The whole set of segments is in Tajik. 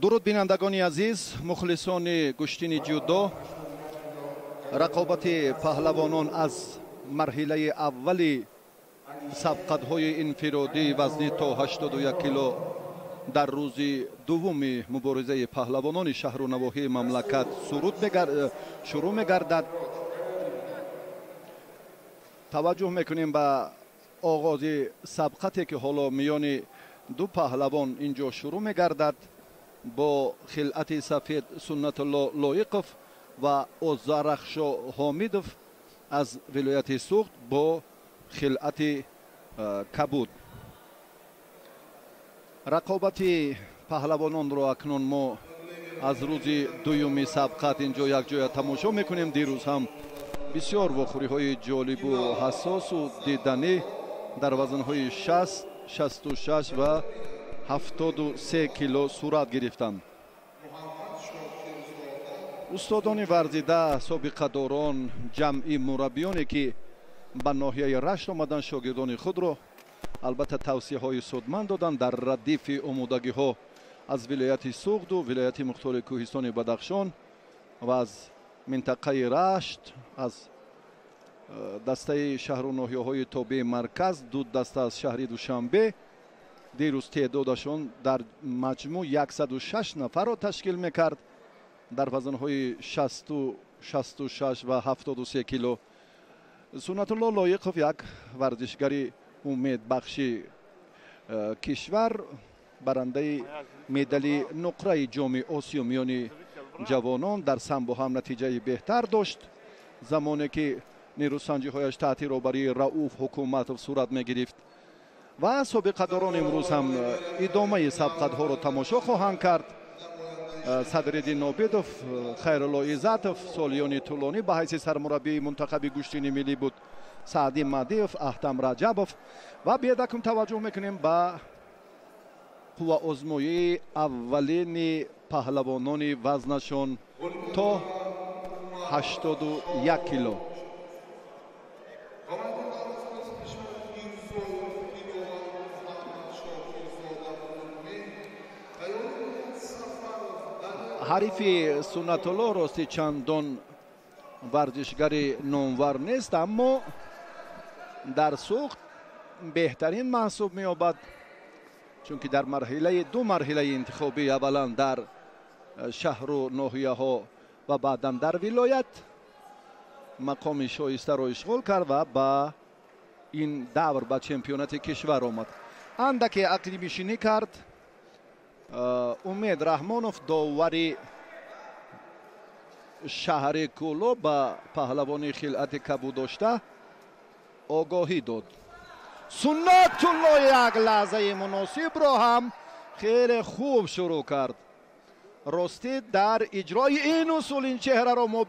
Дуруд бинандагони азиз, мухлисони гӯштини ҷудо. Рақобати паҳлавонон аз марҳилаи аввали сабқатҳои инфиродии вазнӣ то 81 кило дар рӯзи дуввуми муборизаи паҳлавонони шаҳру навоҳии мамлакат шурӯъ мегардад. Таваҷҷӯҳ мекунем ба оғози сабқате ки ҳоло миёни ду паҳлавон инҷо шурӯъ мегардад бо хилъати сафед Суннатулло Лоиқов ва Озарахшо Ҳомидов аз вилояти Суғд бо хилъати кабуд. Рақобати паҳлавононро акнун мо аз рӯзи дуюми сабқат инҷо якҷоя тамошо мекунем. Дирӯз ҳам бисёр вохӯриҳои ҷолибу ҳассосу диданӣ дар вазнҳои 60, 66 ва 73 кило сурат гирифтанд. Устодони варзида, собиқадорон, ҷамъи мураббиёне ки ба ноҳияи Рашт омаданд, шогирдони худро албатта тавсияҳои судманд доданд. Дар радифи омодагиҳо аз вилояти Суғду вилояти мухтори кӯҳистони Бадахшон ва аз минтақаи Рашт, аз дастаи шаҳру ноҳияҳои тобеи марказ, ду даста аз шаҳри Душанбе. Дирӯз теъдодашон дар маҷмӯъ 106 нафарро ташкил мекард дар вазнҳои 60, 66 ва 73 кило. Суннатулло Лоиқов як варзишгари умедбахши кишвар, барандаи медали нуқраи ҷоми Осиё миёни ҷавонон, дар самбо ҳам натиҷаи беҳтар дошт. Замоне ки нерӯсанҷиҳояш таҳти роҳбарии Рауф Ҳукуматов сурат мегирифт. Ва собиқадорон имрӯз ҳам идомаи сабқатҳоро тамошо хоҳанд кард. Садриддин Нобидов, Хайрулло Иззатов солиёни тӯлонӣ ба ҳайси сармураббии мунтахаби гӯштини миллӣ буд, Саъдӣ Маҳдиев, Аҳтам Раҷабов. Ва бедакум таваҷҷӯҳ мекунем ба қувваозмоии аввалини паҳлавонони вазнашон то 81 кило. Ҳарифи Суннатулло рости чандон варзишгари номвар нест, аммо дар Суғд беҳтарин маҳсуб меёбад, чунки дар марҳилаи ду марҳилаи интихобӣ, аввалан дар шаҳру ноҳияҳо ва баъдан дар вилоят мақоми шоистаро ишғол кард ва ба ин давр ба чемпионати кишвар омад. Андаке ақибнишинӣ кард. Умед Раҳмонов, довари шаҳри Кӯлоб, ба паҳлавони хилъати кабуд дошта огоҳӣ дод. Суннатулло як лаҳзаи муносибро ҳам хеле хуб шурӯъ кард. Ростӣ дар иҷрои ин усул ин чеҳраро мо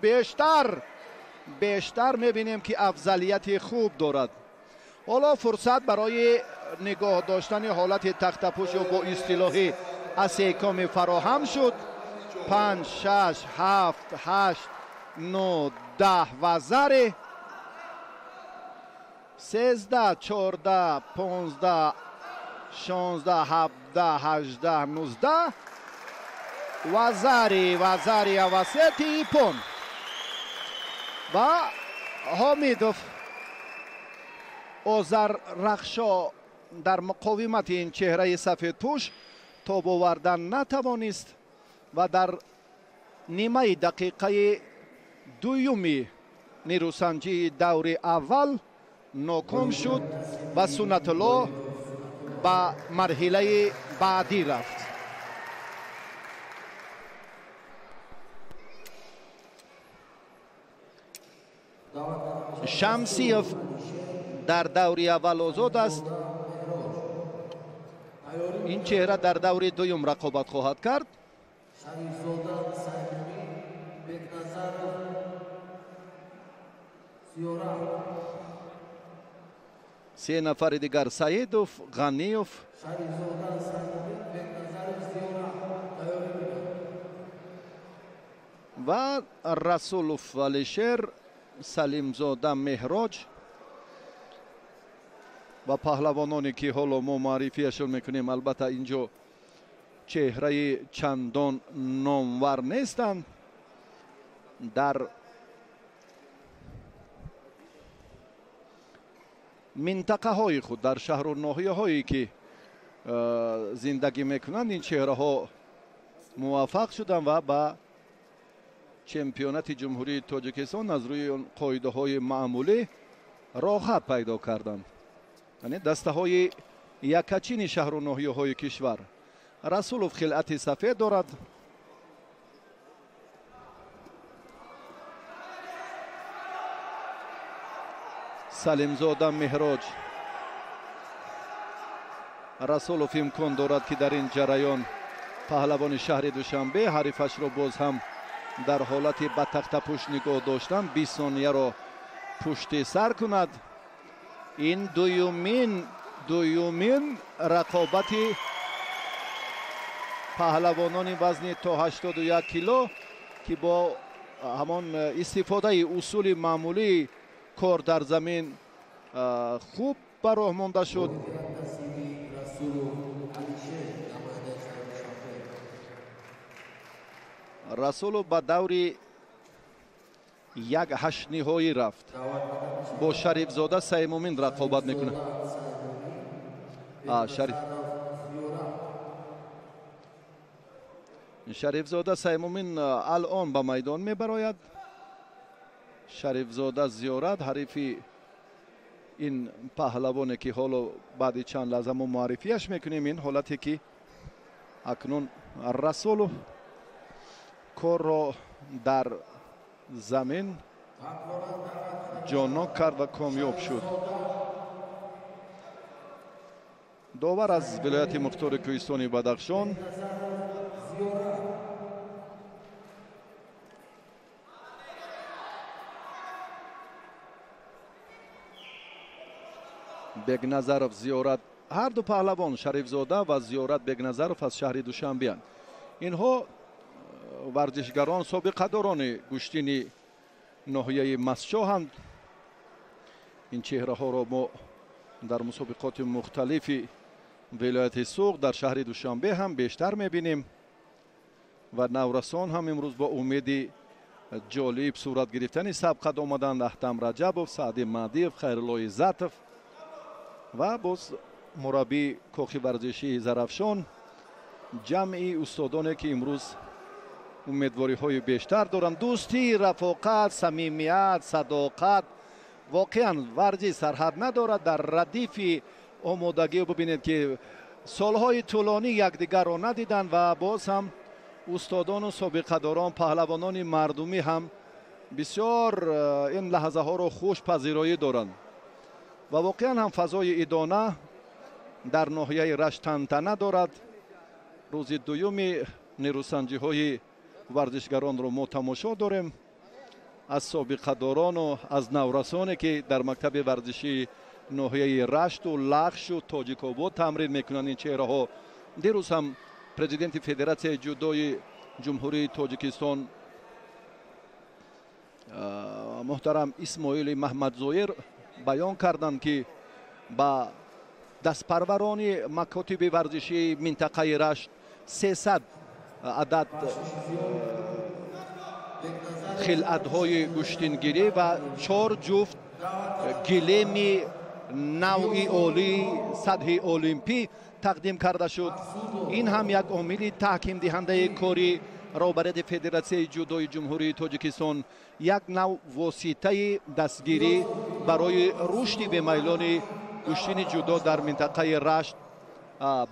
бештар мебинем ки афзалияти хуб дорад. Ҳоло фурсат барои нигоҳ доштани ҳолати тахтапӯш ё бо истилоҳи асекоми фароҳам шуд. 5, 6, 7, 8, 9, 10 вазари 13, 14, 15, 16, 17, 18, 19 вазари, вазари авасети ипон ва Ҳомидов. Озаррахшо дар муқовимати ин чеҳраи сафедпӯш тоб овардан натавонист ва дар нимаи дақиқаи дуюми Нерӯсанҷии даври аввал ноком шуд ва Суннатулло ба марҳилаи баъдӣ рафт. Шамсиев дар даври аввал озод аст. Ин чеҳра дар даври дуюм рақобат хоҳад кард. Се нафари дигар Саидов, Ғаниев ва Расулов Алишер, Салимзода Меҳроҷ ва паҳлавононе ки ҳоло мо муаррифиашон мекунем, албатта инҷо чеҳраи чандон номвар нестанд. Дар минтақаҳои худ, дар шаҳру ноҳияҳое ки зиндагӣ мекунанд, ин чеҳраҳо муваффақ шуданд ва ба чемпионати Ҷумҳурии Тоҷикистон аз рӯи қоидаҳои маъмулӣ роҳат пайдо карданд. Яъне дастаҳои якачини шаҳру ноҳияҳои кишвар. Расулов хилъати сафед дорад. Салимзода Меҳроҷ. Расулов имкон дорад ки дар ин ҷараён паҳлавони шаҳри Душанбе ҳарифашро боз ҳам дар ҳолати ба тахтапушт нигоҳ доштан 20 сонияро пушти сар кунад. Ин дуюмин рақобати паҳлавонони вазни то 81 кило ки бо ҳамон истифодаи усули маъмулии кор дар замин хуб ба роҳ монда шуд. Расулов ба даври як ҳаштниҳоӣ рафт. Бо Шарифзода Саймумин рақобат мекунад. Шарифзода Саймумин алон ба майдон мебарояд. Шарифзода Зиёрат ҳарифи ин паҳлавоне ки ҳоло баъди чанд лаҳза мо муаррифиаш мекунем. Ин ҳолате ки акнун Расулов корро дар замин ҷоннок кард ва комёб шуд. Довар аз вилояти мухтори кӯҳистони Бадахшон. Бегназаров Зиёрат, ҳар ду паҳлавон Шарифзода ва Зиёрат Бегназаров аз шаҳри Душанбеанд. Инҳо варзишгарон собиқадорони гӯштини ноҳияи Мастчоҳанд. Ин чеҳраҳоро мо дар мусобиқоти мухталифи вилояти Суғд дар шаҳри Душанбе ҳам бештар мебинем ва наврасон ҳам имрӯз бо умеди ҷолиб сурат гирифтани сабқат омаданд. Аҳтам Раҷабов, Саъди Маҳдиев, Хайрулло Иззатов ва боз мураббии кохи варзишии Зарафшон, ҷамъи устодоне ки имрӯз умедвориҳои бештар доранд. Дӯстӣ, рафоқат, самимият, садоқат воқеан варзиш сарҳад надорад. Дар радифи омодагӣ бибинед ки солҳои тӯлонӣ якдигарро надиданд ва боз ҳам устодону собиқадорон, паҳлавонони мардумӣ ҳам бисёр ин лаҳзаҳоро хуш пазироӣ доранд ва воқеан ҳам фазои идона дар ноҳияи Рашт тантана дорад. Рӯзи дуюми нерӯсанҷиҳои варзишгаронро мо тамошо дорем. Аз собиқадорону аз наврасоне ки дар мактаби варзишии ноҳияи Рашту, Лахшу, Тоҷикобод тамрин мекунанд ин чеҳраҳо. Дирӯз ҳам президенти Федератсияи ҷудои Ҷумҳурии Тоҷикистон муҳтарам Исмоили Маҳмадзоир баён карданд ки ба дастпарварони макотиби варзишии минтақаи Рашт 300 адад хилъатҳои гӯштингирӣ ва 4 ҷуфт гилеми навъи олии сатҳи олимпӣ тақдим карда шуд. Ин ҳам як омили таҳкимдиҳандаи кори роҳбарияти Федератсияи ҷудои Ҷумҳурии Тоҷикистон як нав воситаи дастгирӣ барои рушди бемайлони гӯштини ҷудо дар минтақаи Рашт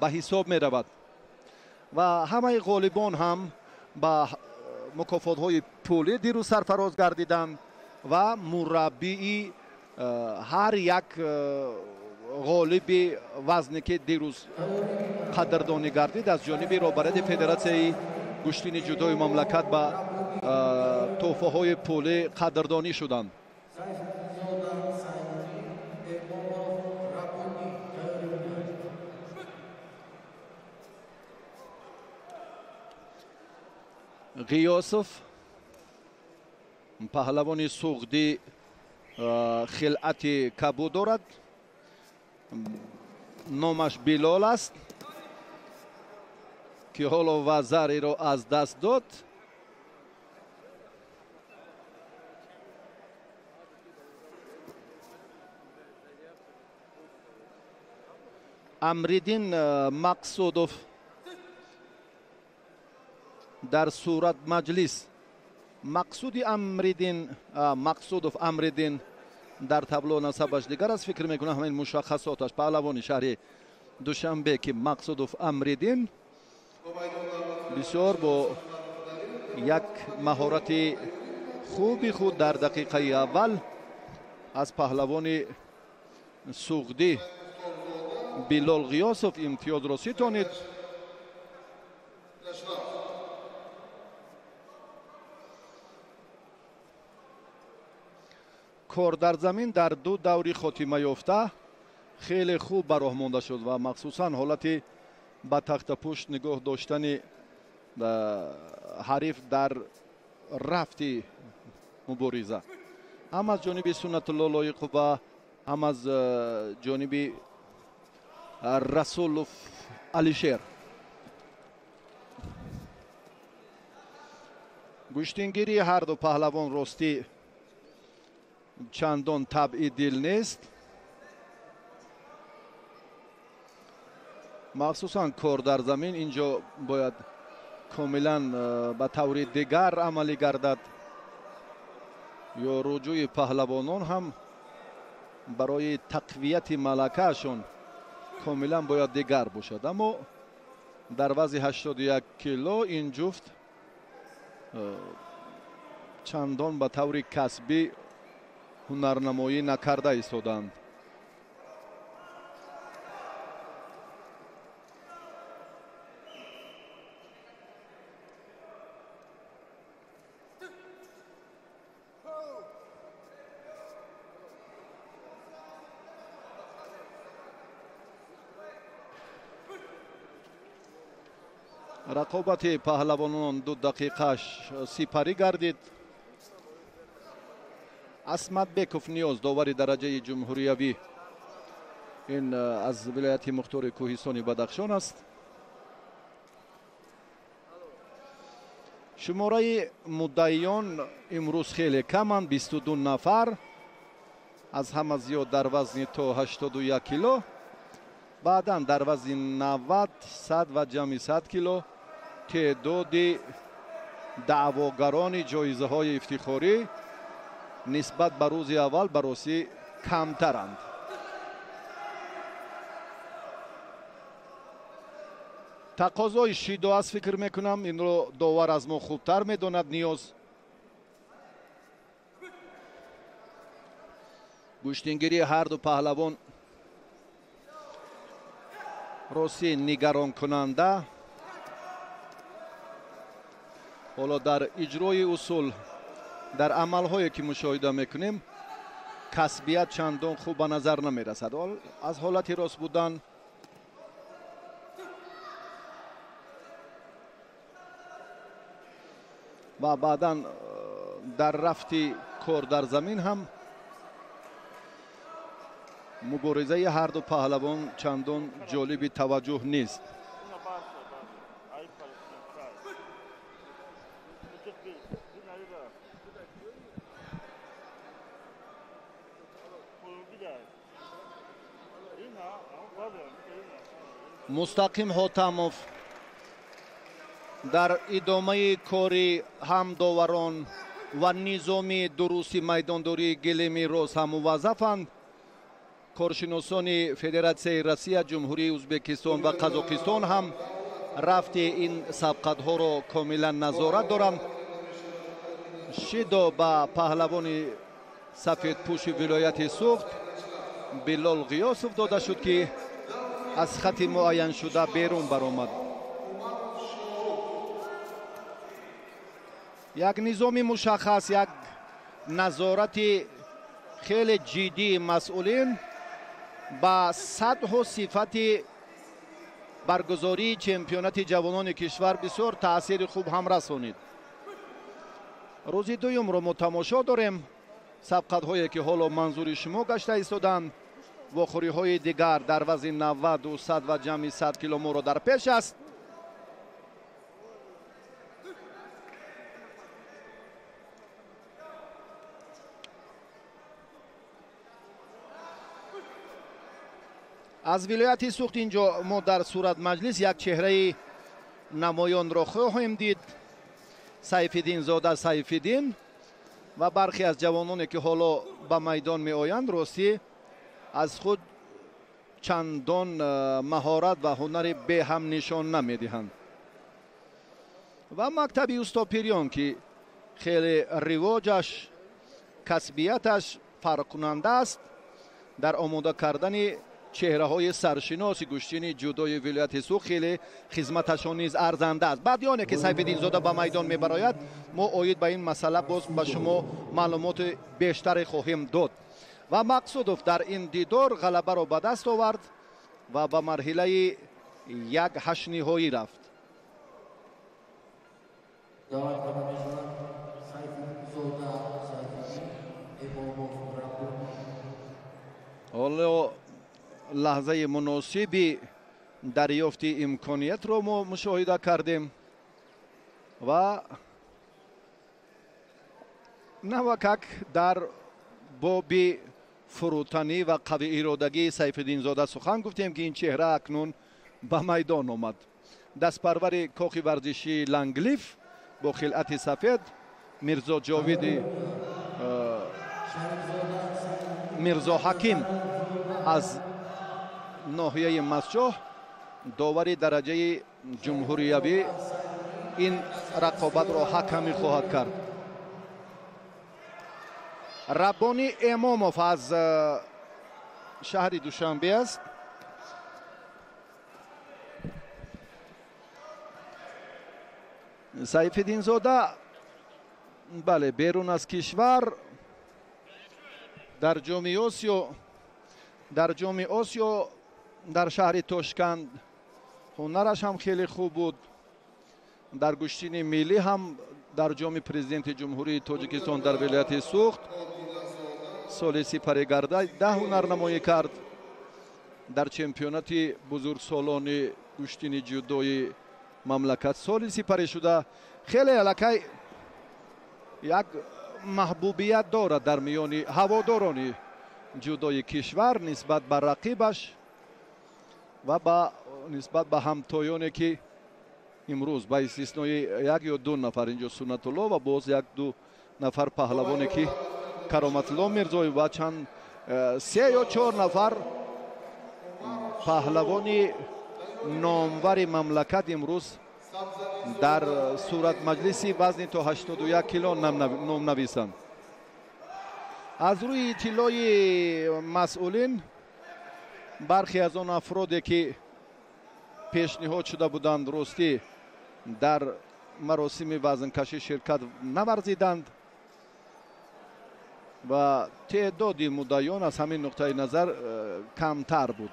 ба ҳисоб меравад ва ҳамаи ғолибон ҳам ба мукофотҳои пулӣ дирӯз сарфароз гардиданд ва мураббии ҳар як ғолиби вазне ки дирӯз қадрдонӣ гардид аз ҷониби роҳбарияти Федератсияи гӯштини ҷудои мамлакат ба тӯҳфаҳои пулӣ қадрдонӣ шуданд. Ғиёсов паҳлавони суғдӣ хилъати кабуд дорад, номаш Билол аст ки ҳоло вазариро аз даст дод. Амриддин Мақсудов дар сурат маҷлис Мақсуди Амриддин Мақсудов Амриддин дар табло насабаш дигар аст. Фикр мекунам ҳамин мушаххасоташ паҳлавони шаҳри Душанбе ки Мақсудов Амриддин бисёр бо як маҳорати хуби худ дар дақиқаи аввал аз паҳлавони суғдӣ Билол Ғиёсов имтиёзро ситонид. Кор дар замин дар ду даври хотима ёфта хеле хуб ба роҳ монда шуд ва махсусан ҳолати ба тахтапушт нигоҳ доштани ҳариф дар рафти мубориза ҳам аз ҷониби Суннатулло Лоиқов ва ҳам аз ҷониби Расулов Алишер. Гӯштингирии ҳар ду паҳлавон ростӣ чандон табъи дил нест, махсусан кор дар замин инҷо бояд комилан ба таври дигар амалӣ гардад ё руҷӯи паҳлавонон ҳам барои тақвияти малакаашон комилан бояд дигар бошад. Аммо дар вазни 81 кило ин ҷуфт чандон ба таври касбӣ ҳунарнамоӣ накарда истоданд. Рақобати паҳлавонон 2 дақиқаш сипарӣ гардид. Асматбеков Ниёз довари дараҷаи ҷумҳуриявӣ ин аз вилояти мухтори Кӯҳистони Бадахшон аст. Шумораи муддаиён имрӯз хеле каманд, 22 нафар, аз ҳама зиёд дар вазни то 81 кило, баъдан дар вазни 90, 100 ва ҷамъи 100 кило теъдоди даъвогарони ҷоизаҳои ифтихорӣ нисбат ба рӯзи аввал баросӣ камтаранд. Тақозои шидо аст, фикр мекунам инро довар аз мо хубтар медонад Ниёз. Гӯштингирии ҳар ду паҳлавон ростӣ нигаронкунанда. Ҳоло дар иҷрои усул, дар амалҳое ки мушоҳида мекунем, касбият чандон хуб ба назар намерасад. Аз ҳолати рост будан ва баъдан дар рафти кор дар замин ҳам муборизаи ҳар ду паҳлавон чандон ҷолиби таваҷҷӯҳ нест. Мустақим Ҳотамов Дар идомаи кори ҳамдоварон ва низоми дурусти майдондории гилеми рост ҳам муваззафанд. Коршиносони Федератсияи Россия, Ҷумҳурии Ӯзбекистон ва Қазоқистон ҳам рафти ин сабқатҳоро комилан назорат доранд. Шидо ба паҳлавони сафедпӯши вилояти Суғд Билол Ғиёсов дода шуд, ки аз хати муайяншуда берун баромад. Як низоми мушаххас, як назорати хеле ҷиддии масъулин ба сатҳу сифати баргузории чемпионати ҷавонони кишвар бисёр таъсири хуб ҳам расонид. Рӯзи дуюмро мо тамошо дорем. Сабқатҳое ки ҳоло манзури шумо гашта истоданд, вохӯриҳои дигар дар вазни 90, 200 ва ҷамъи 100 кило моро дар пеш аст. Аз вилояти Суғд инҷо мо дар сурат маҷлис як чеҳраи намоёнро хоҳем дид. Сайфиддинзода Сайфиддин ва бархе аз ҷавононе ки ҳоло ба майдон меоянд, ростӣ аз худ чандон маҳорат ва ҳунари беҳам нишон намедиҳанд. Ва мактаби устопириён ки хеле ривоҷаш, касбияташ фарқкунанда аст дар омода кардани чеҳраҳои саршиноси гӯштини ҷудои вилояти Суғд хеле хизматашон низ арзанда аст. Баъди оне ки Сайфиддинзода ба майдон мебарояд, мо оид ба ин масъала боз ба шумо маълумоти бештаре хоҳем дод. Ва Мақсудов дар ин дидор ғалабаро ба даст овард ва ба марҳилаи як ҳаштниҳоӣ рафт. Ҳоло лаҳзаи муносиби дарёфти имкониятро мо мушоҳида кардем ва навакак дар боби фурӯтанӣ ва қавииродагии Сайфиддинзода сухан гуфтем, ки ин чеҳра акнун ба майдон омад. Дастпарвари кохи варзишии Ланглиф бо хилъати сафед Мирзо Ҷовиди Мирзо Ҳаким аз ноҳияи Масчоҳ, довари дараҷаи ҷумҳуриявӣ, ин рақобатро ҳакамӣ хоҳад кард. Раббони Эмомов аз шаҳри Душанбе аст. Сайфиддинзода бале, берун аз кишвар дар ҷоми Осиё дар шаҳри Тошканд ҳунараш ҳам хеле хуб буд. Дар гӯштини миллӣ ҳам дар ҷоми президенти Ҷумҳурии Тоҷикистон дар вилояти Суғд соли сипаригарда 10 ҳунарнамоӣ кард. Дар чемпионати бузургсолони гӯштини ҷудои мамлакат соли сипарӣ шуда хеле аллакай як маҳбубият дорад дар миёни ҳаводорони ҷудои кишвар нисбат ба рақибаш ва нисбат ба ҳамтоёне ки имрӯз ба истиснои як ё ду нафар инҷо Суннатулло ва боз як ду нафар паҳлавоне ки Кароматулло Мирзоев ва чанд се ё чор нафар паҳлавони номвари мамлакат имрӯз дар суратмаҷлиси вазни то 81 кило ном нависанд. Аз рӯи иттилои масъулин бархе аз он афроде ки пешниҳод шуда буданд, ростӣ дар маросими вазнкашӣ ширкат наварзиданд ва теъдоди муддаиён аз ҳамин нуқтаи назар камтар буд.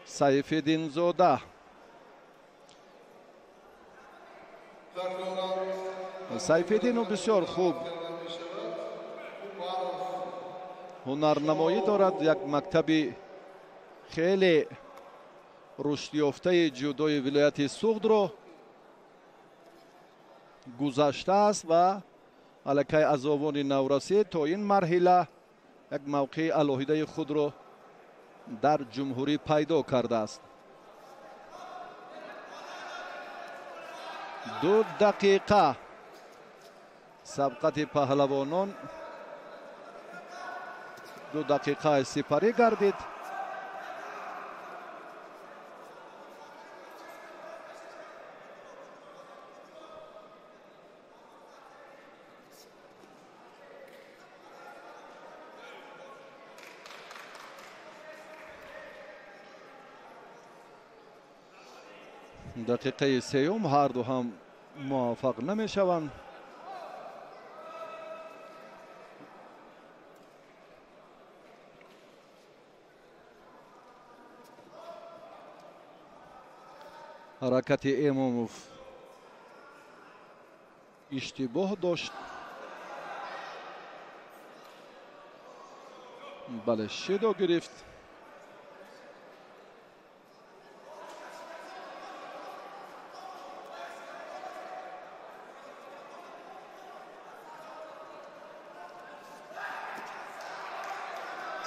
Сайфиддинзода Сайфиддину бисёр хуб ҳунарнамоӣ дорад. Як мактаби хеле рушдёфтаи ҷудои вилояти Суғдро гузаштааст ва аллакай аз овони наврасӣ то ин марҳила як мавқеи алоҳидаи худро дар ҷумҳурӣ пайдо кардааст. 2 дақиқа сабқати паҳлавонон 2 дақиқа сипарӣ гардид. Дақиқаи сеюм ҳарду ҳам муваффақ намешаванд. Ҳаракати Эмомов иштибоҳ дошт. Бале, шидо гирифт.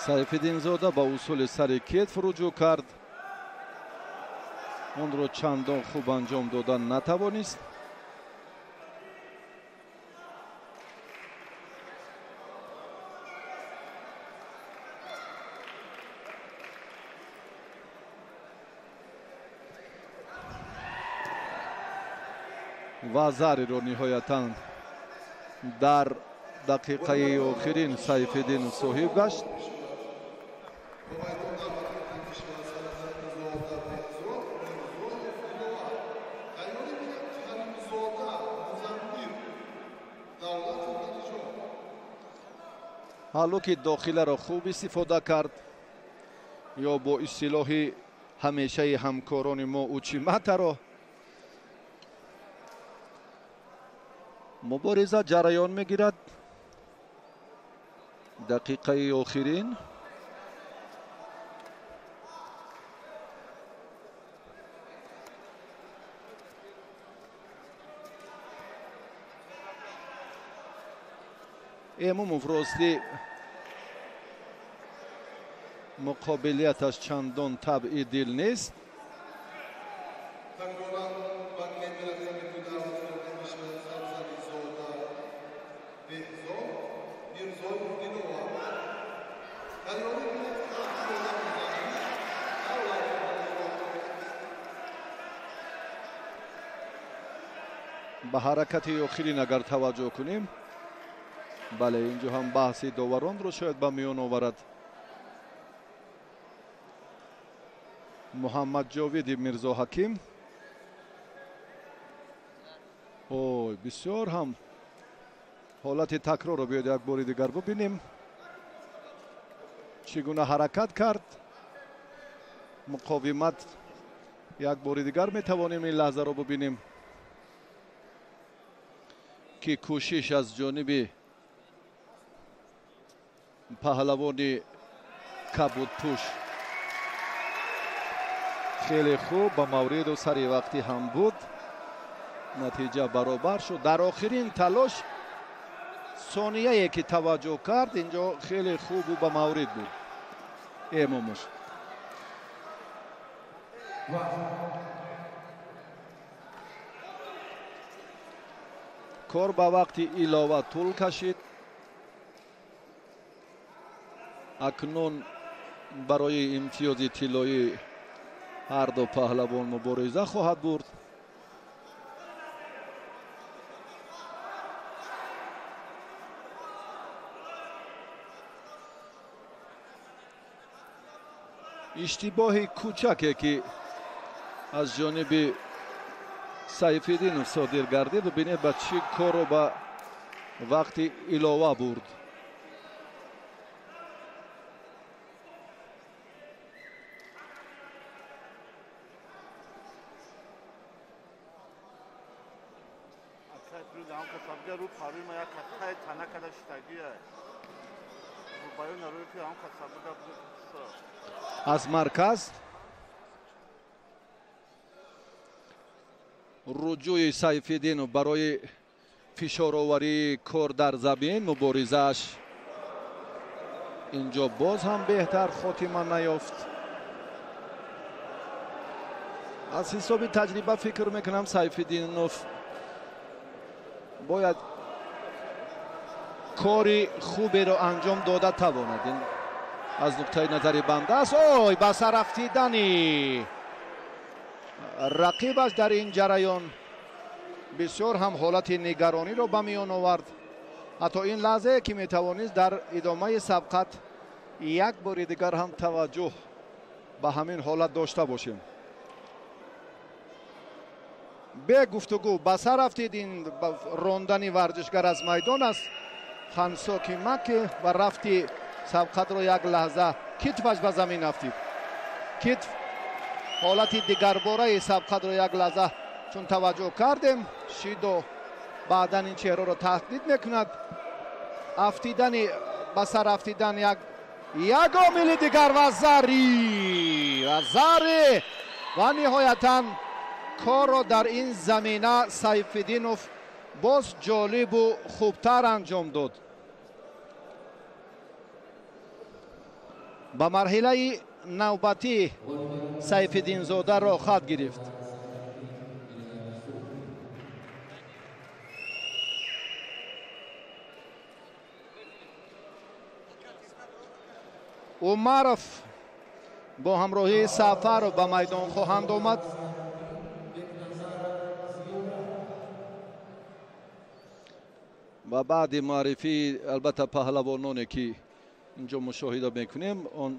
Сайфиддинзода ба усули сари кетф руҷӯъ кард. Онро чандон хуб анҷом дода натавонист. Ва зариро ниҳоятан дар дақиқаи охирин Сайфиддин соҳиб гашт. Ҳалло ки дохиларо хуб истифода кард ё бо истилоҳи ҳамешаи ҳамкорони мо учиматаро мубориза ҷараён мегирад. Дақиқаи охирин Эмомов ростӣ муқобилияташ чандон табъи дил нест. Ба ҳаракати охирин агар таваҷҷӯҳ кунем, бале, инҷо ҳам баҳси доваронро шояд ба миён оварад. Муҳаммадҷовиди Мирзоҳаким. Ой, бисёр ҳам ҳолати такрорро биёед як бори дигар бубинем. Чӣ гуна ҳаракат кард? Муқовимат як бори дигар метавонем ин лаҳзаро бубинем, ки кӯшиш аз ҷониби паҳлавони кабудпӯш хеле хуб ба мавриду сари вақтӣ ҳам буд. Натиҷа баробар шуд. Дар охирин талош сонияе ки таваҷҷӯҳ кард, инҷо хеле хубу ба маврид буд Эмомов. Кор ба вақти илова тӯл кашид. Акнун барои имтиёзи тиллоӣ ҳар ду паҳлавон мубориза хоҳад бурд. Иштибоҳи кӯчаке ки аз ҷониби Сайфиддинов содир гардид, бубинед ба чӣ корро ба вақти илова бурд. Аз марказ руҷӯи Сайфиддинов барои фишороварии кор дар замин, муборизааш Инҷо боз ҳам беҳтар хотима наёфт. Аз ҳисоби таҷриба фикр мекунам Сайфиддинов бояд кори хуберо анҷом дода тавонад. Ин аз нуқтаи назари банда аст. Ой, ба сар афтидани рақибаш дар ин ҷараён бисёр ҳам ҳолати нигарониро ба миён овард. Ҳатто ин лаҳзае ки метавонист дар идомаи сабқат як бори дигар ҳам таваҷҷӯҳ ба ҳамин ҳолат дошта бошем. Бе гуфтугӯ ба сар афтид ин рондани варзишгар аз майдон аст. Хансоки Маки ва рафти сабқатро як лаҳза китфаш ба замин афтид. Китф ҳолати дигарбораи сабқатро як лаҳза чун таваҷҷӯҳ кардем, Шидо баъдан ин чеҳраро таҳдид мекунад. Афтидани ба сар афтидан як омили дигар ва зари ва ниҳоятан корро дар ин замина Сайфиддинов боз ҷолибу хубтар анҷом дод. Ба марҳилаи навбатӣ Сайфиддинзода роҳхат гирифт. Умаров бо ҳамроҳии Сафаров ба майдон хоҳанд омад. Ва баъди муаррифии албатта паҳлавононе ки инҷо мушоҳида мекунем, он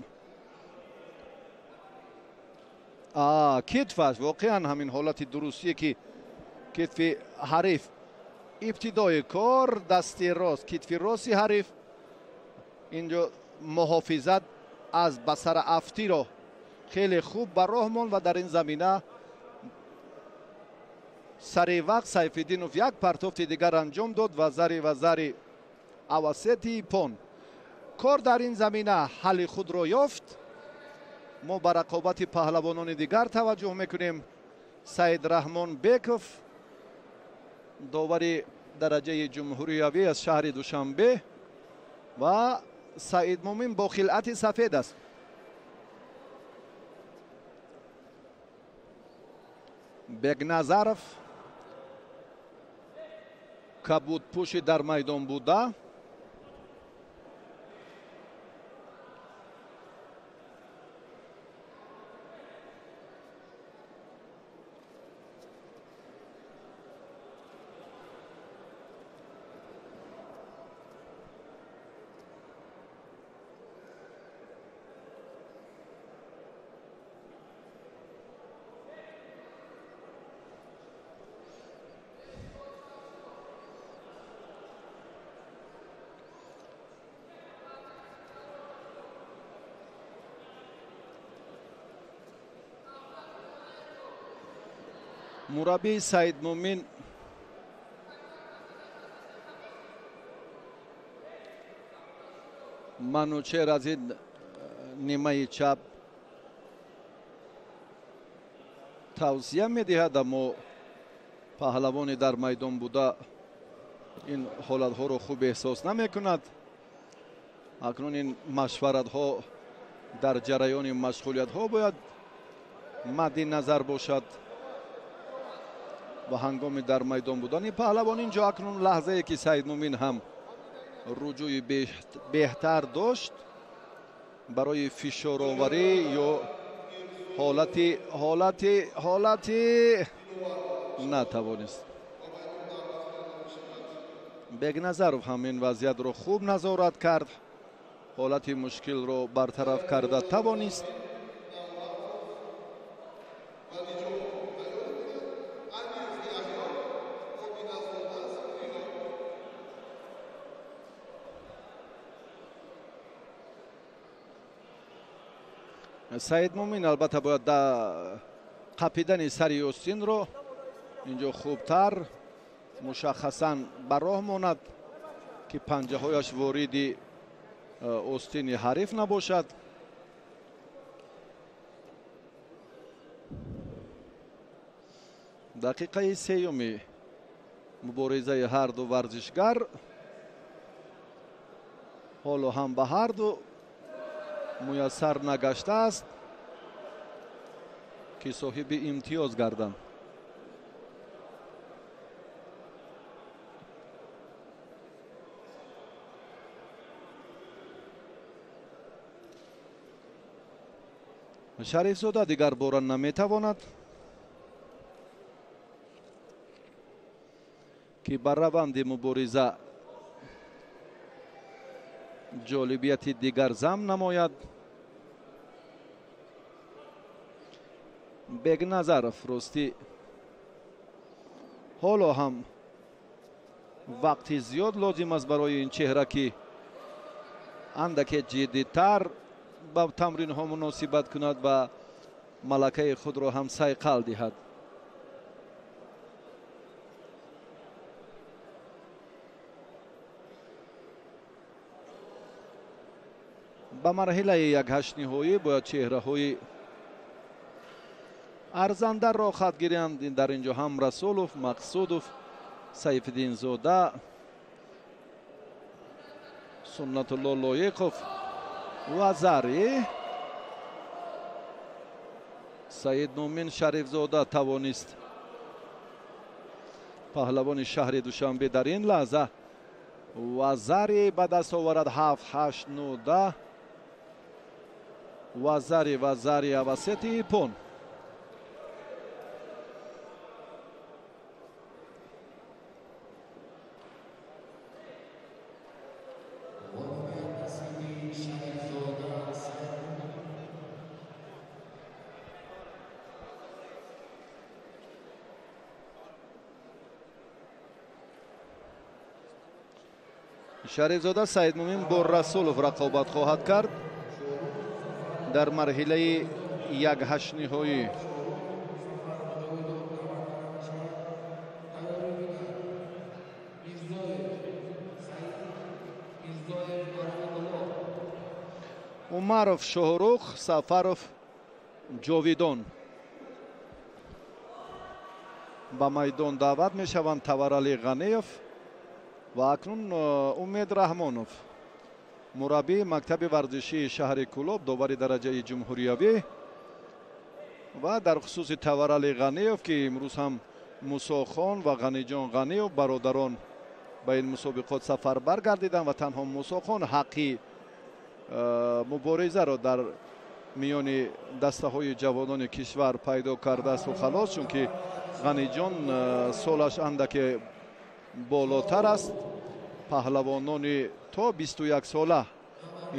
китфаш воқеан ҳамин ҳолати дурустие ки китфи ҳариф ибтидои кор дасти рост, китфи рости ҳариф инҷо муҳофизат аз ба сар афтиро хеле хуб ба роҳ монд ва дар ин замина сари вақт Сайфиддинов як партофти дигар анҷом дод ва зари авасети ипон. Кор дар ин замина ҳалли худро ёфт. Мо ба рақобати паҳлавонони дигар таваҷҷӯҳ мекунем. Саид Раҳмон Беков, довари дараҷаи ҷумҳуриявӣ аз шаҳри Душанбе, ва Саид Мумин бо хилъати сафед аст. Бекназаров кабудпӯши дар майдон буда. Мураббии Саид Мумин Манучер аз ин нимаи чап тавсия медиҳад, аммо паҳлавони дар майдон буда ин ҳолатҳоро хуб эҳсос намекунад. Акнун ин машваратҳо дар ҷараёни машғулиятҳо бояд мадди назар бошад ва ҳангоми дар майдон будани паҳлавон инҷо акнун лаҳзае ки Саид Мумин ҳам руҷӯи беҳтар дошт барои фишороварӣ ё ҳолати натавонист. Бекназаров ҳам ин вазъиятро хуб назорат кард, ҳолати мушкилро бартараф карда тавонист. Саид Мумин албатта бояд қапидани сари остинро инҷо хубтар мушаххасан ба роҳ монад ки панҷаҳояш вориди остини ҳариф набошад. Дақиқаи сеюми муборизаи ҳарду варзишгар ҳоло ҳам ба ҳарду Муяссар нагаштааст, ки соҳиби имтиёз гарданд. Шарифзода дигар бора наметавонад, ки ба раванди мубориза ҷолибияти дигар зам намояд. Бегназаров ростӣ ҳоло ҳам вақти зиёд лозим аст барои ин чеҳра, ки андаке ҷиддитар ба тамринҳо муносибат кунад ва малакаи худро ҳам сайқал диҳад. Ба марҳилаи якҳаштниҳоӣ бояд чеҳраҳои арзандаро хат гиранд. Дар инҷо ҳам Расулов, Мақсудов, Сайфиддинзода, Суннатулло Лоиқов ва Зари. Саидмӯмин Шарифзода тавонист паҳлавони шаҳри Душанбе дар ин лаҳза ва Зари ба даст оварад 7 8 9 10 ва Зари ва Зари авасети ипон. Шарифзода Саидмӯмин бо Расулов рақобат хоҳад кард дар марҳилаи якҳаштниҳоӣ. Умаров Шоҳрух, Сафаров Ҷовидон ба майдон даъват мешаванд. Таварали Ғанеев ва акнун Умед Раҳмонов, мураббии мактаби варзишии шаҳри Кӯлоб, довари дараҷаи ҷумҳуриявӣ. Ва дар хусуси Таварали Ғанеев, ки имрӯз ҳам Мусохон ва Ғаниҷон Ғанеев бародарон ба ин мусобиқот сафарбар гардиданд ва танҳо Мусохон ҳаққи муборизаро дар миёни дастаҳои ҷавонони кишвар пайдо кардааст ва халос, чунки Ғаниҷон солаш андаке болотар аст. Паҳлавонони то 21 сола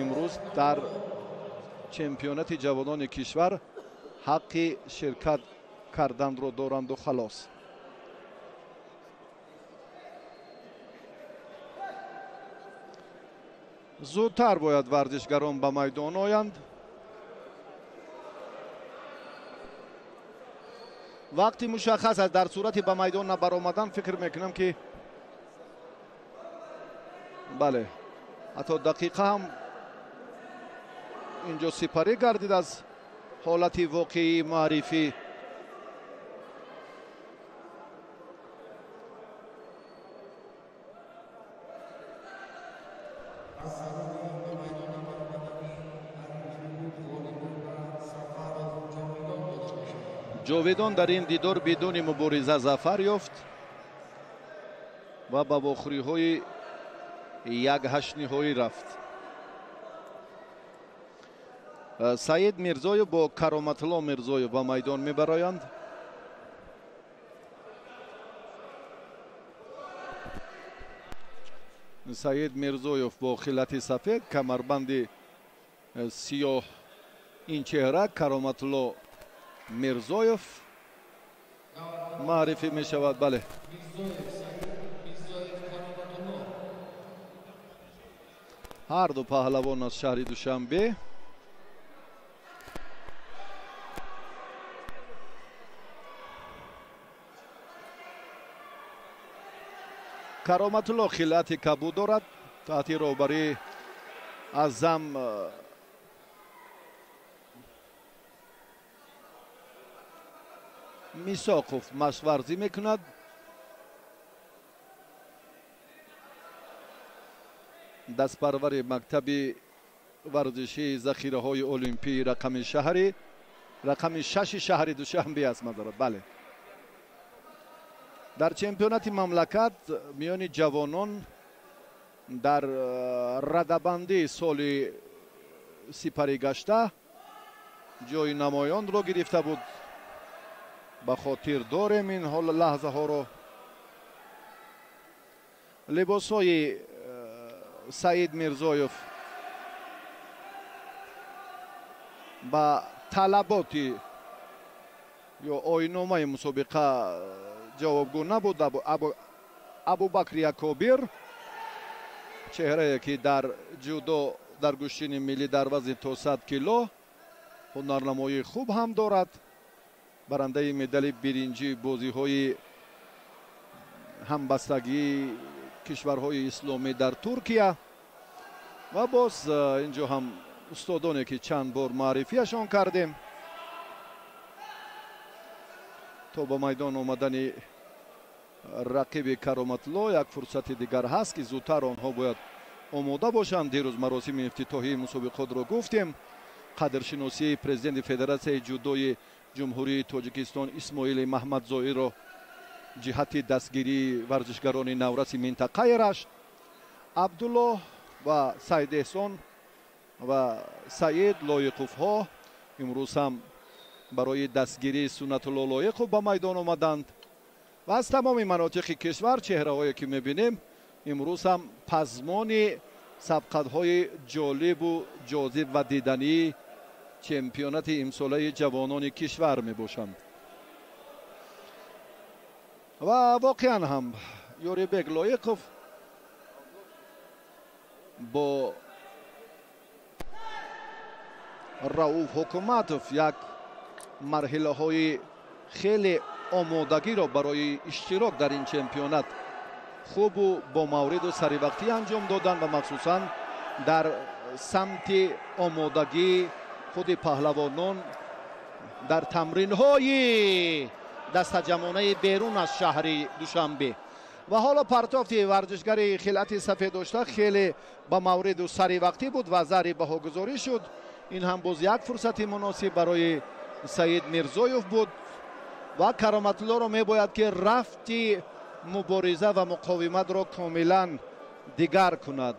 имрӯз дар чемпионати ҷавонони кишвар ҳаққи ширкат карданро доранду халос. Зудтар бояд варзишгарон ба майдон оянд. Вақти мушаххас аст. Дар сурати ба майдон набаромадан фикр мекунам, ки бале, ҳатто дақиқа ҳам инҷо сипарӣ гардид аз ҳолати воқеии маърифӣ. Ҷовидон дар ин дидор бидуни мубориза зафар ёфт ва ба вохӯриҳои якҳаштниҳоӣ рафт. Саид Мирзоев бо Кароматулло Мирзоев ба майдон мебароянд. Саид Мирзоев бо хилати сафед, камарбанди сиёҳ ин чеҳра Кароматулло Мирзоев маърифӣ мешавад. Бале, ҳар ду паҳлавон аз шаҳри Душанбе. Кароматулло хилати кабуд дорад таҳти роҳбарии Аъзам Мисоқов машварзӣ мекунад. Дастпарвари мактаби Варзишии захираҳои олимпии рақами 6 шаҳри Душанбе аст. Мазарат, бале, дар чемпионати мамлакат миёни ҷавонон дар радабандии соли сипарӣ гашта ҷои намоёнро гирифта буд. Ба хотир дорем ин лаҳзаҳоро. Либосҳои Саид Мирзоев ба талаботи ё оинномаи мусобиқа ҷавобгӯ набуд. Абубакри Акобир, чеҳрае ки дар ҷудо дар гӯштини миллӣ дар вазни то 100 кило ҳунарнамоии хуб ҳам дорад, барандаи медали биринҷии бозиҳои ҳамбастагии кишварҳои исломӣ дар Туркия. Ва боз инҷо ҳам устодоне ки чанд бор маърифияшон кардем то ба майдон омадани рақиби Кароматулло як фурсати дигар ҳаст ки зудтар онҳо бояд омода бошанд. Дирӯз маросими ифтитоҳии мусобиқотро гуфтем. Қадршиносии президенти Федератсияи ҷудои Ҷумҳурии Тоҷикистон Исмоили Маҳмадзоиро ҷиҳати дастгирии варзишгарони навраси минтақаи Рашт, Абдуллоҳ ва Саидеҳсон ва Саид Лоиқовҳо имрӯз ҳам барои дастгирии Суннатулло Лоиқов ба майдон омаданд. Ва аз тамоми манотиқи кишвар чеҳраҳое ки мебинем имрӯз ҳам пазмони сабқатҳои ҷолибу ҷозиб ва дидании чемпионати имсолаи ҷавонони кишвар мебошанд. Ва воқеан ҳам Ёрибек Лоиқов бо Рауф Ҳукуматов як марҳилаҳои хеле омодагиро барои иштирок дар ин чемпионат хубу бо мавриду саривақтӣ анҷом доданд ва махсусан дар самти омодагии худи паҳлавонон дар тамринҳои дастаҷамонаи берун аз шаҳри Душанбе. Ва ҳоло партофти варзишгари хилъати сафед дошта хеле ба мавриду саривақтӣ буд ва зари баҳогузорӣ шуд. Ин ҳам боз як фурсати муносиб барои Саид Мирзоев буд ва Кароматуллоро мебояд ки рафти мубориза ва муқовиматро комилан дигар кунад.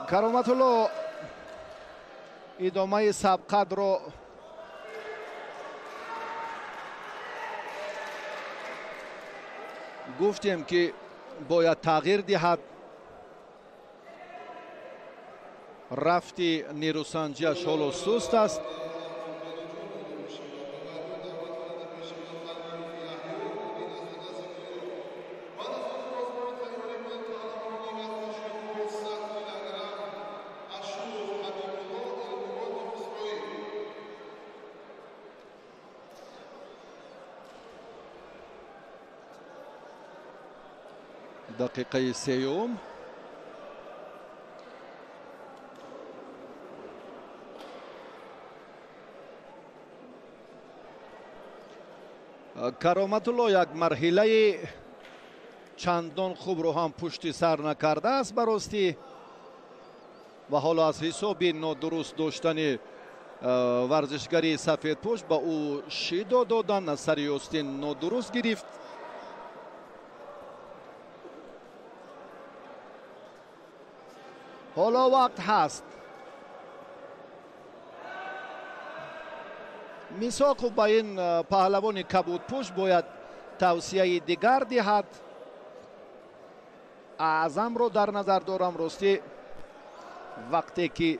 Кароматулло идомаи сабқатро гуфтем ки бояд тағйир диҳад. Рафти нерӯсанҷиаш ҳоло суст аст. Дақиқаи сеюм. Кароматулло як марҳилаи чандон хубро ҳам пушти сар накардааст ба ростӣ ва ҳоло аз ҳисоби нодуруст доштани варзишгари сафедпӯш ба ӯ шидо доданд, аз сари остин нодуруст гирифт. Ҳоло вақт ҳаст. Мисоқов ба ин паҳлавони кабудпӯш бояд тавсияи дигар диҳад. Аъзамро дар назар дорам. Ростӣ вақте ки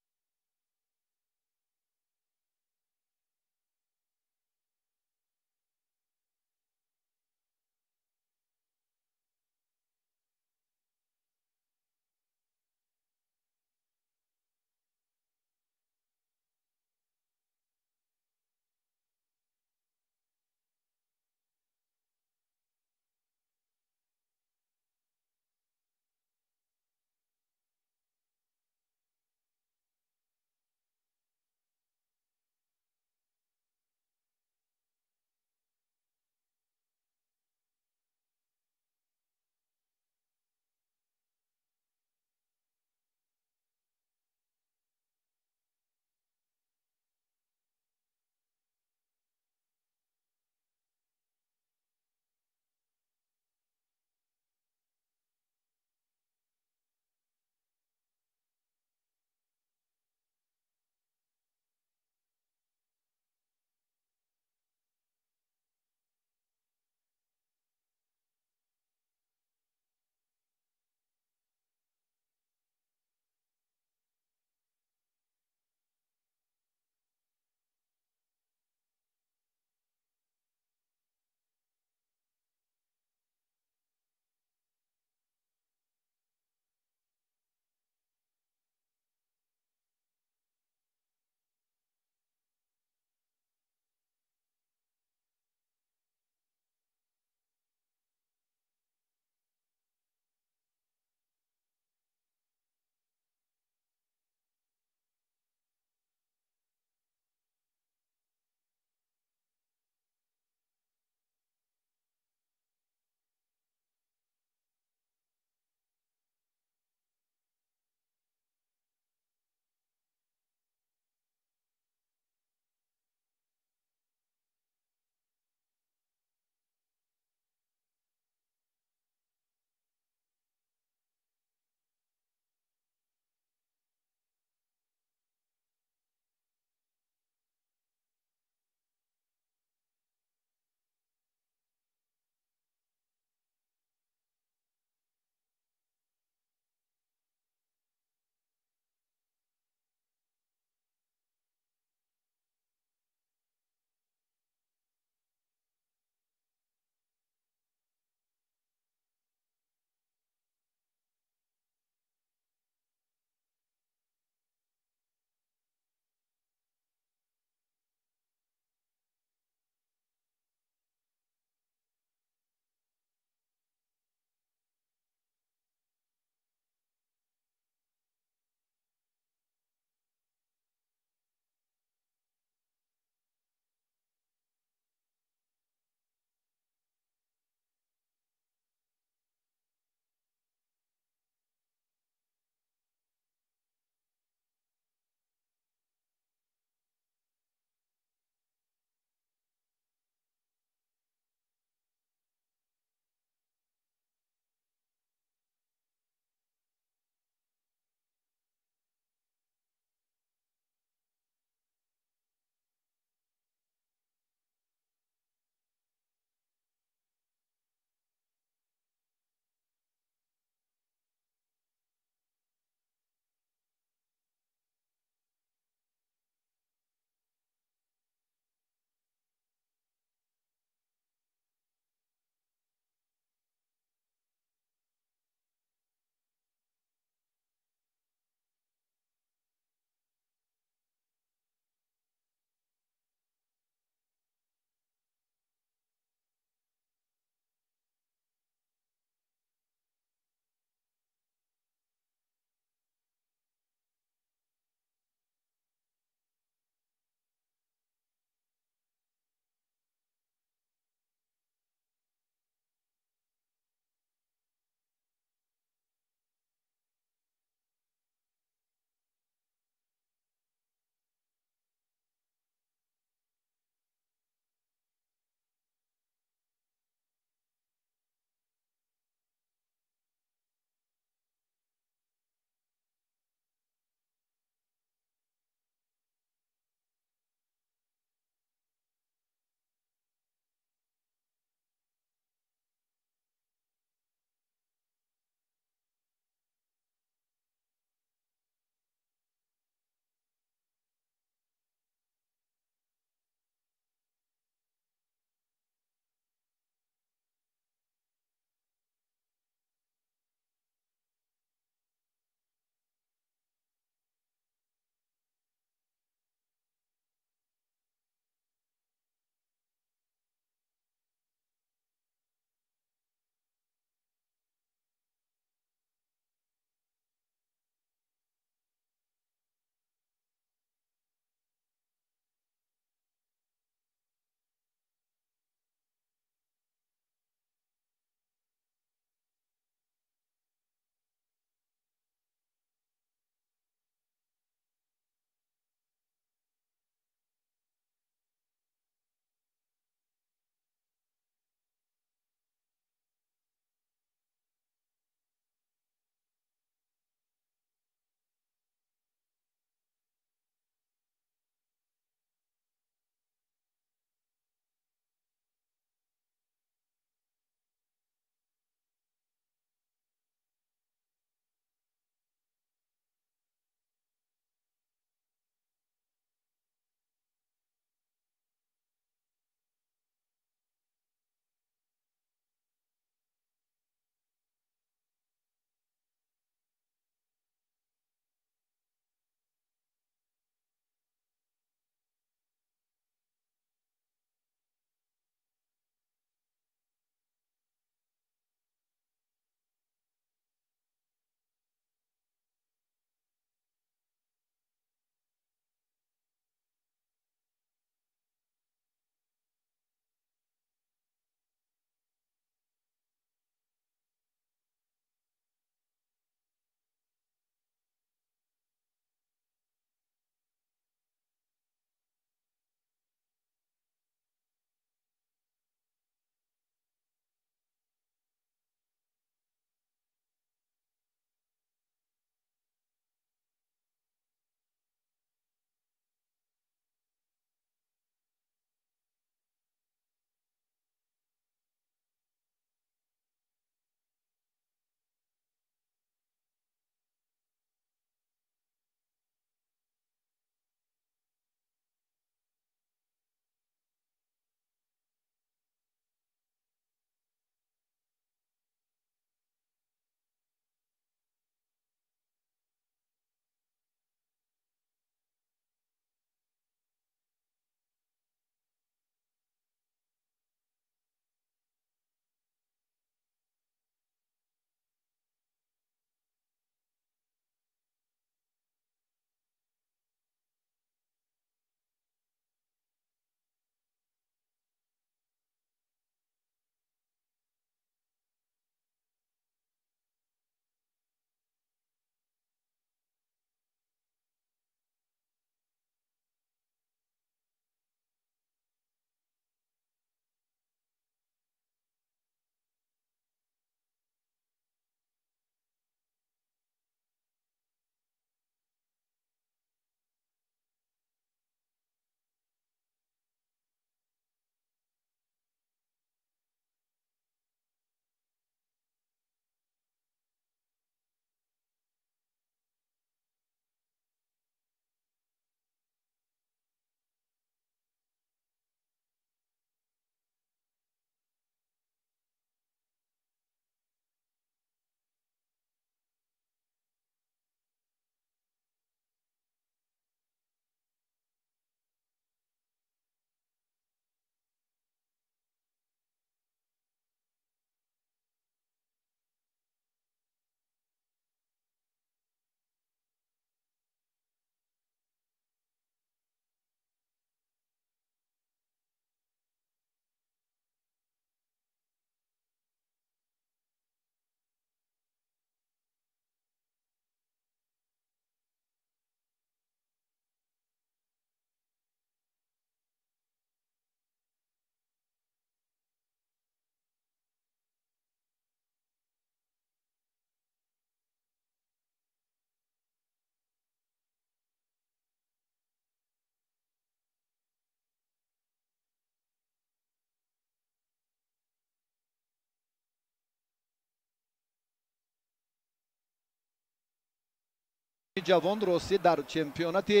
Ҷавон ростӣ дар чемпионати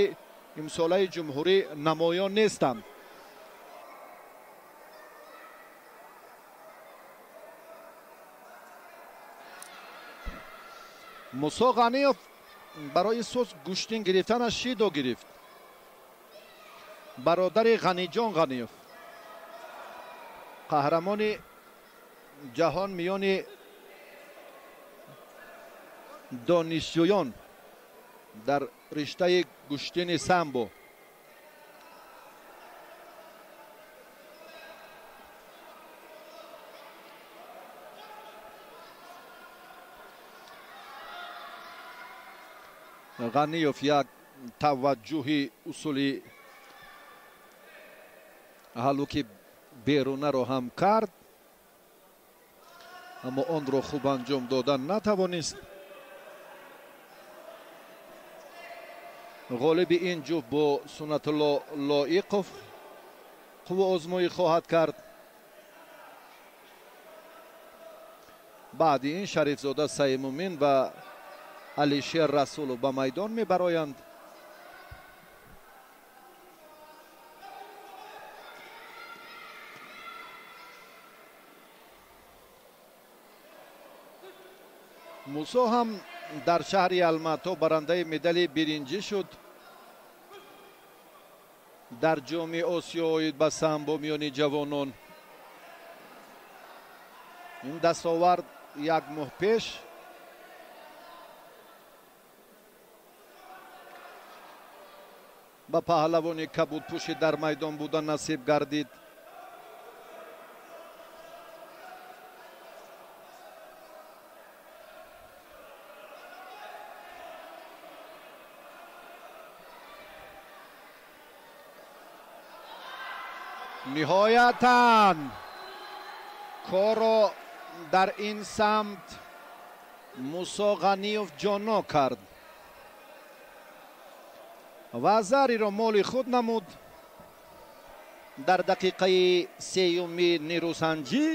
имсолаи ҷумҳурӣ намоён нестанд. Мусо Ғаниев барои сус гӯштин гирифтанаш шидо гирифт. Бародари Ғаниҷон Ғаниев, қаҳрамони ҷаҳон миёни донишҷӯён дар риштаи гӯштини самбо. Ғаниев як таваҷҷӯҳи усули ҳалуки берунаро ҳам кард, аммо онро хуб анҷом додан натавонист. Ғолиби ин ҷуфт бо Суннатулло Лоиқов қувваозмоӣ хоҳад кард. Баъди ин Шарифзода Саимумин ва Алишер Расулов ба майдон мебароянд. Мусо ҳам дар шаҳри Алмато барандаи медали биринҷӣ шуд. Дар ҷоми Осиё оид ба самбо миёни ҷавонон. Ин дастовард як моҳ пеш ба паҳлавони кабудпӯши дар майдон буда насиб гардид. Ниҳоятан корро дар ин самт Мусо Ғаниев ҷоно кард ва зариро моли худ намуд. Дар дақиқаи сеюми нерӯсанҷӣ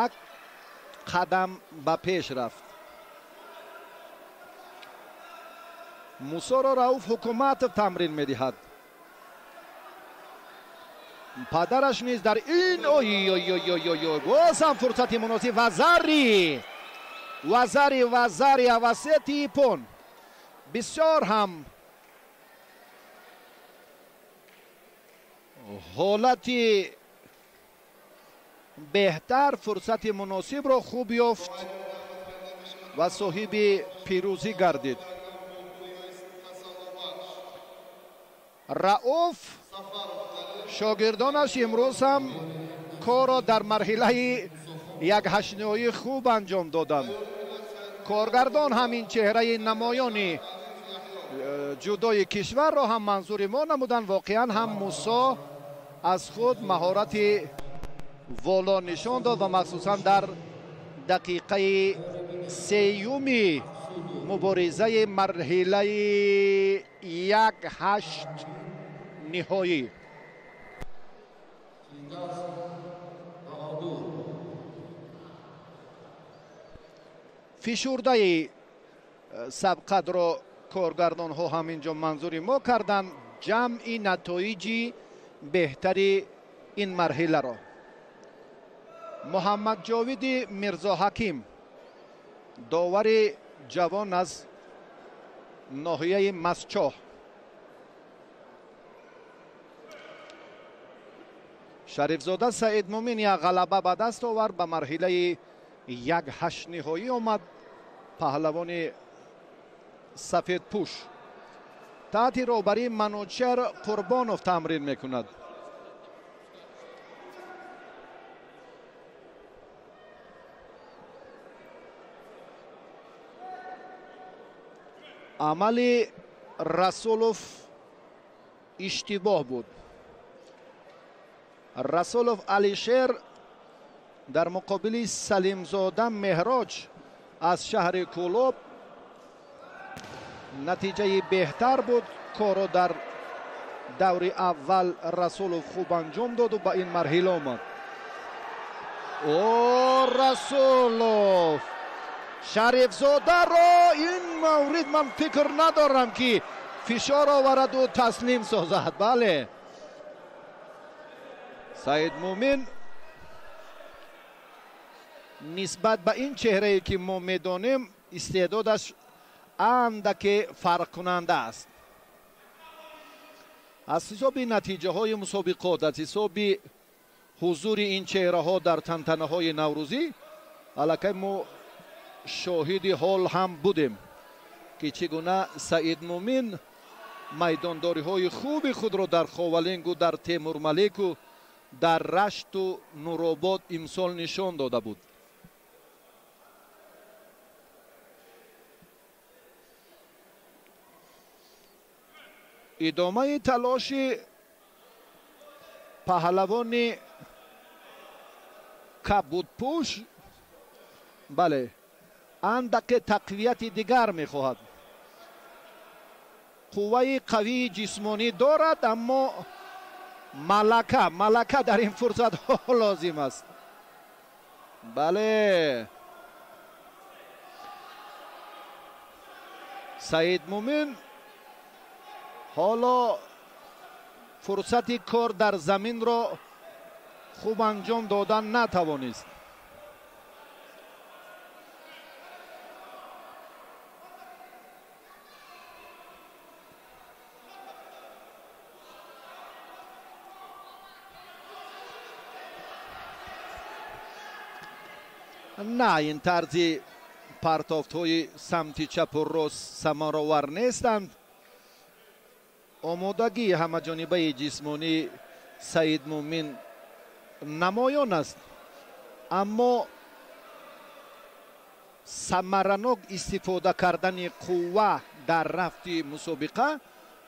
як қадам ба пеш рафт. Мусоро Рауф Ҳукуматов тамрин медиҳад. Падараш низ дар ин ой-ой-ой-ой-ой боз ҳам фурсати муносиб ва зари ва зари ва зари авасети ипон. Бисёр ҳам ҳолати беҳтар фурсати муносибро хуб ёфт ва соҳиби пирӯзӣ гардид. Рауф шогирдонаш имрӯз ҳам корро дар марҳилаи якҳаштниҳоӣ хуб анҷом доданд. Коргардон ҳам ин чеҳраи намоёни ҷудои кишварро ҳам манзури мо намуданд. Воқеан ҳам Мусо аз худ маҳорати воло нишон дод ва махсусан дар дақиқаи сеюми муборизаи марҳилаи 1-8 ниҳоӣ. Фишурдаи сабқатро коргардонҳо ҳам инҷо манзури мо карданд. Ҷамъи натоиҷи беҳтари ин марҳиларо Муҳаммадҷовиди Мирзоҳаким, довари ҷавон аз ноҳияи Масчоҳ. Шарифзода Саидмумин як ғалаба ба даст овард, ба марҳилаи 1-8 ниҳоӣ омад. Паҳлавони сафедпӯш таҳти роҳбарии Манучер Қурбонов тамрин мекунад. Амали Расулов иштибоҳ буд. Расулов Алишер дар муқобили Салимзода Меҳроҷ аз шаҳри Кӯлоб натиҷаи беҳтар буд. Корро дар даври аввал Расулов хуб анҷом доду ба ин марҳила омад. О, Расулов Шарифзодаро ин маврид ман фикр надорам, ки фишор овараду таслим созад. Бале, Саидмӯмин нисбат ба ин чеҳрае, ки мо медонем, истеъдодаш андаке фарқкунанда аст. Аз ҳисоби натиҷаҳои мусобиқот, аз ҳисоби ҳузури ин чеҳраҳо дар тантанаҳои наврӯзӣ, аллакай мо шоҳиди ҳол ҳам будем, ки чӣ гуна Саидмӯмин майдондориҳои хуби худро дар Ховалингу, дар Темурмалику, дар Рашту Нуробод имсол нишон дода буд. Идомаи талоши паҳлавони кабудпӯш, бале, андаке тақвияти дигар мехоҳад. Қувваи қавии ҷисмонӣ дорад, аммо малака дар ин фурсатҳо лозим аст. Бале, Саидмӯмин ҳоло фурсати кор дар заминро хуб анҷом додан натавонист. На, ин тарзи партофтҳои самти чапу рост самаровар нестанд. Омодагии ҳамаҷонибаи ҷисмонии Саидмӯмин намоён аст, аммо самаранок истифода кардани қувва дар рафти мусобиқа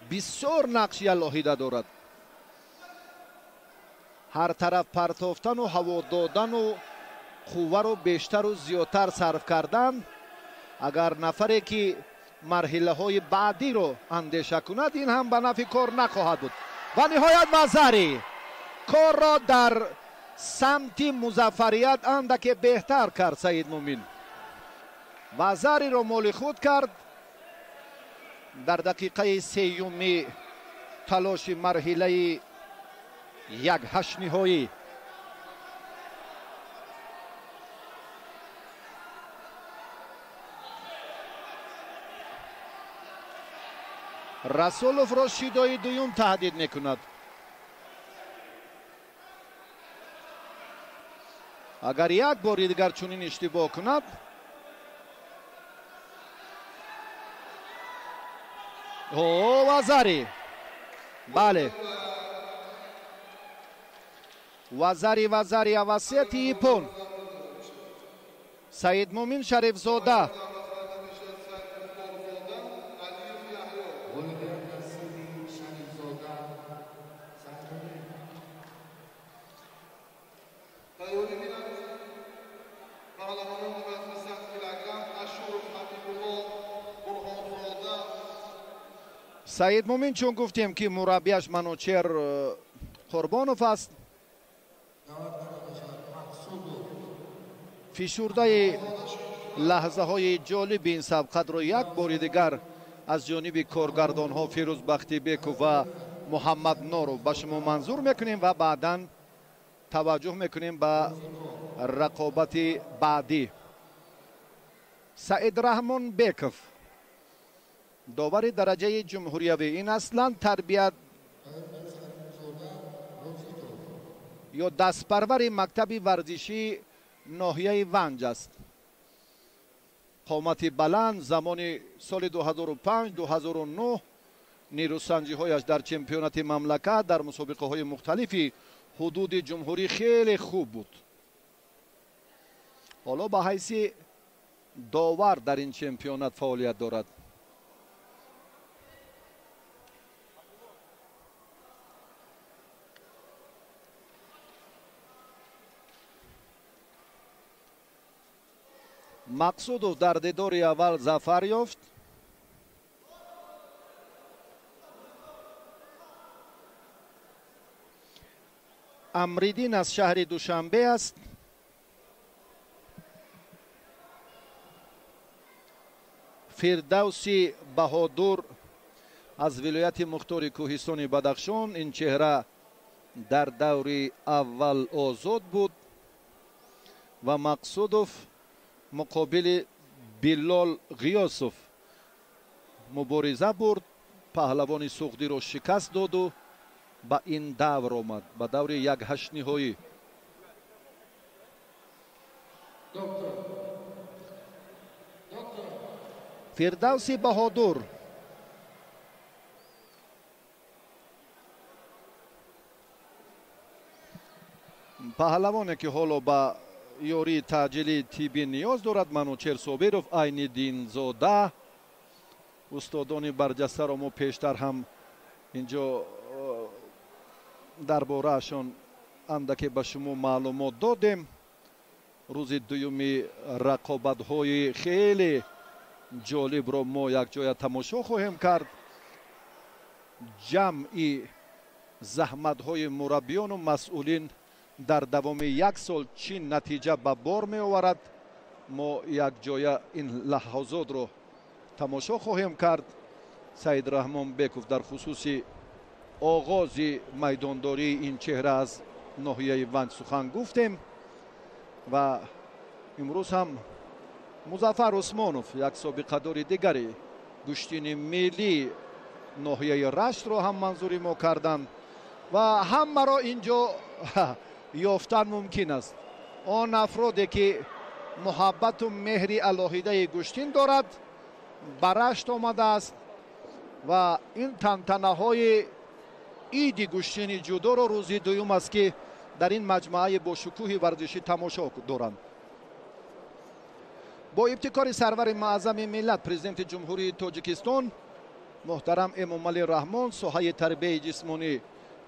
бисёр нақши алоҳида дорад. Ҳар тараф партофтану ҳаво додану қувваро бештару зиёдтар сарф кардан, агар нафаре ки марҳилаҳои баъдиро андеша кунад, ин ҳам ба нафъи кор нахоҳад буд. Ва ниҳоят вазари корро дар самти музаффарият андаке беҳтар кард Саидмӯмин. Вазариро моли худ кард дар дақиқаи сеюми талоши марҳилаи якҳаштниҳоӣ. Расуловро шидои дуюм таҳдид мекунад. Агар як бори дигар чунин иштибоҳ кунад, о, вазари, бале, вазари авасети ипон. Саидмӯмин Шарифзода. Саидмӯмин, чун гуфтем, ки мураббияш Манучер Қурбонов аст, фишурдаи лаҳзаҳои ҷолиби ин сабқатро як бори дигар аз ҷониби коргардонҳо Фирӯз Бахтибеков ва Муҳаммад Норов ба шумо манзур мекунем ва баъдан таваҷҷӯҳ мекунем ба рақобати баъдӣ. Саидраҳмон Беков, довари дараҷаи ҷумҳуриявӣ, ин аслан тарбият ё дастпарвари мактаби варзишии ноҳияи Ванҷ аст. Қомати баланд, замони соли 2005-2009 нерӯсанҷиҳояш дар чемпионати мамлакат дар мусобиқаҳои мухталифи ҳудуди ҷумҳурӣ хеле хуб буд. Ҳоло ба ҳайси довар дар ин чемпионат фаъолият дорад. Мақсудов дар дидори аввал зафар ёфт. Амриддин аз шаҳри Душанбе аст. Фирдавси Баҳодур аз вилояти мухтори кӯҳистони Бадахшон. Ин чеҳра дар даври аввал озод буд ва Мақсудов муқобили Билол Ғиёсов мубориза бурд. Паҳлавони суғдиро шикаст доду ба ин давр омад, ба даври якҳаштниҳоӣ. Фирдавси Баҳодур паҳлавоне ки ҳоло ба ёрии таъҷилии тиббӣ ниёз дорад. Манучер Собиров, Айниддинзода, устодони барҷастаро мо пештар ҳам инҷо дар бораашон андаке ба шумо маълумот додем. Рӯзи дуюми рақобатҳои хеле ҷолибро мо якҷоя тамошо хоҳем кард. Ҷамъи заҳматҳои мураббиёну масъулин дар давоми як сол чӣ натиҷа ба бор меоварад, мо якҷоя ин лаҳзотро тамошо хоҳем кард. Саидраҳмон Беков дар хусуси оғози майдондории ин чеҳра аз ноҳияи Ванҷ сухан гуфтем ва имрӯз ҳам Музаффар Усмонов, як собиқадори дигари гӯштини миллии ноҳияи Раштро ҳам манзури мо карданд ва ҳамаро инҷо ёфтан мумкин аст. Он афроде ки муҳаббату меҳри алоҳидаи гӯштин дорад ба Рашт омадааст ва ин тантанаҳои иди гӯштини ҷудоро рӯзи дуюм аст ки дар ин маҷмӯаи бошукӯҳи варзишӣ тамошо доранд. Бо ибтикори сарвари муаззами миллат, президенти Ҷумҳурии Тоҷикистон муҳтарам Эмомалӣ Раҳмон, соҳаи тарбияи ҷисмонӣ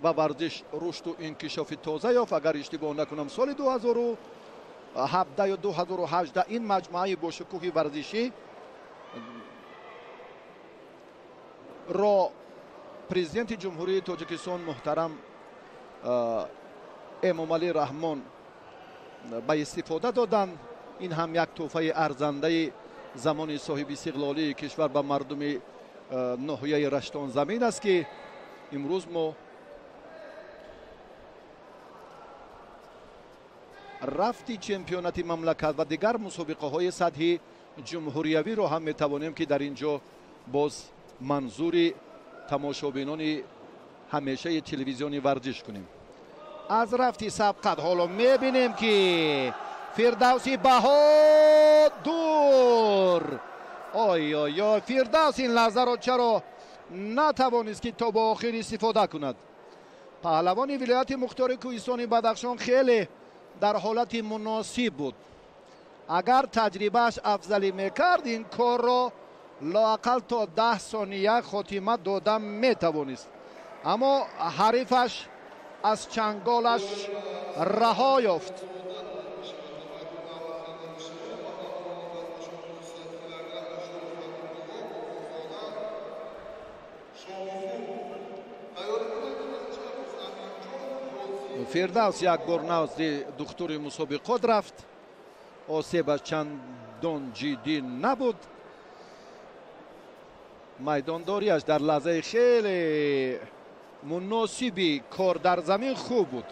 ва варзиш рушду инкишофи тоза ёфт. Агар иштибоҳ накунам, соли 2017 ё 2018 ин маҷмӯаи бошукӯҳи варзишӣ ро президенти Ҷумҳурии Тоҷикистон муҳтарам Эмомалӣ Раҳмон ба истифода доданд. Ин ҳам як тӯҳфаи арзандаи замони соҳиби истиқлолии кишвар ба мардуми ноҳияи Раштонзамин аст ки имрӯз мо рафти чемпионати мамлакат ва дигар мусобиқаҳои сатҳи ҷумҳуриявиро ҳам метавонем ки дар ин ҷо боз манзури тамошобинони ҳамешаи телевизиони варзиш кунем. Аз рафти сабқат ҳоло мебинем ки Фирдавси Баҳодур, ой ой ой, Фирдавс ин лаҳзаро чаро натавонист ки то ба охир истифода кунад. Паҳлавони вилояти мухтори кӯҳистони Бадахшон хеле дар ҳолати муносиб буд. Агар таҷрибааш афзалӣ мекард, ин корро лоақал то 10 сония хотима дода метавонист, аммо ҳарифаш аз чанголаш раҳо ёфт. Фирдавс як бор назди духтури мусобиқот рафт. Осебаш чандон ҷиддӣ набуд. Майдондориаш дар лаҳзаи хеле муносиби кор дар замин хуб буд.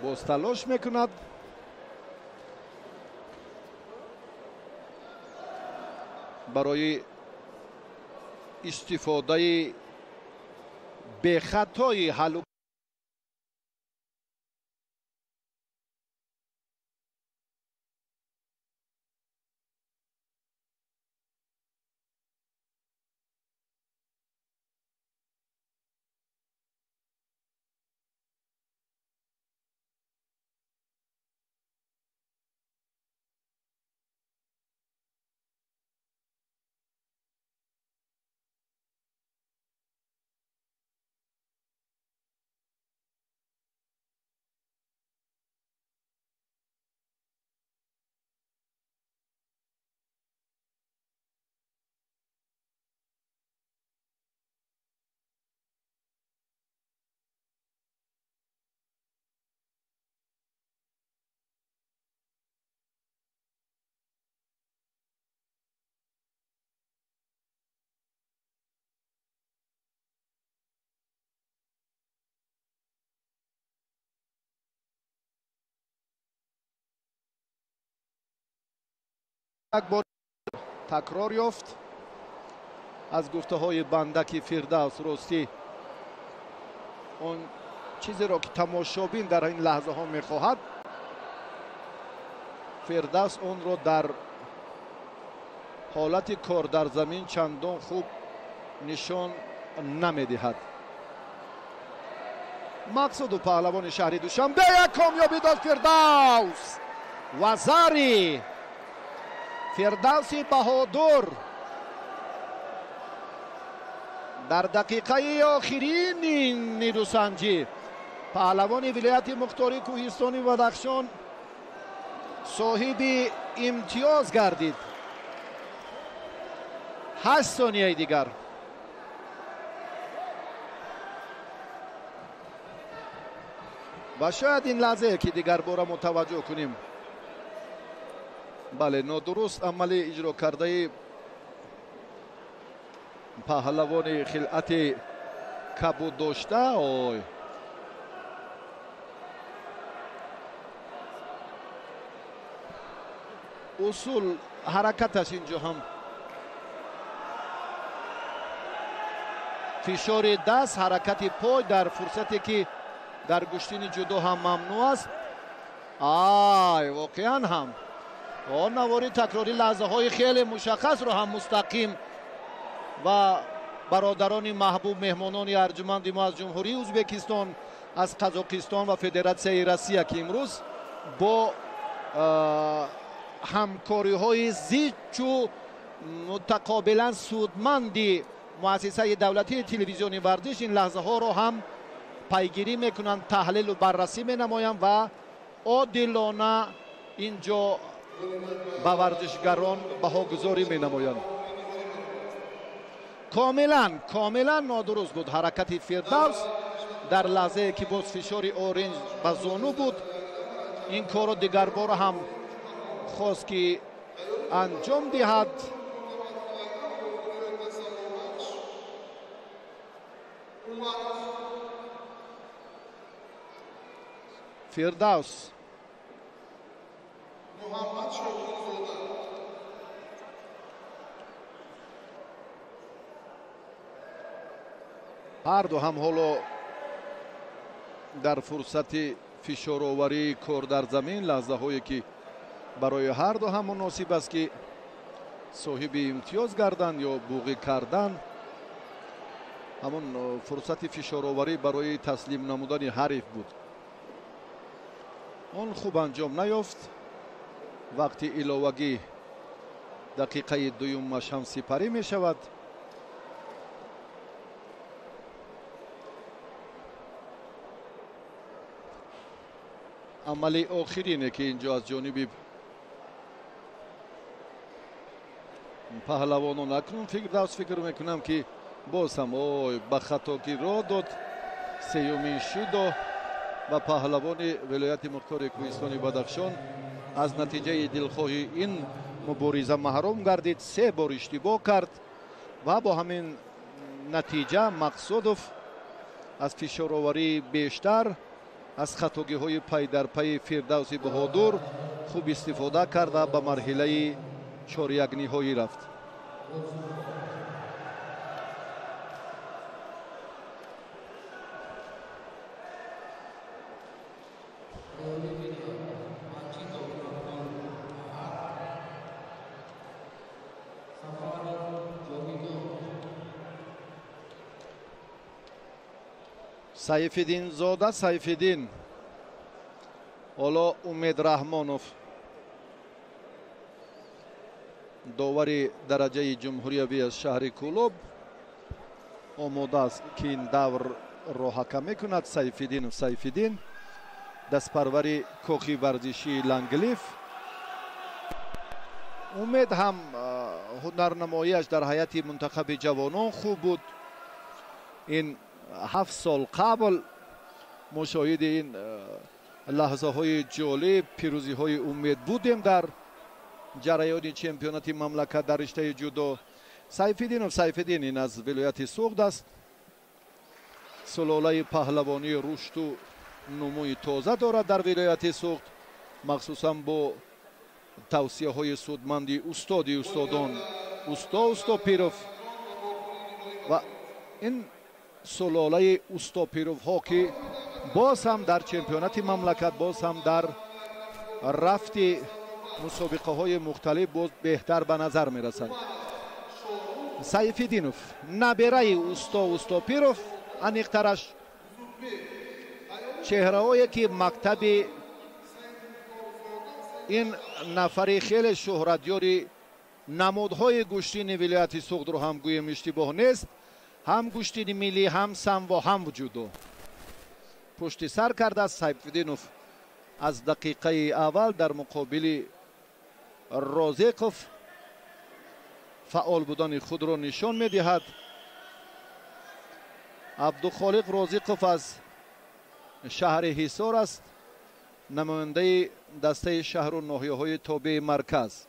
Боз талош мекунад. Барои истифодаи бехатои ҳалу Як бор такрор ёфт аз гуфтаҳои банда, ки Фирдавс ростӣ он чизеро, ки тамошобин дар ин лаҳзаҳо мехоҳад, Фирдавс онро дар ҳолати кор дар замин чандон хуб нишон намедиҳад. Мақсуду паҳлавони шаҳри Душанбе як комёбӣ дод Фирдавс вазари Фирдавси Баҳодур дар дақиқаи охирини нерӯсанҷӣ. Паҳлавони вилояти мухтории кӯҳистони Бадахшон соҳиби имтиёз гардид. 8 сонияи дигар. Ва шояд ин лаҳзае, ки дигар бора мо таваҷҷӯҳ кунем, бале, нодуруст амали иҷро кардаи паҳлавони хилъати кабуд дошта. Ой, усул ҳаракаташ инҷо ҳам фишори даст, ҳаракати пой дар фурсате, ки дар гӯштини ҷудо ҳам мамнӯъ аст. Ай, воқеан ҳам он навори такрорӣ лаҳзаҳои хеле мушаххасро ҳам мустақим ва бародарони маҳбуб, меҳмонони арҷуманди мо аз Ҷумҳурии Ӯзбекистон, аз Қазоқистон ва Федератсияи Россия, ки имрӯз бо ҳамкориҳои зичу мутақобилан судманди муассисаи давлатии телевизиони варзиш ин лаҳзаҳоро ҳам пайгирӣ мекунанд, таҳлилу баррасӣ менамоянд ва одилона ин ҷо ба варзишгарон баҳогузорӣ менамоянд. Комилан, комилан нодуруст буд ҳаракати Фирдавс дар лаҳзае, ки боз фишори оринҷ ба зону буд. Ин корро дигарбора ҳам хост, ки анҷом диҳад. Фирдавс ҳарду ҳам ҳоло дар фурсати фишороварии кор дар замин, лаҳзаҳое, ки барои ҳарду ҳам муносиб аст, ки соҳиби имтиёз гарданд ё буғӣ кардан. Ҳамон фурсати фишороварӣ барои таслим намудани ҳариф буд, он хуб анҷом наёфт. Вақти иловагӣ дақиқаи дуюмаш ҳам сипарӣ мешавад. Амали охирине, ки инҷо аз ҷониби паҳлавонон акнун Фирдавс фикр мекунам, ки боз ҳам ой ба хатогӣ роҳ дод. Сеюмин шидо ва паҳлавони вилояти мухтори кӯҳистони Бадахшон аз натиҷаи дилхоҳи ин мубориза маҳрум гардид. Се бор иштибоҳ кард ва бо ҳамин натиҷа Мақсудов аз фишороварии бештар, аз хатогиҳои пайдарпайи Фирдавси Баҳодур хуб истифода кард ва ба марҳилаи чорякниҳоӣ рафт. Сайфиддинзода Сайфиддин, ҳоло Умед Раҳмонов, довари дараҷаи ҷумҳуриявӣ аз шаҳри Кӯлоб, омода аст, ки ин даврро ҳакам мекунад. Сайфиддинов Сайфиддин, дастпарвари кохи варзишии Ланглиф. Умед ҳам ҳунарнамоиаш дар ҳайати мунтахаби ҷавонон хуб буд. Ин 7 сол қабл мушоҳиди ин лаҳзаҳои ҷолиб, пирӯзиҳои Умед будем дар ҷараёни чемпионати мамлакат дар риштаи ҷудо. Сайфиддинов Сайфиддин ин аз вилояти Суғд аст. Сулолаи паҳлавонии рушду нумӯи тоза дорад дар вилояти Суғд, махсусан бо Тавсияҳои судманди устоди устодон усто Устопиров ва ин сулолаи Устопировҳо, ки боз ҳам дар чемпионати мамлакат, боз ҳам дар рафти мусобиқаҳои мухталиф боз беҳтар ба назар мерасанд. Сайфиддинов набераи усто Устопиров, аниқтараш чеҳраҳое ки мактаби ин нафари хеле шӯҳратёри намудҳои гӯштини вилояти Суғдро ҳам гӯем иштибоҳ нест, ҳам гӯштини миллӣ, ҳам самбо, ҳам ҷудо пушти сар кардааст. Сайфиддинов аз дақиқаи аввал дар муқобили Розиқов фаъол будани худро нишон медиҳад. Абдухолиқ Розиқов аз шаҳри Ҳисор аст, намояндаи дастаи шаҳру ноҳияҳои тобеи марказ.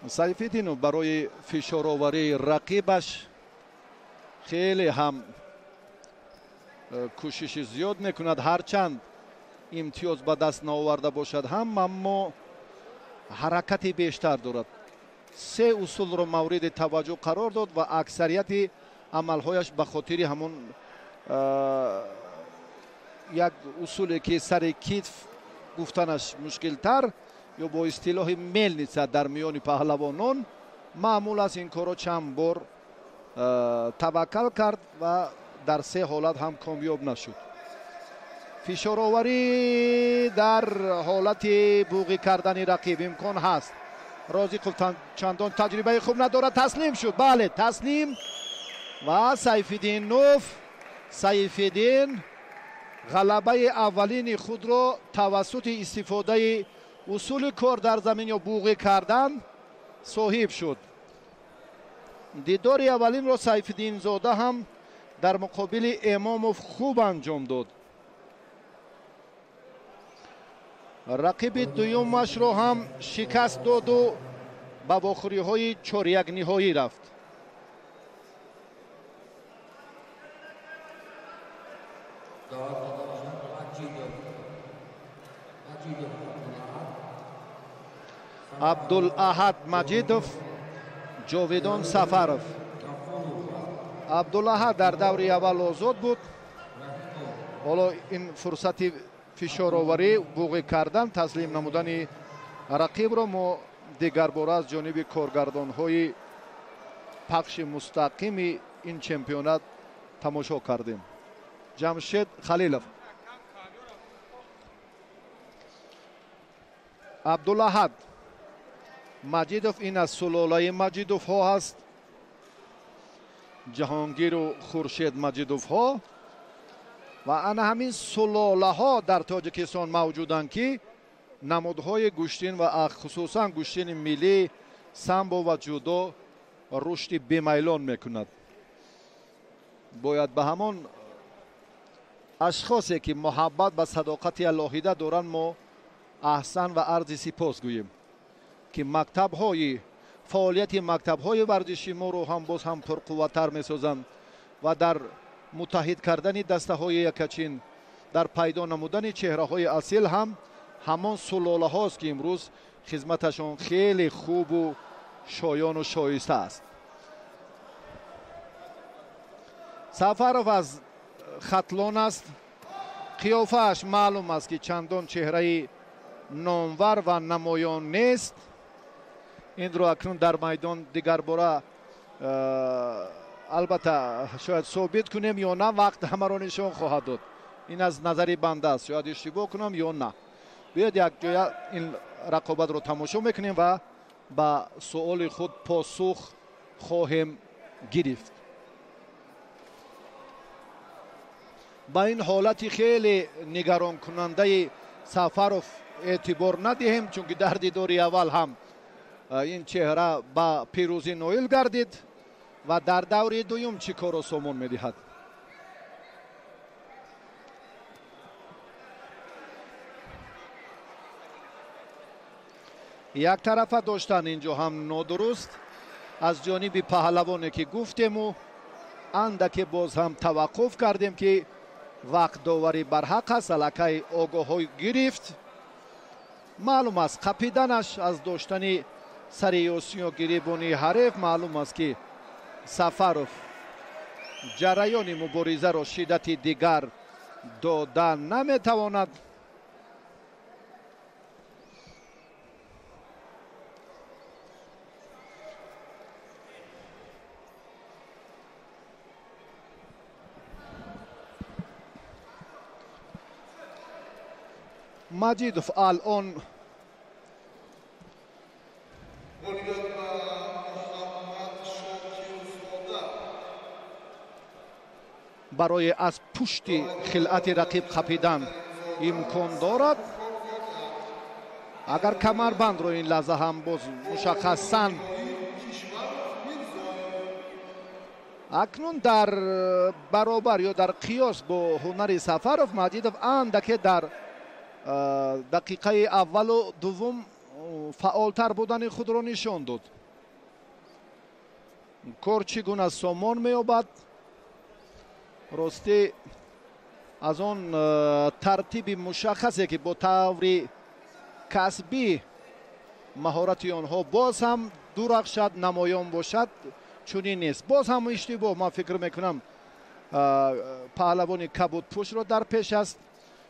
Сайфиддинов барои фишороварии рақибаш хеле ҳам кӯшиши зиёд мекунад, ҳарчанд имтиёз ба даст наоварда бошад ҳам, аммо ҳаракати бештар дорад. Се усулро мавриди таваҷҷӯҳ қарор дод ва аксарияти амалҳояш ба хотири ҳамон як усуле ки сари китф гуфтанаш мушкилтар ё бо истилоҳи мелница дар миёни паҳлавонон маъмул аст, ин корро чанд бор таваккал кард ва дар се ҳолат ҳам комёб нашуд. Фишороварӣ дар ҳолати буғӣ кардани рақиб имкон ҳаст. Розиқов чандон таҷрибаи хуб надорад, таслим шуд. Бале, таслим ва Сайфиддинов, Сайфиддин ғалабаи аввалини худро тавассути истифодаи усули кор дар замин ё буғӣ кардан соҳиб шуд. Дидори аввалинро Сайфиддинзода ҳам дар муқобили Эмомов хуб анҷом дод. Рақиби дуюмашро ҳам шикаст доду ба вохӯриҳои чорякниҳоӣ рафт. Абдулаҳад Маҷидов, Ҷовидон Сафаров. Абдулаҳад дар даври аввал озод буд. Ҳоло ин фурсати фишороварӣ, буғӣ кардан, таслим намудани рақибро мо дигарбора аз ҷониби коргардонҳои пахши мустақими ин чемпионат тамошо кардем. Ҷамшед Халилов. Абдулаҳад Маҷидов ин аз сулолаи Маҷидовҳо ҳаст. Ҷаҳонгиру Хуршед Маҷидовҳо ва ана ҳамин сулолаҳо дар Тоҷикистон мавҷуданд, ки Намудҳои гӯштин ва хусусан гӯштини миллӣ, самбо ва ҷудо рушди бемайлон мекунад. Бояд ба ҳамон ашхосе ки муҳаббат ба садоқати алоҳида доранд мо аҳсан ва арзи сипос гӯем, ки мактабҳои фаъолияти мактабҳои варзиши моро ҳам боз ҳам пурқувваттар месозанд ва дар муттаҳид кардани дастаҳои якачин, дар пайдо намудани чеҳраҳои асил ҳам ҳамон сулолаҳост, ки имрӯз хизматашон хеле хубу шоёну шоиста аст. Сафаров аз Хатлон аст. Қиёфааш маълум аст, ки чандон чеҳраи номвар ва намоён нест. Инро акнун дар майдон дигарбора албатта шояд собит кунем ё на, вақт ҳамаро нишон хоҳад дод. Ин аз назари банда аст, шояд иштибоҳ кунам ё на. Биёед якҷоя ин рақобатро тамошо мекунем ва ба суоли худ посух хоҳем гирифт. Ба ин ҳолати хеле нигаронкунандаи Сафаров эътибор надиҳем, чунки дар дидори аввал ҳам ин чеҳра ба пирӯзӣ ноил гардид ва дар даври дуюм чӣ корро сомон медиҳад. Як тарафа доштан инҷо ҳам нодуруст аз ҷониби паҳлавоне, ки гуфтему андаке боз ҳам таваққуф кардем, ки вақт доварӣ барҳақ аст, аллакай огоҳҳо гирифт. Маълум аст қапиданаш аз доштани сари ёсиё гирибони ҳариф, маълум аст, ки Сафаров ҷараёни муборизаро шиддати дигар дода наметавонад. Маҷидов алон барои аз пушти хилъати рақиб қапидан имкон дорад. Агар камарбандро ин лаҳза ҳам боз мушаххасан акнун дар баробар ё дар қиёс бо ҳунари Сафаров, Маҷидов андаке дар дақиқаи аввалу дуввум фаъолтар будани худро нишон дод. Кор чӣ гуна сомон меёбад? Ростӣ аз он тартиби мушаххасе, ки бо таври касбӣ маҳорати онҳо боз ҳам дурахшад, намоён бошад, чунин нест. Боз ҳам иштибоҳ, ман фикр мекунам, паҳлавони кабудпӯшро дар пеш аст,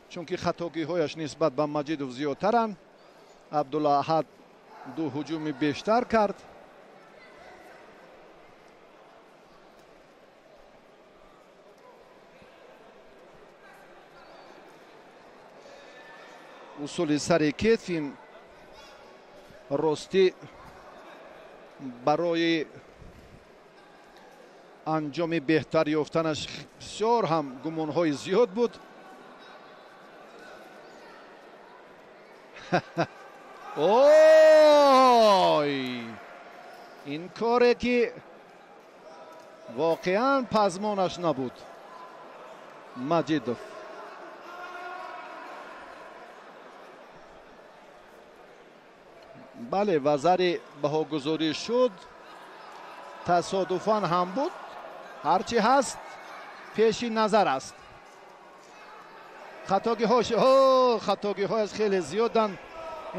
чунки хатогиҳояш нисбат ба Маҷидов зиёдтаранд. Абдулаҳад ду ҳуҷуми бештар кард. Усули сари кетф ин ростӣ барои анҷоми беҳтар ёфтанаш бисёр ҳам гумонҳои зиёд буд. Ой, ин коре ки воқеан пазмонаш набуд Маҷидов. Бале, вазари баҳогузорӣ шуд, тасодуфан ҳам буд, ҳарчи ҳаст пеши назар аст. Хатогиҳош, хатогиҳояш хеле зиёданд.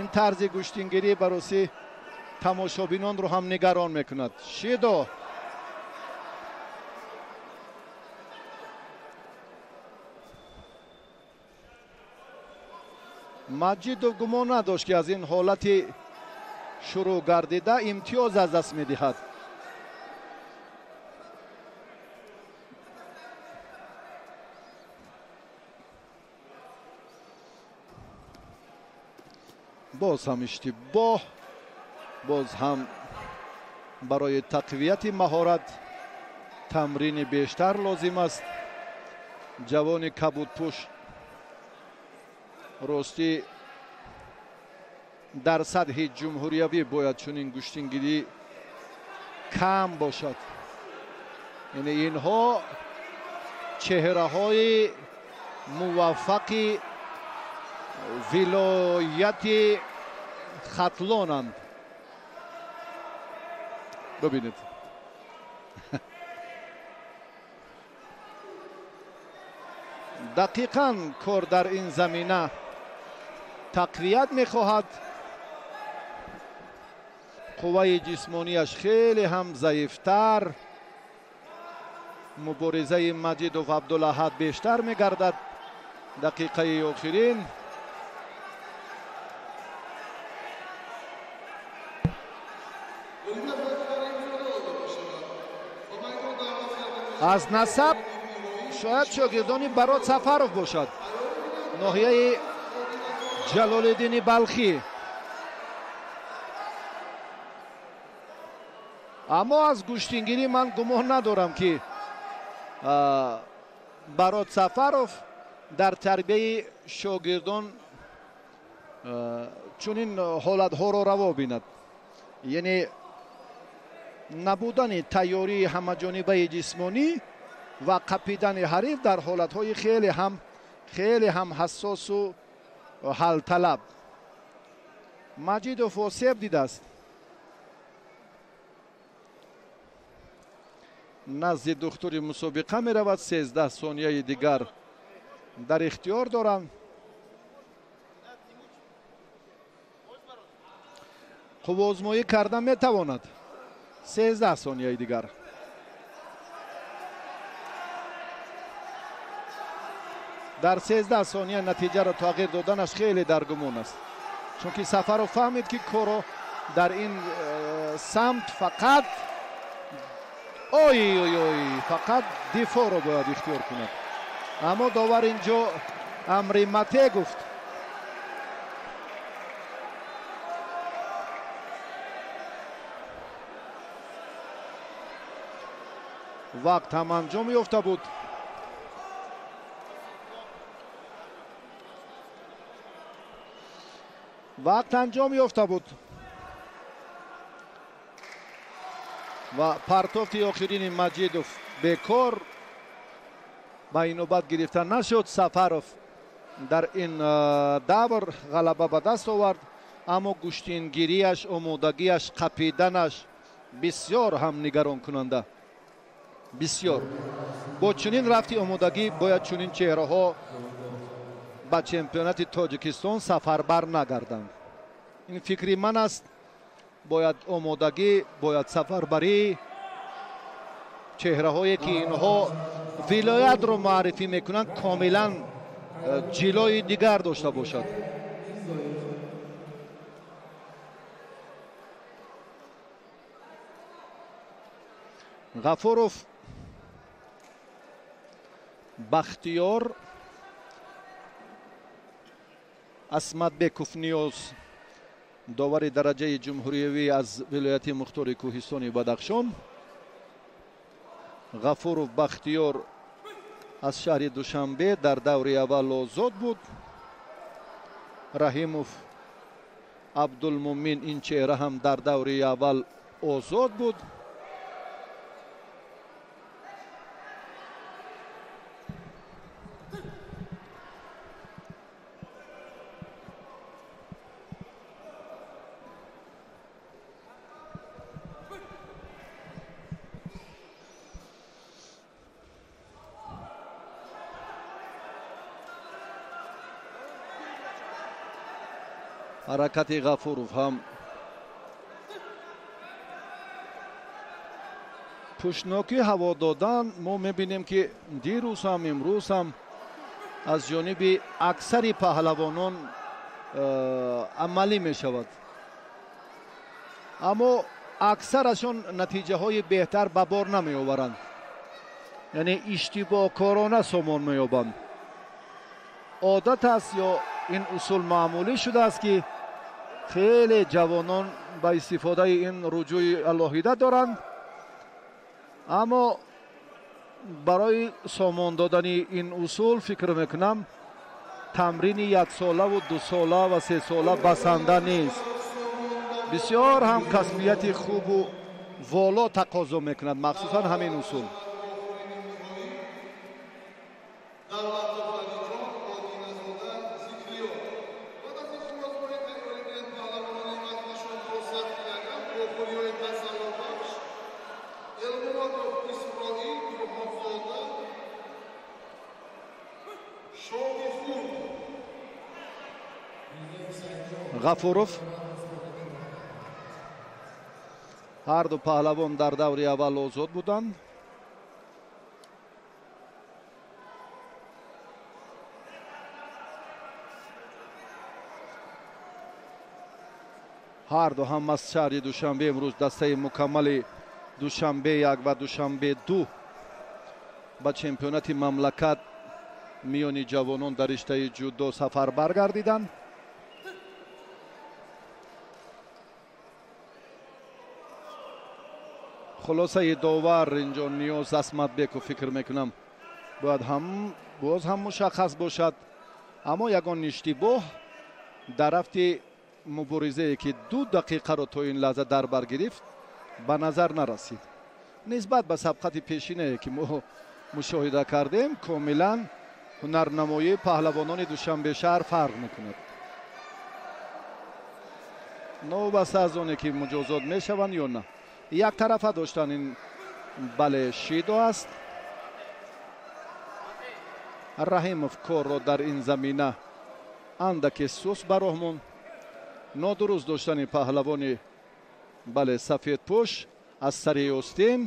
Ин тарзи гӯштингирӣ бароси тамошобинонро ҳам нигарон мекунад. Шидо Маҷидов гумон надошт, ки аз ин ҳолати шурӯъ гардида имтиёз аз даст медиҳад. Боз ҳам иштибоҳ, боз ҳам барои тақвияти маҳорат тамрини бештар лозим аст. Ҷавони кабудпӯш ростӣ Дар сатҳи ҷумҳуриявӣ бояд чунин гӯштингирӣ кам бошад. Яъне инҳо чеҳраҳои муваффақи вилояти Хатлонанд. Бибинед. Дақиқан кор дар ин замина тақвият мехоҳад. Қувваи ҷисмонияш хеле ҳам заифтар. Муборизаи Маҷидов Абдулаҳад бештар мегардад. Дақиқаи охирин. Аз насаб шояд шогирдони Барот Сафаров бошад. Ноҳияи Ҷалолиддини Балхӣ. Аммо аз гӯштингирӣ ман гумон надорам, ки Барот Сафаров дар тарбияи шогирдон чунин ҳолатҳоро раво бинад. Яъне набудани тайёрии ҳамаҷонибаи ҷисмонӣ ва қапидани ҳариф дар ҳолатҳои хеле ҳам ҳассосу ҳалталаб. Маҷидов осеб дидааст. Назди духтури мусобиқа меравад. 13 сонияи дигар дар ихтиёр доранд. Қувваозмоӣ карда метавонад. 13 сонияи дигар. Дар 13 сония натиҷаро тағйир доданаш хеле дар гумон аст, чунки Сафаров фаҳмид, ки корро дар ин самт фақат ой ой ой фақат дифоъро бояд ихтиёр кунад. Аммо довар инҷо амри мате гуфт. Вақт ҳам анҷом ёфта буд. Вақт анҷом ёфта буд ва партофти охирини Маҷидов бекор ба инобат гирифта нашуд. Сафаров дар ин давр ғалаба ба даст овард, аммо гӯштингирияш, омодагиаш, қапиданаш бисёр ҳам нигаронкунанда. Бисёр. Бо чунин рафти омодагӣ бояд чунин чеҳраҳо ба чемпионати Тоҷикистон сафарбар нагарданд. Ин фикри ман аст. Бояд омодагӣ, бояд сафарбарӣ, чеҳраҳое ки инҳо вилоятро муаррифӣ мекунанд, комилан ҷилои дигар дошта бошад. Ғафуров Бахтиёр, Асматбеков Ниёз, довари дараҷаи ҷумҳуриявӣ аз вилояти мухтори Кӯҳистони Бадахшон. Ғафуров Бахтиёр аз шаҳри Душанбе дар даври аввал озод буд. Раҳимов Абдулмумин, ин чеҳра ҳам дар даври аввал озод буд. Ҳаракати Ғафуров ҳам пӯшнокӣ ҳаво додан. Мо мебинем, ки дирӯз ҳам, имрӯз ҳам аз ҷониби аксари паҳлавонон амалӣ мешавад, аммо аксарашон натиҷаҳои беҳтар ба бор намеоваранд, яъне иштибоҳкорона сомон меёбанд. Одат аст ё ин усул маъмулӣ шудааст, ки хеле ҷавонон ба истифодаи ин руҷӯи алоҳида доранд, аммо барои сомон додани ин усул фикр мекунам Тамрини яксолаву дусола ва сесола басанда нест. Бисёр ҳам касбияти хубу воло тақозо мекунад, махсусан ҳамин усул. Ғафуров. Ҳар ду паҳлавон дар даври аввал озод буданд. Ҳар ду ҳам аз шаҳри Душанбе. Имрӯз дастаи мукаммали Душанбе 1 ва Душанбе 2 ба чемпионати мамлакат миёни ҷавонон дар риштаи ҷудо сафар баргардиданд. Хулосаи довар инҷо Ниёз Асматбеков фикр мекунам бояд ҳам боз ҳам мушаххас бошад, аммо ягон иштибоҳ дар рафти муборизае ки 2 дақиқаро то ин лаҳза дар бар гирифт ба назар нарасид. Нисбат ба сабқати пешинае ки мо мушоҳида кардем, комилан ҳунарнамоии паҳлавонони Душанбе шаҳр фарқ мекунад. Новобаста аз оне ки муҷозот мешаванд ё на, яктарафа доштан ин бале шидо аст. Раҳимов корро дар ин замина андаке сус ба роҳ монд. Нодуруст доштани паҳлавони бале сафедпӯш аз сари остин,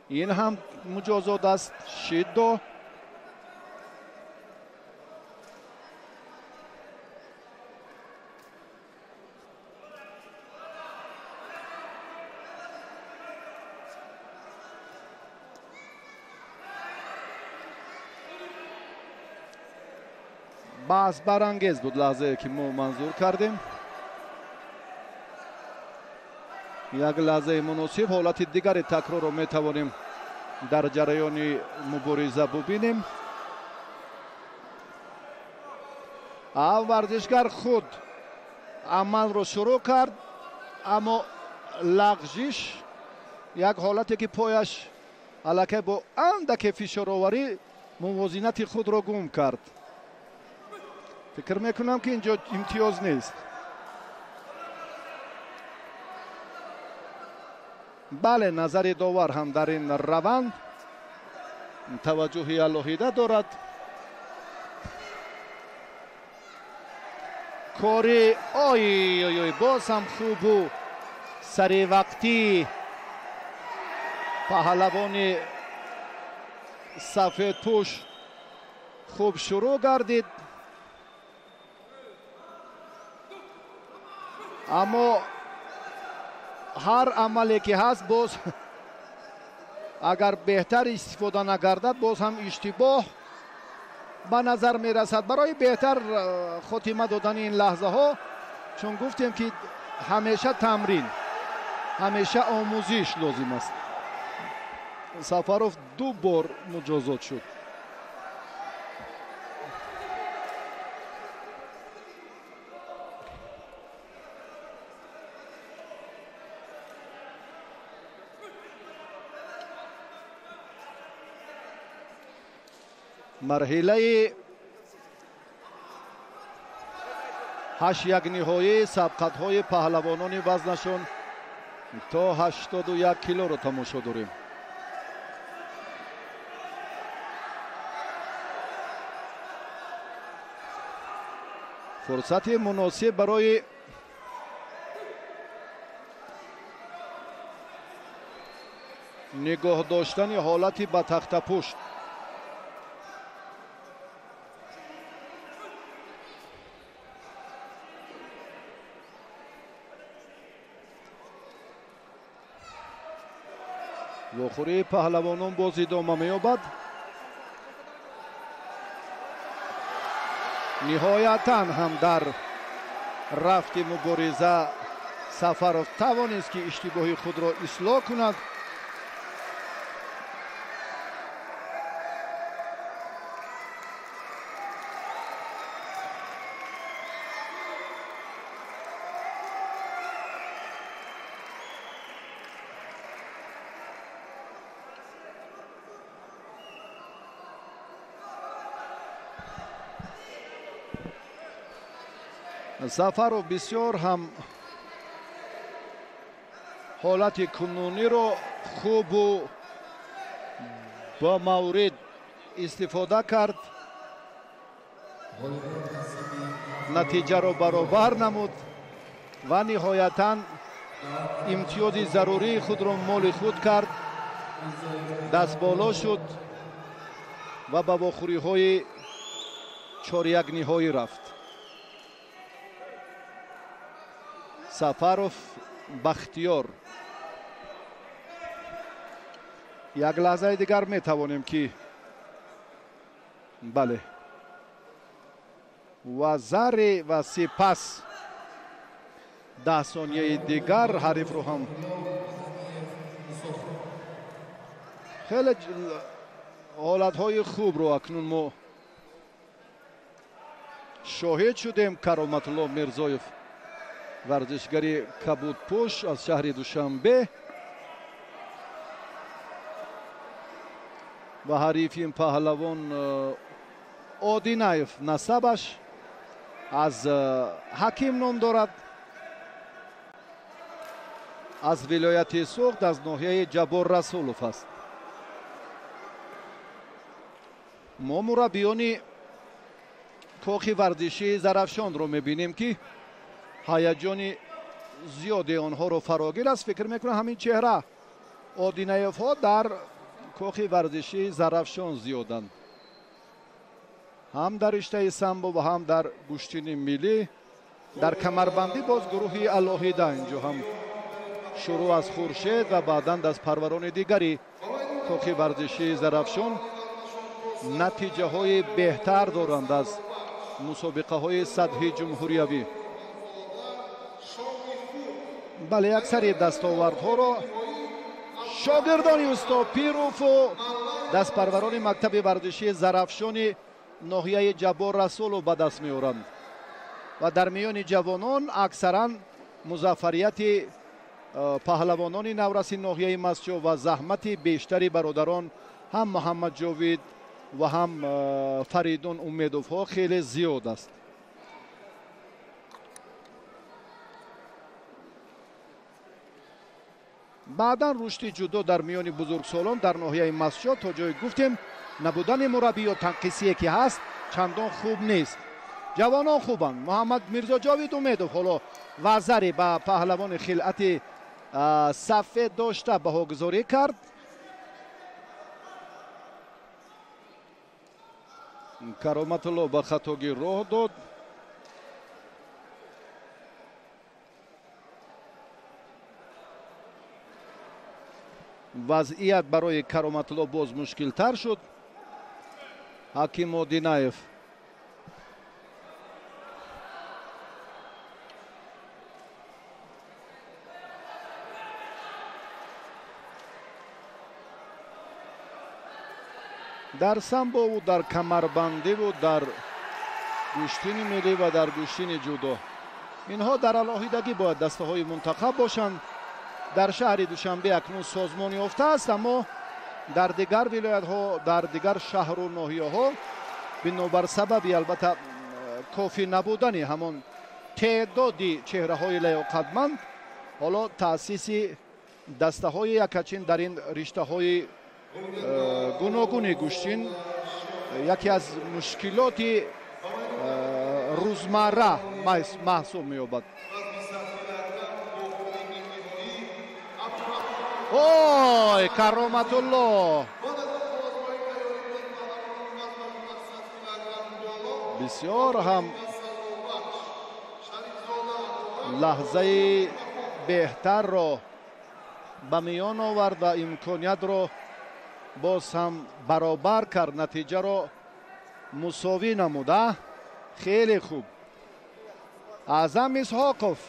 ин ҳам муҷозот аст. Шидо баҳс барангез буд лаҳзае ки мо манзур кардем. Як лаҳзаи муносиб ҳолати дигари такрорро метавонем дар ҷараёни мубориза бубинем. Варзишгар худ амалро шурӯъ кард, аммо лағжиш як ҳолате ки пояш аллакай бо андаке фишороварӣ мувозинати худро гум кард. Фикр мекунам ки инҷо имтиёз нест. Бале, назари довар ҳам дар ин раванд таваҷҷӯҳи алоҳида дорад. Кори ой ой ой боз ҳам хубу саривақтӣ паҳлавони сафедпӯш хуб шурӯъ гардид, аммо ҳар амале ки ҳаст боз агар беҳтар истифода нагардад боз ҳам иштибоҳ ба назар мерасад. Барои беҳтар хотима додани ин лаҳзаҳо, чун гуфтем ки ҳамеша тамрин, ҳамеша омӯзиш лозим аст. Сафаров 2 бор муҷозот шуд. Марҳилаи 8-1 ниҳоии сабқатҳои паҳлавонони вазнашон то 81 килоро тамошо дорем. Фурсати муносиб барои нигоҳ доштани ҳолати ба тахтапушт. Вохӯрии паҳлавонон боз идома меёбад. Ниҳоятан ҳам дар рафти мубориза Сафаров тавонист ки иштибоҳи худро ислоҳ кунад. Сафаров бисёр ҳам ҳолати кунуниро хубу ба маврид истифода кард, натиҷаро баробар намуд ва ниҳоятан имтиёзи зарурии худро моли худ кард, дастболо шуд ва ба вохӯриҳои чорякниҳоӣ рафт. Сафаров Бахтиёр. Як лаҳзаи дигар метавонем ки бале ва заре ва сипас 10 сонияи дигар ҳарифро ҳам хеле ҳолатҳои хубро акнун мо шоҳид шудем. Кароматулло Мирзоев, варзишгари кабудпӯш аз шаҳри Душанбе ва ҳарифи ин паҳлавон Одинаев, насабаш аз Ҳаким ном дорад, аз вилояти Суғд, аз ноҳияи Ҷаббор Расулов аст. Мо мураббиёни кохи варзишии Зарафшонро мебинем, ки ҳаяҷони зиёде онҳоро фарогир аст. Фикр мекунам ҳамин чеҳра Одинаевҳо дар кохи варзишии Зарафшон зиёданд, ҳам дар риштаи самбо ва ҳам дар гӯштини миллӣ. Дар камарбандӣ боз гурӯҳи алоҳида, инҷо ҳам шурӯъ аз Хуршед ва баъдан дастпарварони дигари кохи варзишии Зарафшон натиҷаҳои беҳтар доранд аз мусобиқаҳои сатҳи ҷумҳуриявӣ. Бале, аксари дастовардҳоро шогирдони устод Пирову дастпарварони мактаби варзишии Зарафшони ноҳияи Ҷаббор Расулов ба даст меоранд ва дар миёни ҷавонон аксаран музаффарияти паҳлавонони навраси ноҳияи Мастчоҳ ва заҳмати бештари бародарон ҳам Муҳаммадҷовид ва ҳам Фаридун Умедовҳо хеле зиёд аст. Баъдан рушди ҷудо дар миёни бузургсолон дар ноҳияи Мастчоҳ то ҷое гуфтем набудани мураббӣ ё танқисие ки ҳаст чандон хуб нест. Ҷавонон хубанд. Муҳаммад Мирзоҷовид Умедов ҳоло вазаре ба паҳлавони хилъати сафед дошта баҳогузорӣ кард. Кароматулло ба хатогӣ роҳ дод. Вазъият барои Кароматулло боз мушкилтар шуд. Ҳаким Одинаев дар самбову дар камарбандиву дар гӯштини миллӣ ва дар гӯштини ҷудо инҳо дар алоҳидагӣ бояд дастаҳои мунтахаб бошанд. Дар шаҳри Душанбе акнун созмон ёфтааст, аммо дар дигар вилоятҳо, дар дигар шаҳру ноҳияҳо бинобар сабаби албатта кофӣ набудани ҳамон теъдоди чеҳраҳои лаёқатманд ҳоло таъсиси дастаҳои якачин дар ин риштаҳои гуногуни гӯштин яке аз мушкилоти рӯзмарра маҳсуб меёбад. Ой, Кароматулло бисёр ҳам лаҳзаи беҳтарро ба миён овард ва имкониятро боз ҳам баробар кард, натиҷаро мусовӣ намуда. Хеле хуб. Аъзам Исҳоқов,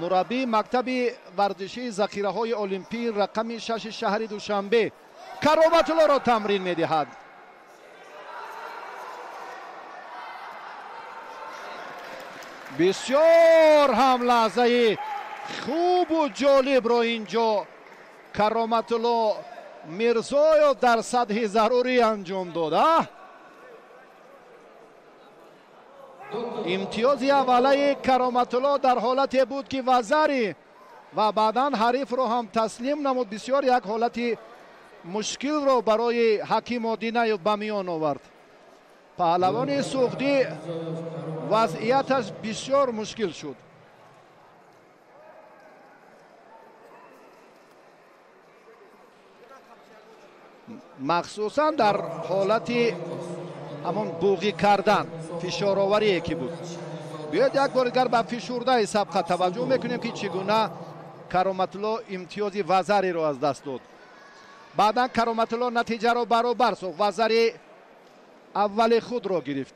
мураббии мактаби варзишии захираҳои олимпӣ рақами 6 шаҳри Душанбе, Кароматуллоро тамрин медиҳад. Бисёр ҳам лаҳзаи хубу ҷолибро инҷо Кароматулло Мирзоев дар сатҳи зарурӣ анҷом дод. Имтиёзи аввалаи Кароматулло дар ҳолате буд, ки вазари ва баъдан ҳарифро ҳам таслим намуд. Бисёр як ҳолати мушкилро барои Ҳаким Одинаев ба миён овард. Паҳлавони суғдӣ вазъияташ бисёр мушкил шуд. Махсусан дар ҳолати ҳамон буғӣ кардан, фишороварие ки буд. Биёед як бори дигар ба фишурдаи сабқа таваҷҷӯҳ мекунем, ки чӣ гуна Кароматулло имтиёзи вазариро аз даст дод. Баъдан Кароматулло натиҷаро баробар сохт, вазари аввали худро гирифт.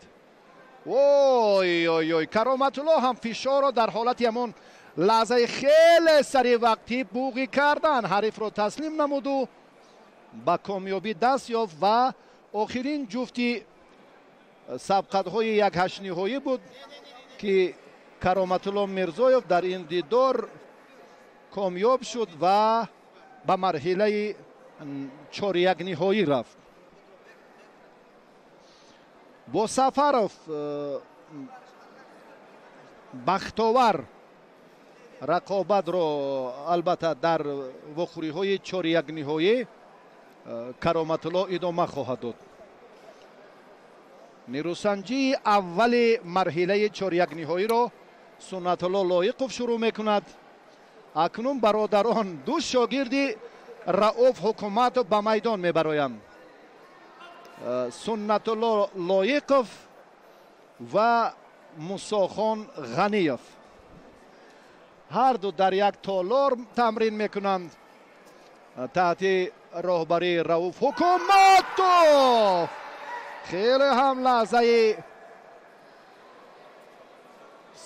Ой ой ой, Кароматулло ҳам фишорро дар ҳолати ҳамон лаҳзаи хеле саривақтӣ буғӣ кардан ҳарифро таслим намуду ба комёбӣ даст ёфт ва охирин ҷуфти сабқатҳои якҳаштниҳоӣ буд, ки Кароматулло Мирзоев дар ин дидор комёб шуд ва ба марҳилаи чорякниҳоӣ рафт. Бо Сафаров бахтовар рақобатро албатта дар вохӯриҳои чорякниҳоӣ Кароматулло идома хоҳад дод. Нерӯсанҷии аввали марҳилаи чорякниҳоиро Суннатулло Лоиқов шурӯъ мекунад. Акнун бародарон ду шогирди Рауф Ҳукуматов ба майдон мебароянд. Суннатулло Лоиқов ва Мусохон Ғаниев ҳарду дар як толор тамрин мекунанд таҳти роҳбарии Рауф Ҳукуматов. Хеле ҳам лаҳзаи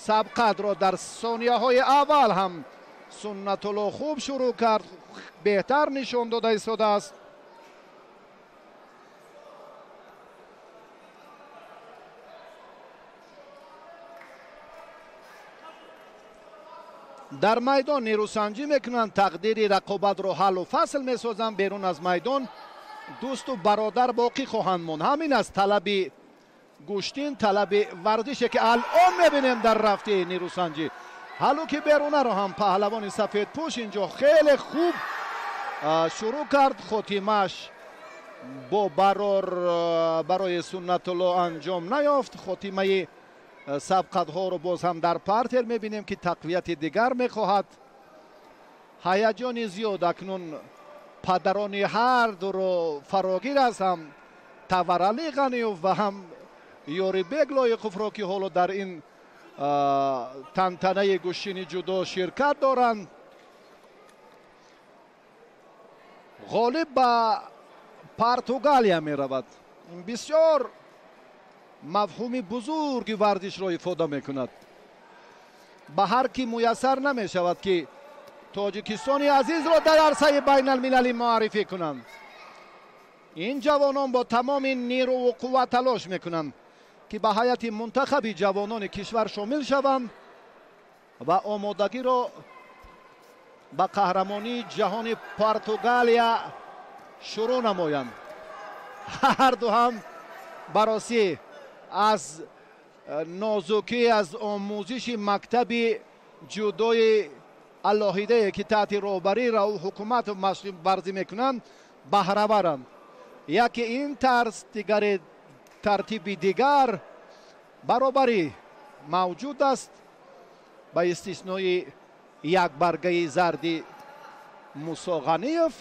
сабқатро дар сонияҳои аввал ҳам Суннатулло хуб шурӯъ кард, беҳтар нишон дода истодааст. Дар майдон нерӯсанҷӣ мекунанд, тақдири рақобатро ҳаллу фасл месозанд. Берун аз майдон дӯсту бародар боқӣ хоҳанд монд. Ҳамин аст талаби гӯштин, талаби варзише, ки алон мебинем дар рафти нерӯсанҷӣ. Ҳаллу ки берунаро ҳам паҳлавони сафедпӯш инҷо хеле хуб шурӯъ кард. Хотимааш бо барор барои Суннатулло анҷом наёфт. Хотимаи сабқатҳоро боз ҳам дар партер мебинем, ки тақвияти дигар мехоҳад. Ҳаяҷони зиёд акнун падарони ҳар дуро фарогир аст, ҳам Таваралӣ Ғаниев ва ҳам Ёрибек Лоиқовро, ки ҳоло дар ин тантанаи гӯштини ҷудо ширкат доранд. Ғолиб ба Португалия меравад. Бисёр мафҳуми бузурги варзишро ифода мекунад. Ба ҳар ки муяссар намешавад, ки Тоҷикистони азизро дар арсаи байналмилалӣ муаррифӣ кунанд. Ин ҷавонон бо тамоми нерӯву қувват талош мекунанд, ки ба ҳайати мунтахаби ҷавонони кишвар шомил шаванд ва омодагиро ба қаҳрамонии ҷаҳони Португалия шурӯъ намоянд. Ҳарду ҳам баросӣ аз нозукӣ, аз омӯзиши мактаби ҷудои алоҳидае, ки таҳти роҳбарии Рауф Ҳукуматов варзӣ мекунанд, баҳраваранд. Яке ин тарз, дигаре тартиби дигар. Баробарӣ мавҷуд аст ба истиснои як баргаи зарди Мусо Ғаниев.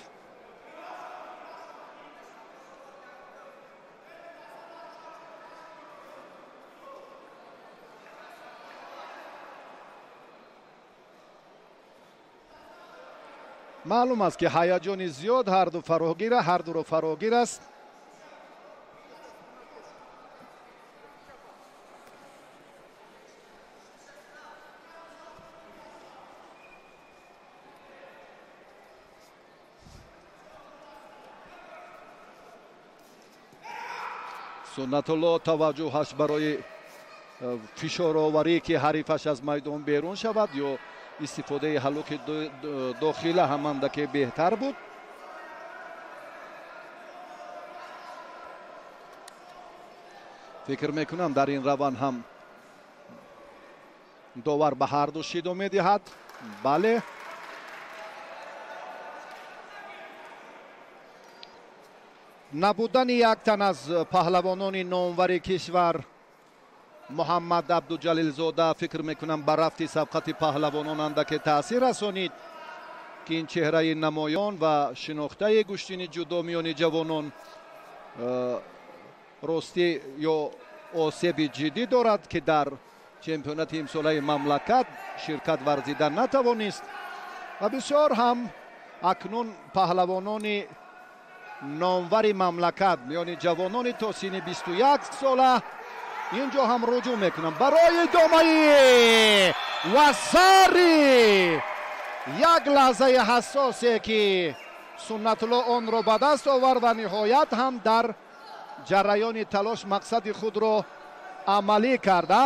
Маълум аст, ки ҳаяҷони зиёд ҳарду фарогира, ҳардуро фарогир аст. Суннатулло таваҷҷӯҳаш барои фишороварӣ, ки ҳарифаш аз майдон берун шавад ё истифодаи ҳалуки дохила ҳамандаке беҳтар буд. Фикр мекунам, дар ин раванд ҳам Довар ба ҳар ду шидо медиҳад. Бале. Набудани як тан аз паҳлавонони номвари кишвар Муҳаммад Абдуҷалилзода фикр мекунам ба рафти сабқати паҳлавонон андаке таъсир расонид, ки ин чеҳраи намоён ва шинохтаи гӯштини ҷудо миёни ҷавонон ростӣ ё осеби ҷиддӣ дорад, ки дар чемпионати имсолаи мамлакат ширкат варзида натавонист ва бисёр ҳам акнун паҳлавонони номвари мамлакат миёни ҷавонони то синни 21 сола инҷо ҳам руҷӯъ мекунам барои идомаи вазари. Як лаҳзаи ҳассосе, ки Суннатулло онро ба даст овард ва ниҳоят ҳам дар ҷараёни талош мақсади худро амалӣ карда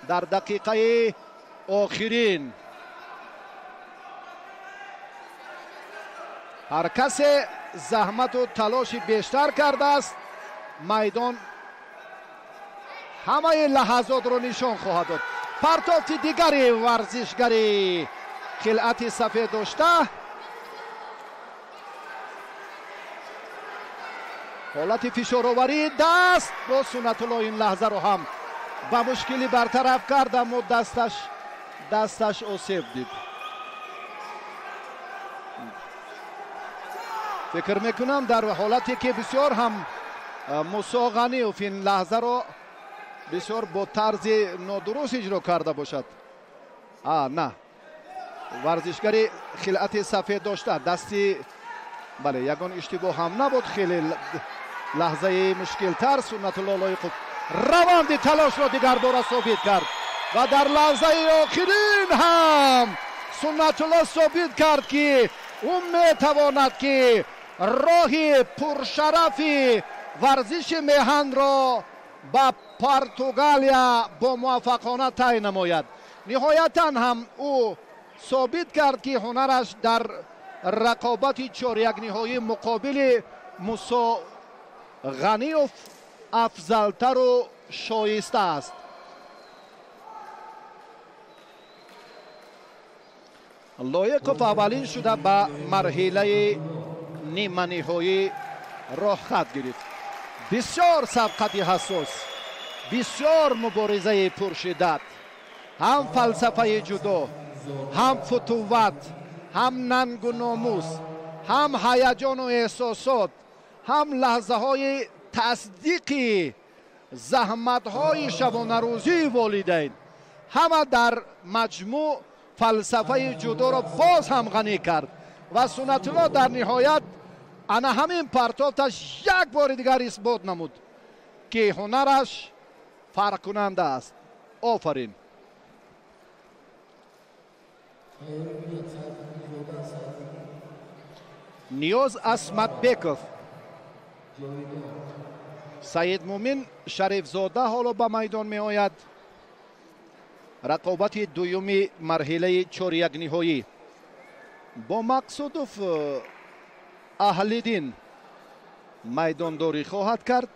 дар дақиқаи охирин. Ҳар касе заҳмату талоши бештар кардааст, майдон ҳамаи лаҳазотро нишон хоҳад дод. Партофти дигари варзишгари хилъати сафед дошта. Ҳолати фишороварии даст бо Суннатулло ин лаҳзаро ҳам ба мушкилӣ бартараф кард, аммо дасташ осеб дид. Фикр мекунам дар ҳолате ки бисёр ҳам Мусо Ғаниев ин лаҳзаро бисёр бо тарзи нодуруст иҷро карда бошад. На, варзишгари хилъати сафед дошта дасти, бале, ягон иштибоҳ ҳам набуд. Хеле лаҳзаи мушкилтар Суннатулло Лоиқов раванди талошро дигарбора собит кард ва дар лаҳзаи охирин ҳам Суннатулло собит кард, ки ӯ метавонад, ки роҳи пуршарафи варзиши меҳанро ба Португалия бо муваффақона тай намояд. Ниҳоятан ҳам ӯ собит кард, ки ҳунараш дар рақобати чорякниҳоӣ муқобили Мусо Ғаниев афзалтару шоиста аст. Лоиқов аввалин шуда ба марҳилаи ниманиҳоӣ роҳхат гирифт. Бисёр сабқати ҳассос, бисёр муборизаи пуршиддат, ҳам фалсафаи ҷудо, ҳам футувват, ҳам нангу номус, ҳам ҳаяҷону эҳсосот, ҳам лаҳзаҳои тасдиқи заҳматҳои шабонарӯзии волидайн, ҳама дар маҷмӯъ фалсафаи ҷудоро боз ҳам ғанӣ кард ва Суннатулло дар ниҳоят ана ҳамин партофташ як бори дигар исбот намуд, ки ҳунараш фарқкунанда аст. Офарин. Ниёз Асматбеков, Саидмумин Шарифзода ҳоло ба майдон меояд. Рақобати дуюми марҳилаи чорякниҳоӣ бо Мақсудов Аҳлиддин майдондорӣ хоҳад кард.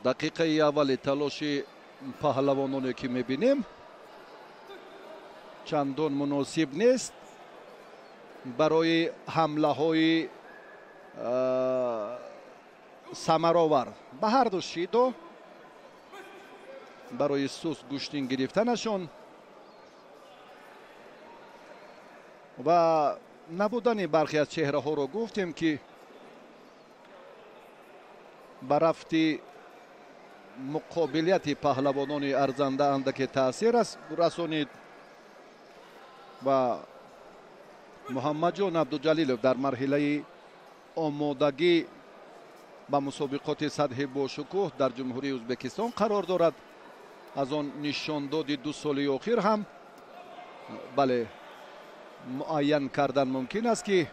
Дақиқаи аввали талоши паҳлавононе ки мебинем чандон муносиб нест барои ҳамлаҳои самаровар. Ба ҳар ду шидо барои суст гӯштин гирифтанашон ва набудани бархе аз чеҳраҳоро гуфтем, ки ба рафти муқобилияти паҳлавонони арзанда андаке таъсир расонид ва Муҳаммадҷон Абдуҷалилов дар марҳилаи омодагӣ ба мусобиқоти сатҳи бошукӯҳ дар Ҷумҳурии Ӯзбекистон қарор дорад. Аз он нишондоди 2 соли охир ҳам бале муайян кардан мумкин аст, ки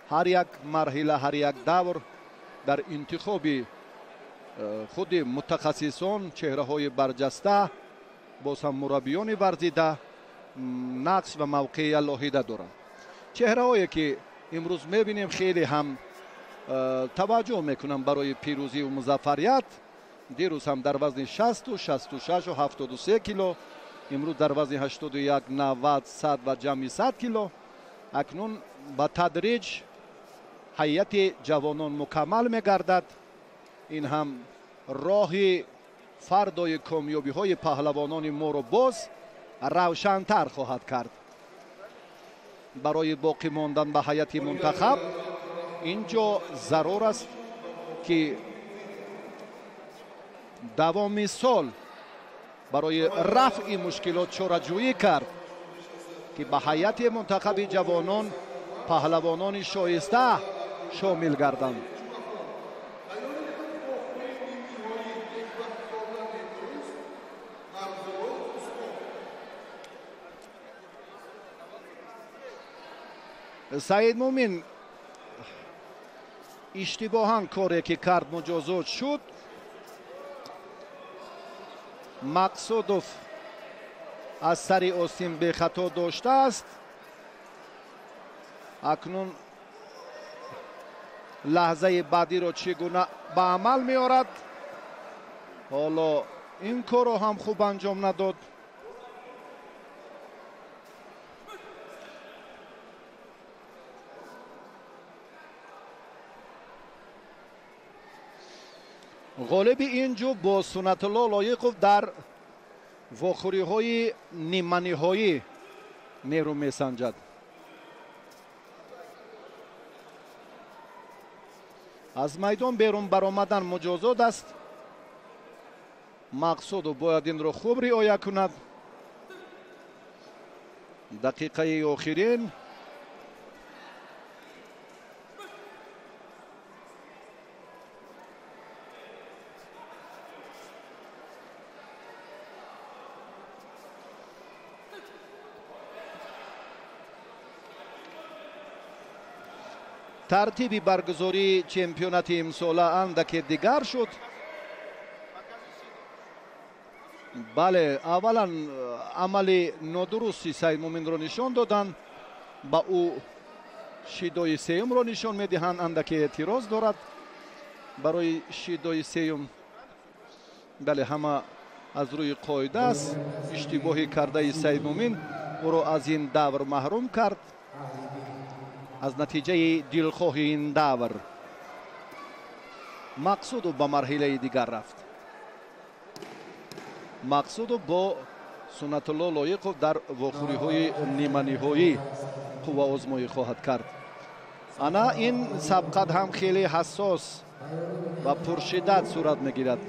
ҳар як марҳила, ҳар як давр дар интихоби худи мутахассисон, чеҳраҳои барҷаста, боз ҳам мураббиёни варзида нақш ва мавқеи алоҳида доранд. Чеҳраҳое ки имрӯз мебинем хеле ҳам таваҷҷӯҳ мекунанд барои пирӯзӣ ва музаффарият. Дирӯз ҳам дар вазни 60, 66 ва 73 кило, имрӯз дар вазни 81, 90, 100 ва ҷамъи 100 кило. Акнун ба тадриҷ ҳайати ҷавонон мукаммал мегардад. Ин ҳам роҳи фардои комёбиҳои паҳлавонони моро боз равшантар хоҳад кард. Барои боқӣ мондан ба ҳайати мунтахаб инҷо зарур аст, ки давоми сол барои рафъи мушкилот чораҷӯӣ кард, ки ба ҳайати мунтахаби ҷавонон паҳлавонони шоиста шомил гарданд. Саид Мумин иштибоҳан коре ки кард муҷозот шуд. Мақсудов аз сари остин бехато доштааст. Акнун лаҳзаи баъдиро чӣ гуна ба амал меорад? Ҳоло ин корро ҳам хуб анҷом надод. Ғолиби ин ҷӯб бо Сунатулло Лоиқов дар вохӯриҳои ниманиҳоӣ нерӯ месанҷад. Аз майдон берун баромадан муҷозот аст. Мақсудов бояд инро хуб риоя кунад. Дақиқаи охирин тартиби баргузории чемпионати имсола андаке дигар шуд. Бале, аввалан амали нодурусти Саид Муминро нишон доданд, ба ӯ шидои сеюмро нишон медиҳанд, андаке эътироз дорад барои шидои сеюм. Бале, ҳама аз рӯи қоида аст. Иштибоҳи кардаи Саид Мумин ӯро аз ин давр маҳрум кард. Аз натиҷаи дилхоҳи ин давр Мақсудов ба марҳилаи дигар рафт. Мақсудов бо Сунатулло Лоиқов дар вохӯриҳои ниманиҳоӣ қувваозмоӣ хоҳад кард. Ана ин сабқат ҳам хеле ҳассос ва пуршиддат сурат мегирад.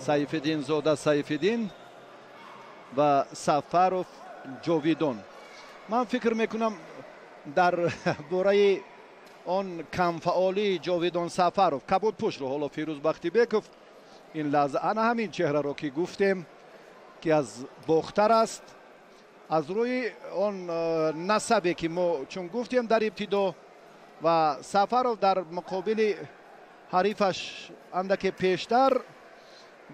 Сайфиддинзода Сайфиддин ва Сафаров Ҷовидон. Ман фикр мекунам дар бораи он камфаъолии Ҷовидон Сафаров кабудпӯшро ҳоло Фирӯз Бахтибеков ин лаҳза ана ҳамин чеҳраро ки гуфтем, ки аз Бохтар аст, аз рӯи он насабе ки мо чун гуфтем дар ибтидо, ва Сафаров дар муқобили ҳарифаш андаке пештар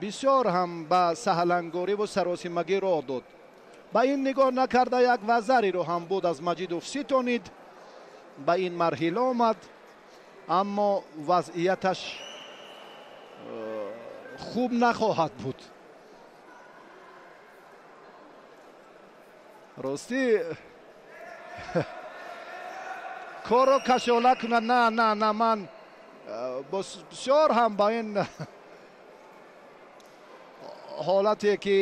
бисёр ҳам ба саҳлангориву саросимагӣ роҳ дод. Ба ин нигоҳ накарда як вазариро ҳам буд аз Маҷидов ситонид, ба ин марҳила омад, аммо вазъияташ хуб нахоҳад буд. Ростӣ корро кашола кунад. На, на, на, ман бисёр ҳам ба ин ҳолате ки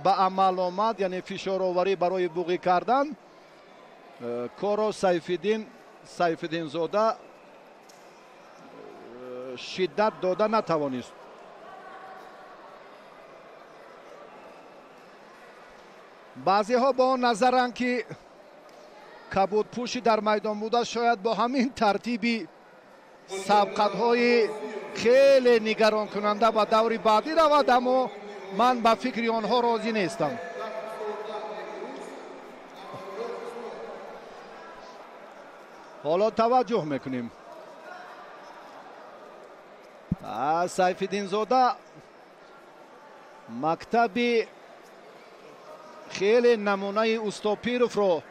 ба амал омад, яъне фишороварӣ барои буғӣ кардан, корро Сайфиддинзода шиддат дода натавонист. Баъзеҳо бо он назаранд, ки кабудпӯши дар майдон буда шояд бо ҳамин тартиби сабқатҳои хеле нигаронкунанда ба даври баъдӣ равад, аммо ман ба фикри онҳо розӣ нестам. Ҳоло таваҷҷӯҳ мекунем. Сайфиддинзода мактаби хеле намунаи Устопировро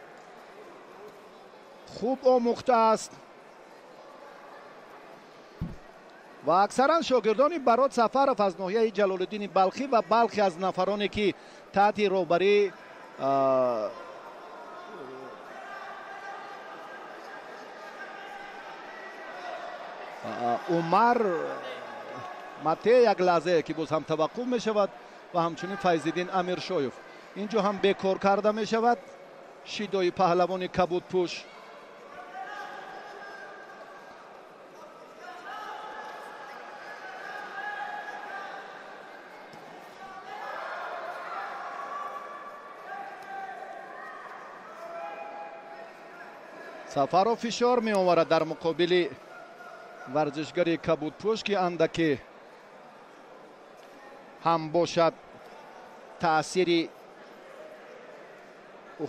хуб омӯхтааст ва аксаран шогирдони Барот Сафаров аз ноҳияи Ҷалолиддини Балхӣ ва балхе аз нафароне, ки таҳти роҳбарии Умар Мате як лаҳзае ки боз ҳам таваққуф мешавад ва ҳамчунин Файзиддин Амиршоев инҷо ҳам бекор карда мешавад. Шидои паҳлавони кабудпӯш Сафаров фишор меоварад дар муқобили варзишгари кабудпӯш, ки андаке ҳам бошад таъсири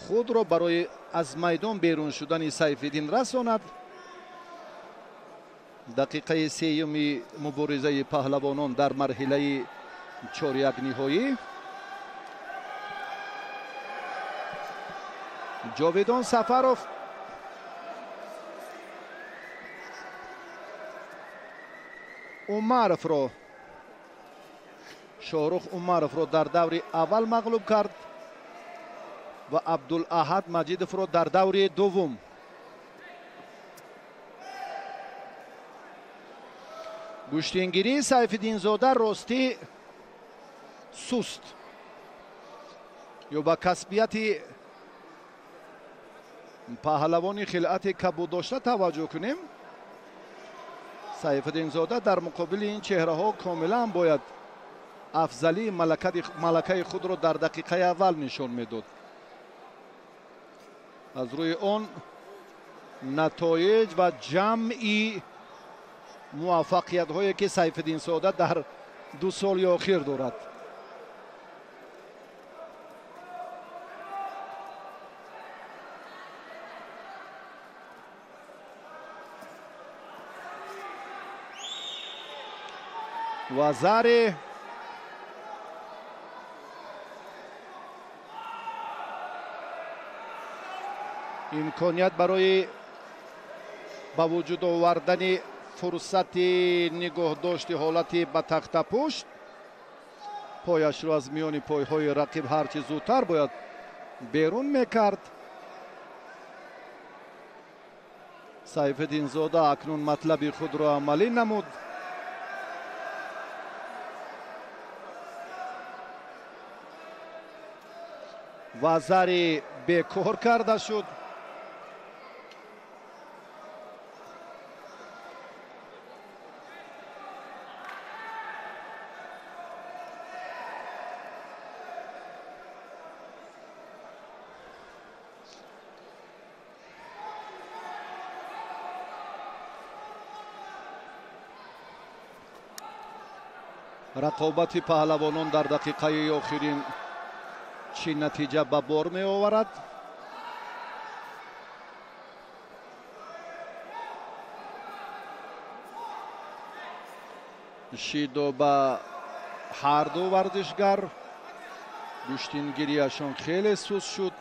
худро барои аз майдон берун шудани Сайфиддин расонад. Дақиқаи сеюми муборизаи паҳлавонон дар марҳилаи чорякниҳоӣ. Ҷовидон Сафаров Умаровро, Шоҳрух Умаровро дар даври аввал мағлуб кард ва Абдулаҳад Маҷидовро дар даври дуввум. Гӯштингирии Сайфиддинзода ростӣ суст ё ба касбияти паҳлавони хилъати кабуд дошта таваҷҷӯҳ кунем. Сайфиддинзода дар муқобили ин чеҳраҳо комилан бояд афзалии малакаи худро дар дақиқаи аввал нишон медод. Аз рӯи он натоиҷ ва ҷамъи муваффақиятҳое, ки Сайфиддинзода дар 2 соли охир дорад. Вазари имконият барои ба вуҷуд овардани фурсати нигоҳдошти ҳолати ба тахтапушт, пояшро аз миёни пойҳои рақиб ҳарчи зудтар бояд берун мекард. Сайфиддинзода акнун матлаби худро амалӣ намуд. Вазари бекор карда шуд. Рақобати паҳлавонон дар дақиқаи охирин чӣ натиҷа ба бор меоварад? Шидо ба ҳар ду варзишгар, гӯштингирияшон хеле суст шуд.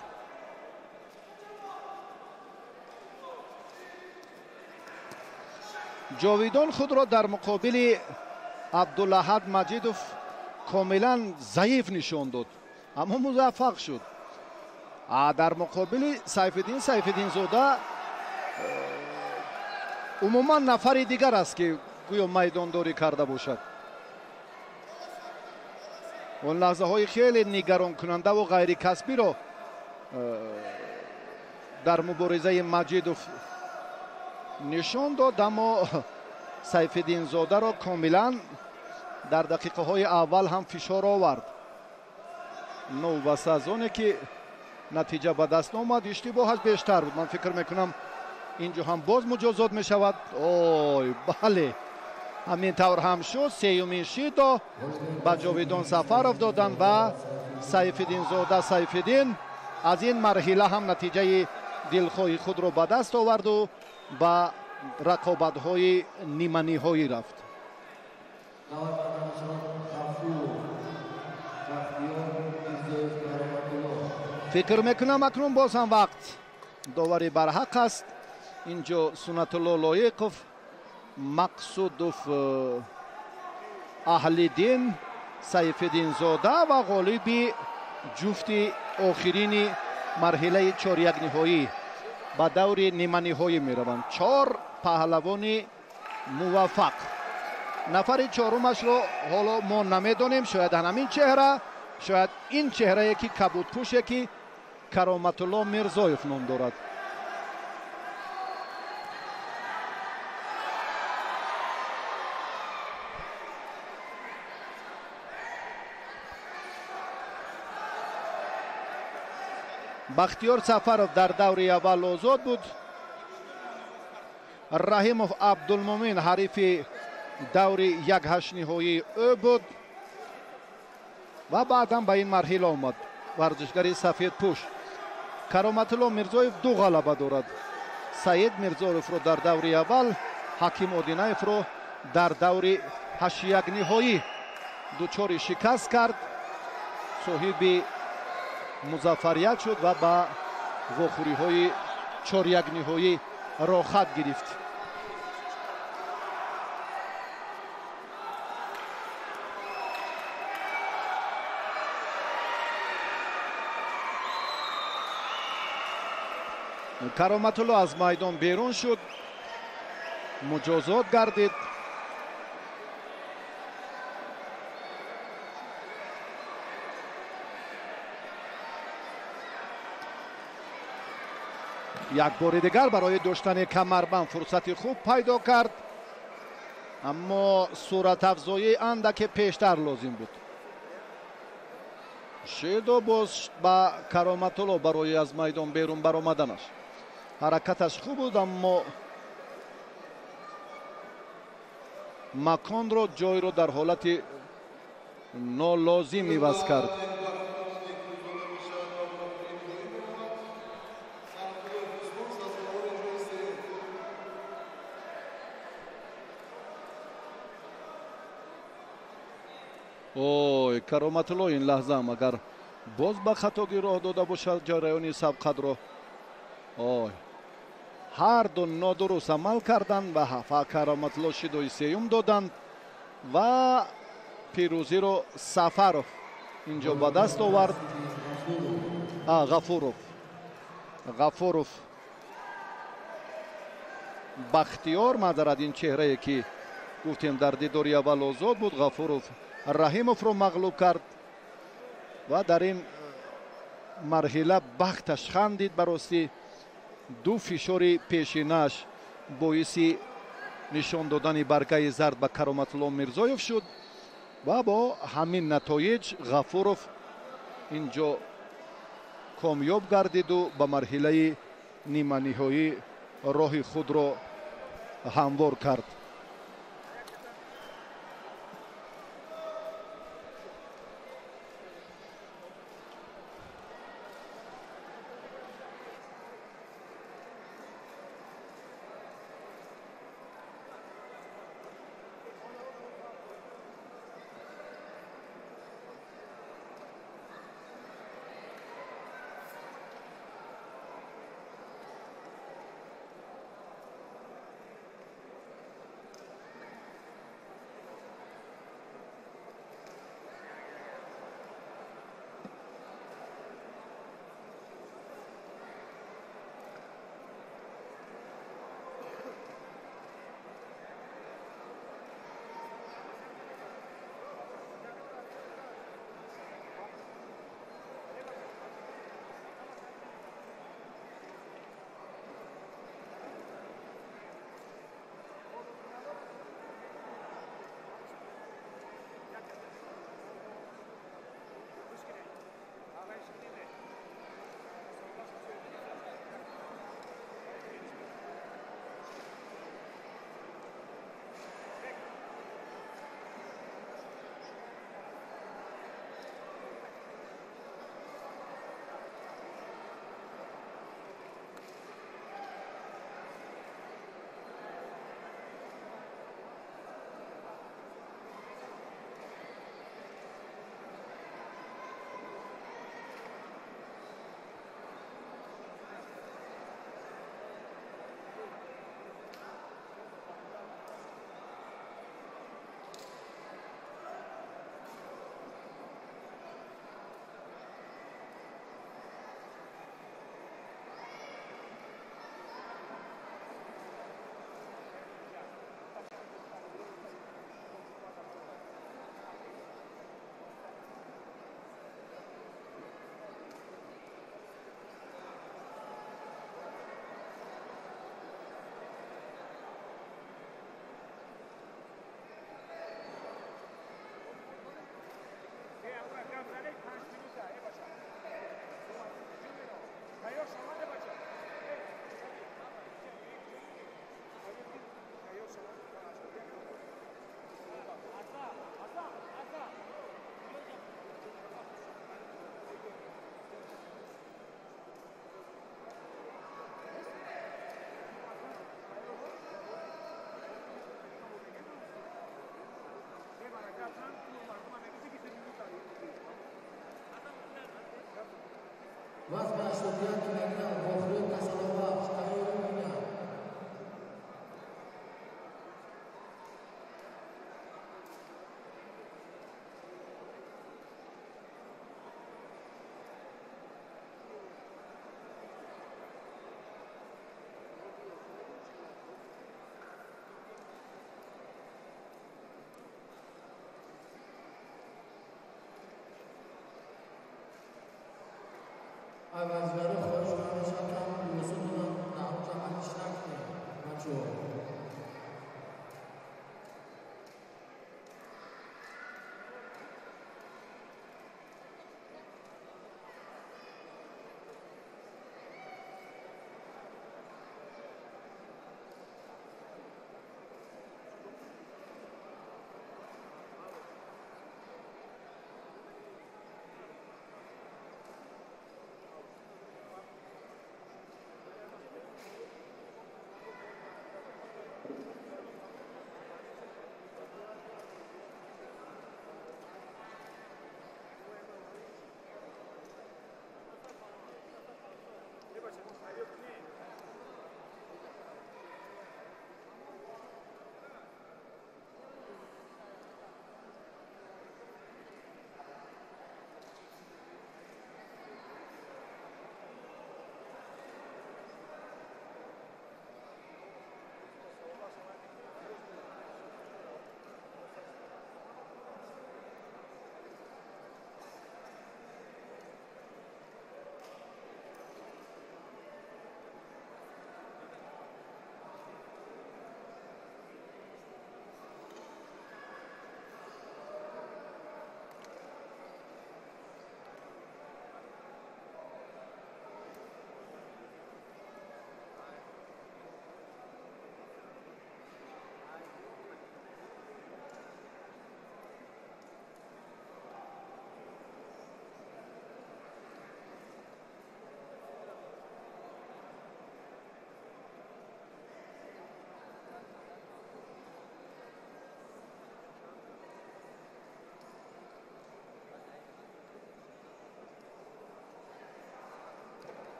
Ҷовидон худро дар муқобили Абдулаҳад Маҷидов комилан заиф нишон дод, аммо муваффақ шуд. Дар муқобили Сайфиддин Сайфиддинзода умуман нафари дигар аст, ки гӯё майдондорӣ карда бошад. Он лаҳзаҳои хеле нигаронкунандаву ғайрикасбиро дар муборизаи Маҷидов нишон дод, аммо Сайфиддинзодаро комилан дар дақиқаҳои аввал ҳам фишор овард. Новобаста аз оне ки Натиҷа ба даст омад. Иштибоҳаш бештар буд. Ман фикр мекунам инҷо ҳам боз муҷозот мешавад. Ой, бале, ҳамин тавр ҳам шуд. Сеюмин шидо ба Ҷовидон Сафаров доданд ва Сайфиддинзода Сайфиддин аз ин марҳила ҳам натиҷаи дилхоҳи худро ба даст оварду ба рақобатҳои ниманиҳоӣ рафт. Фикр мекунам акнун боз ҳам вақт доварӣ барҳақ аст. Инҷо Сунатулло Лоиқов, Мақсудов Аҳлиддин, Сайфиддинзода ва ғолиби ҷуфти охирини марҳилаи чорякниҳоӣ ба даври ниманиҳоӣ мераванд. 4 паҳлавони муваффақ. Нафари чорумашро ҳоло мо намедонем. Шояд ҳамин чеҳра, шояд ин чеҳрае ки кабудпӯше ки Кароматулло Мирзоев ном дорад. Бахтиёр Сафаров дар даври аввал озод буд. Раҳимов Абдулмумин ҳарифи даври якҳаштниҳоии ӯ буд ва баъдан ба ин марҳила омад варзишгари сафедпӯш. Кароматулло Мирзоев 2 ғалаба дорад. Саид Мирзоевро дар даври аввал, Ҳаким Одинаевро дар даври ҳаштякниҳоӣ дучори шикаст кард. Соҳиби музаффарият шуд ва ба вохӯриҳои чорякниҳоӣ роҳхат гирифт. Кароматулло аз майдон берун шуд, муҷозот гардид. Як бори дигар барои доштани камарбанд фурсати хуб пайдо кард, аммо суратафзоӣ андаке пештар лозим буд. Шидо боз ба Кароматулло барои аз майдон берун баромаданаш. Ҳаракаташ хуб буд, аммо маконро, ҷойро дар ҳолати нолозим иваз кард. Ой, Кароматулло ин лаҳзаам агар боз ба хатогӣ роҳ дода бошад ҷараёни сабқатро. Ой, ҳар ду нодуруст амал карданд ва Кароматулло шидои сеюм доданд ва пирӯзиро Сафаров инҷо ба даст овард. Ғафуров Бахтиёр, маъзарат, ин чеҳрае ки гуфтем дар дидори аввал озод буд, Ғафуров Раҳимовро мағлуб кард ва дар ин марҳила бахташ хандид. Ба ростӣ ду фишори пешинаш боиси нишон додани баргаи зард ба Кароматулло Мирзоев шуд ва бо ҳамин натоиҷ Ғафуров инҷо комёб гардиду ба марҳилаи ниманиҳоӣ роҳи худро ҳамвор кард. Вазн ба 81 килограмм вохӯрии тасаллобахш тайёрӣ бинанд. Варзишгаро хоҳиш карда мешавад, ки ҳамон либосотонро дар ҳамонҷо алиш накунед, бачаҳо.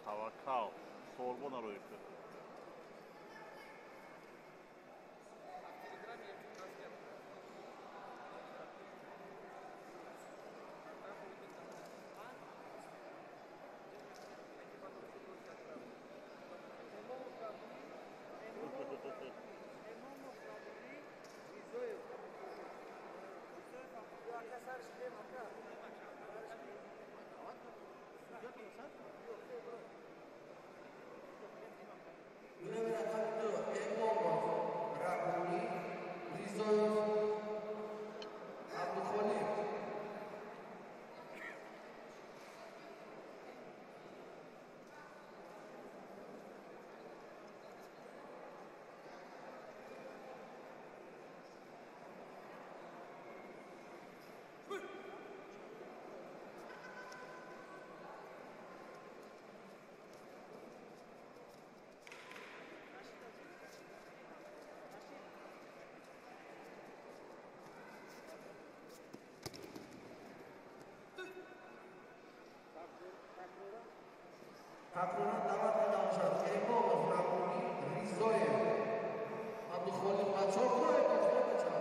Таваккал, Сорбона рӯй кард. Такроран даъват карда мешавад Эмомов Раббонӣ, Ризоев Абдухолиқ ва Чоркоев. Бачаҳо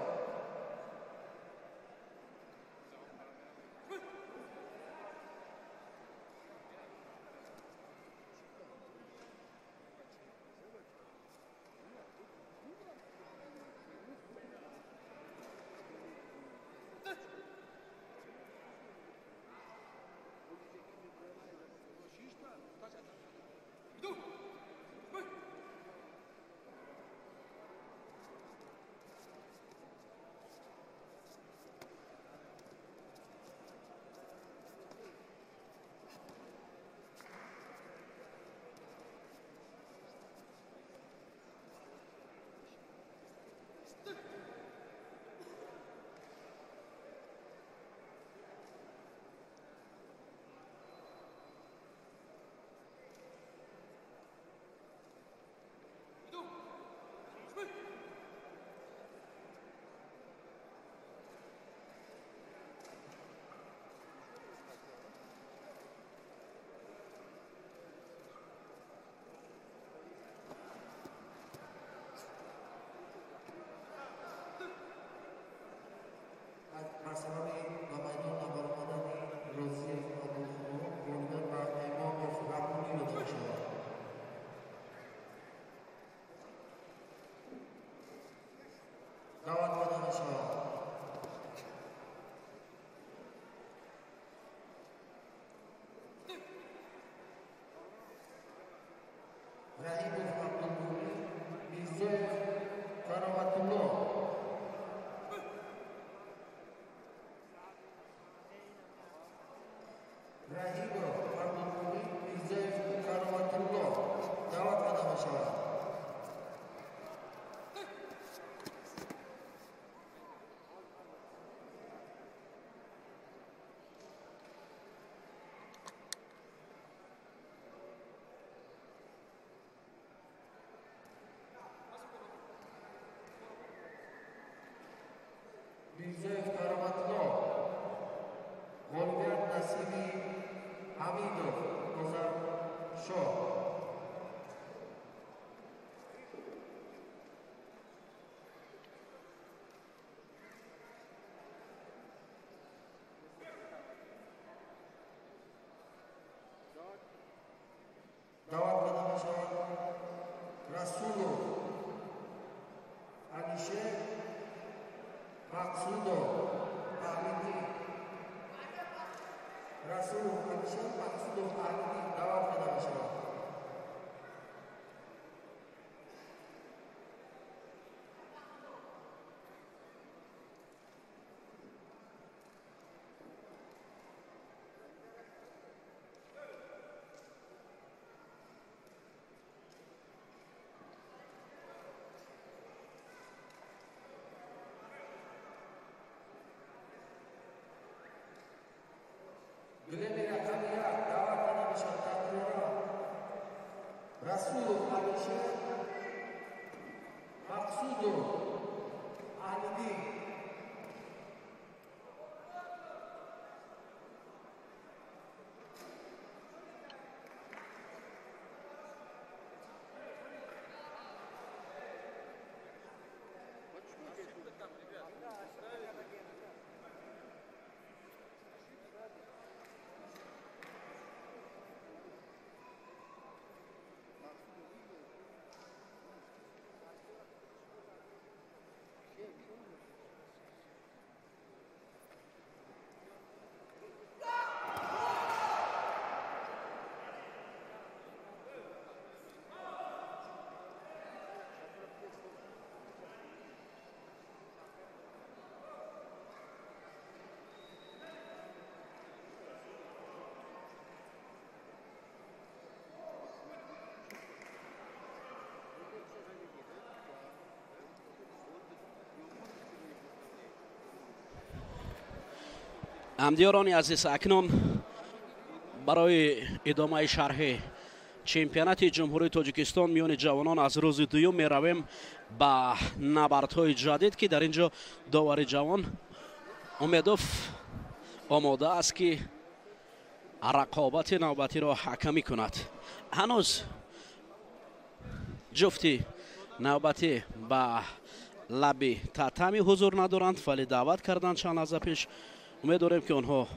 Раҳимов Абдулборӣ, Мирзоев Кароматулло. Раҳимов Абдулборӣ, Мирзоев Кароматулло даъват карда мешавад. Мирзоев Кароматулло, ғолибият насиби Ҳамидов Озаршоҳ. Даъват карда мешавад Расулов Алишер, Мақсудов Аҳлиддин. Расулов Алишер, Мақсудов Аҳлиддин даъват карда мешавад. Гилеми рақами як даъват карда мешавад такроран Расулов Алишер, Мақсудов Аҳлиддин. Ҳамдиёрони азиз, акнун барои идомаи шарҳи чемпионати Ҷумҳурии Тоҷикистон миёни ҷавонон аз рӯзи дуюм меравем ба набардҳои ҷадид, ки дар ин ҷо довари ҷавон Умедов омода аст, ки рақобати навбатиро ҳакамӣ кунад. Ҳанӯз ҷуфти навбатӣ ба лаби татами ҳузур надоранд, вале даъват карданд чанд лаҳза пеш. Умед дорем, ки онҳо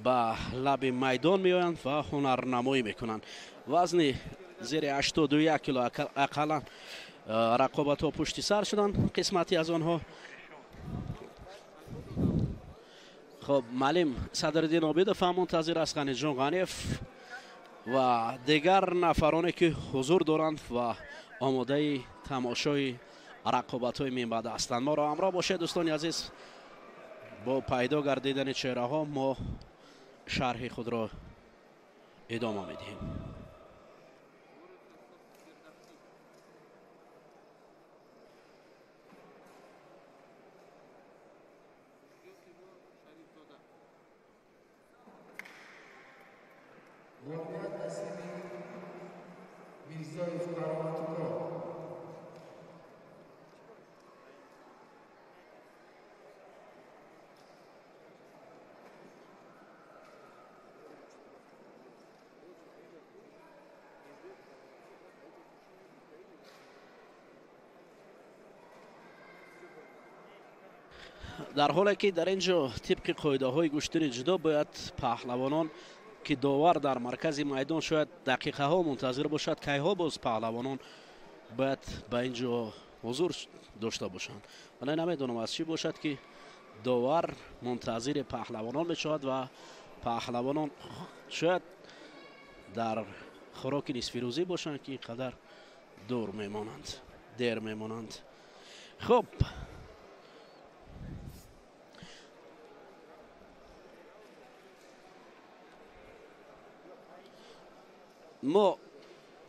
ба лаби майдон меоянд ва ҳунарнамоӣ мекунанд. Вазни зери 81 кило ақаллан рақобатҳо пушти сар шуданд қисмати аз онҳо. Хоб, маълим Садриддин Обидов ҳам мунтазир аст, Ғаниҷон Ғаниев ва дигар нафароне, ки ҳузур доранд ва омодаи тамошои рақобатҳои минбаъда ҳастанд. Моро ҳамроҳ бошед, дӯстони азиз. Бо пайдо гардидани чеҳраҳо мо шарҳи худро идома медиҳем. Ғолибият насиби Мирзоев Кароматулло. Дар ҳоле ки дар ин ҷо тибқи қоидаҳои гӯштини ҷудо бояд паҳлавонон, ки довар дар маркази майдон шояд дақиқаҳо мунтазир бошад, кайҳо боз паҳлавонон бояд ба ин ҷо ҳузур дошта бошанд. Вале намедонам аз чӣ бошад, ки довар мунтазири паҳлавонон мешавад ва паҳлавонон шояд дар Хӯроки нисфирӯзӣ бошанд, ки ин қадар дур мемонанд, дер мемонанд. Хуб, мо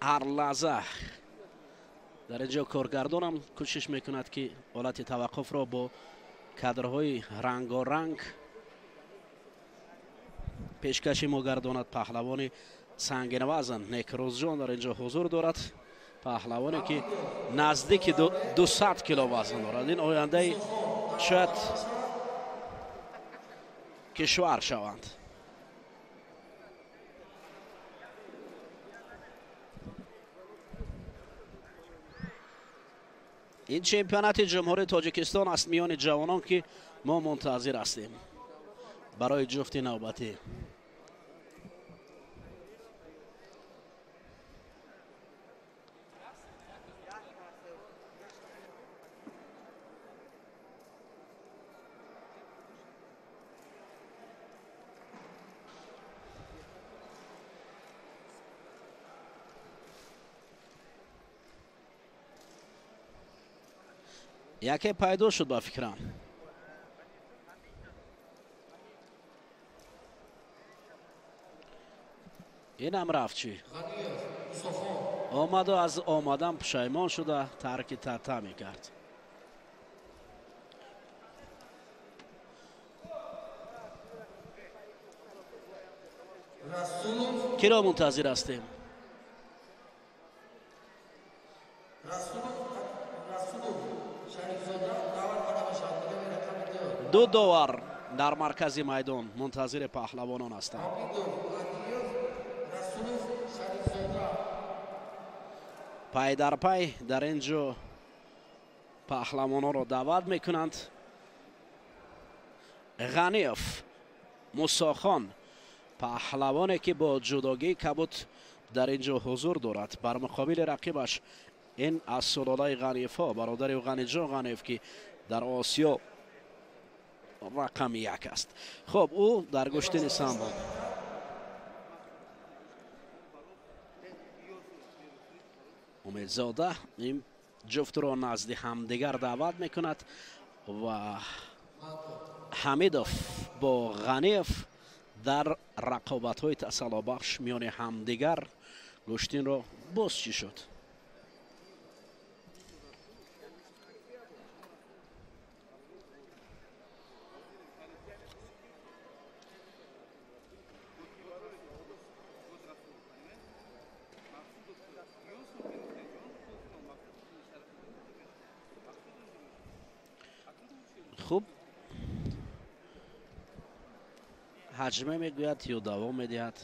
ҳар лаҳза дар ин ҷо коргардонам кӯшиш мекунад, ки ҳолати таваққуфро бо кадрҳои рангоранг пешкаши мо гардонад. Паҳлавони сангинвазн Некрӯзҷон дар ин ҷо ҳузур дорад, паҳлавоне ки наздики 200 кило вазн дорад. Ин ояндаи шояд кишвар шаванд. Ин чемпионати Ҷумҳурии Тоҷикистон аст миёни ҷавонон, ки мо мунтазир ҳастем барои ҷуфти навбатӣ. Яке пайдо шуд ба фикрам. Инам рафт чӣ? Омаду аз омадан пушаймон шуда тарки тата мекард. Киро мунтазир ҳастем? Ду довар дар маркази майдон мунтазири паҳлавонон ҳастанд. Пай дар пай дар ин ҷо паҳлавононро даъват мекунанд. Ғаниев Мусохон, паҳлавоне ки бо ҷудогии кабуд дар ин ҷо ҳузур дорад, бар муқобили рақибаш ин аз сулолаи Ғаниевҳо, бародари Ғаниҷон Ғаниев, ки дар Осиё рақами як аст. Хуб, ӯ дар гӯштини самбо. Умедзода ин ҷуфтро назди ҳамдигар даъват мекунад ва Ҳамидов бо Ғаниев дар рақобатҳои тасаллобахш миёни ҳамдигар гӯштинро боз чӣ шуд. Хуб, ҳаҷме мегӯяд ё давом медиҳад.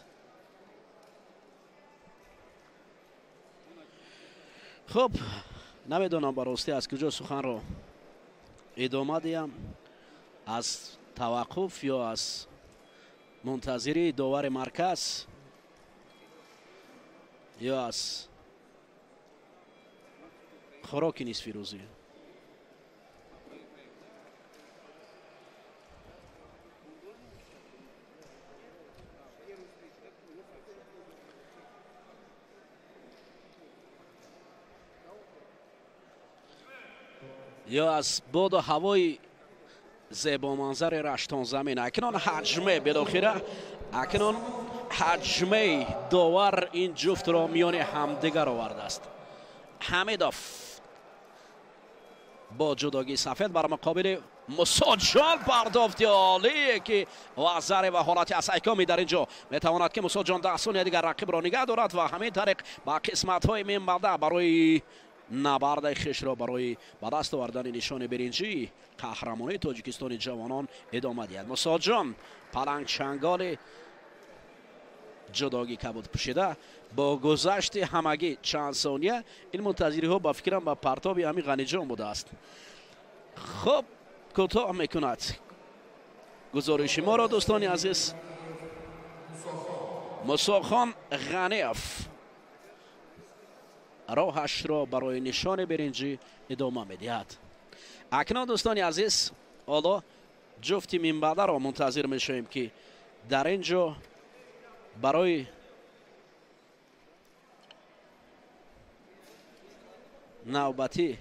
Хуб, намедонам ба ростӣ аз куҷо суханро идома диҳам, аз таваққуф ё аз мунтазирии довари марказ ё аз хӯроки нисфирӯзӣ. Ё аз боду ҳавои зебоманзари Раштонзамин. Акнун ҳаҷме, билохира акнун ҳаҷмаи довар ин ҷуфтро миёни ҳамдигар овардааст. Ҳамидов бо ҷудогии сафед бар муқобили Мусоҷон пардофти олие ки вазаре ва ҳолати асайкоми дар ин ҷо метавонад ки Мусоҷон 10 сония дигар рақибро нигаҳ дорад ва ҳамин тариқ ба қисматҳои минбаъда барои набардаи хешро барои ба даст овардани нишони биринҷӣ қаҳрамонии Тоҷикистони ҷавонон идома диҳад. Мусоҷон палангчанголи ҷудогӣ кабуд пӯшида бо гузашти ҳамагӣ чанд сония ин мунтазириҳо ба фикрам ба партоби ҳамин Ғаниҷон будааст. Хуб, кӯтоҳ мекунад гузориши моро дӯстони азиз. Мусохон Ғаниев роҳашро барои нишони биринҷӣ идома медиҳад. Акнун дӯстони азиз, ҳоло ҷуфти минбаъдаро мунтазир мешавем, ки дар ин ҷо барои Навбатӣ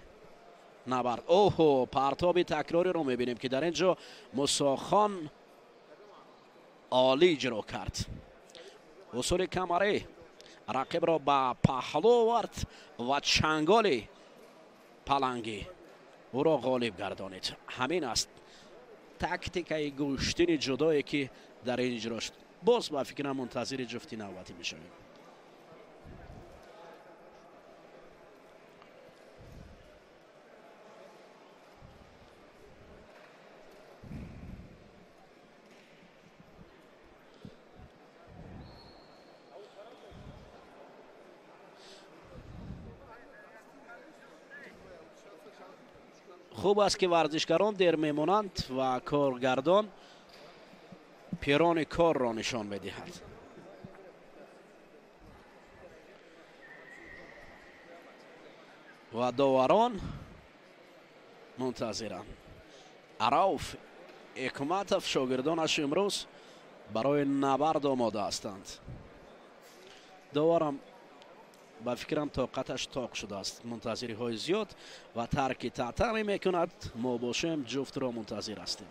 набард. Оҳо, партоби такрориро мебинем, ки дар ин ҷо Мусохон олӣ иҷро кард. Усули камарӣ рақибро ба паҳлӯ овард ва чанголи палангӣ ӯро ғолиб гардонид. Ҳамин аст тактикаи гӯштини ҷудое, ки дар ин иҷро шуд. Боз ба фикрам мунтазири ҷуфти навбатӣ мешавем. Хуб аст, ки варзишгарон дер мемонанд ва коргардон пирони корро нишон медиҳад. Ва доварон мунтазиранд. Рауф Ҳикматов, шогирдонаш имрӯз барои набард омода ҳастанд. Доварам ба фикрам тоқаташ тоқ шудааст, мунтазириҳои зиёд ва тарки татами мекунад. Мо бошем, ҷуфтро мунтазир ҳастем.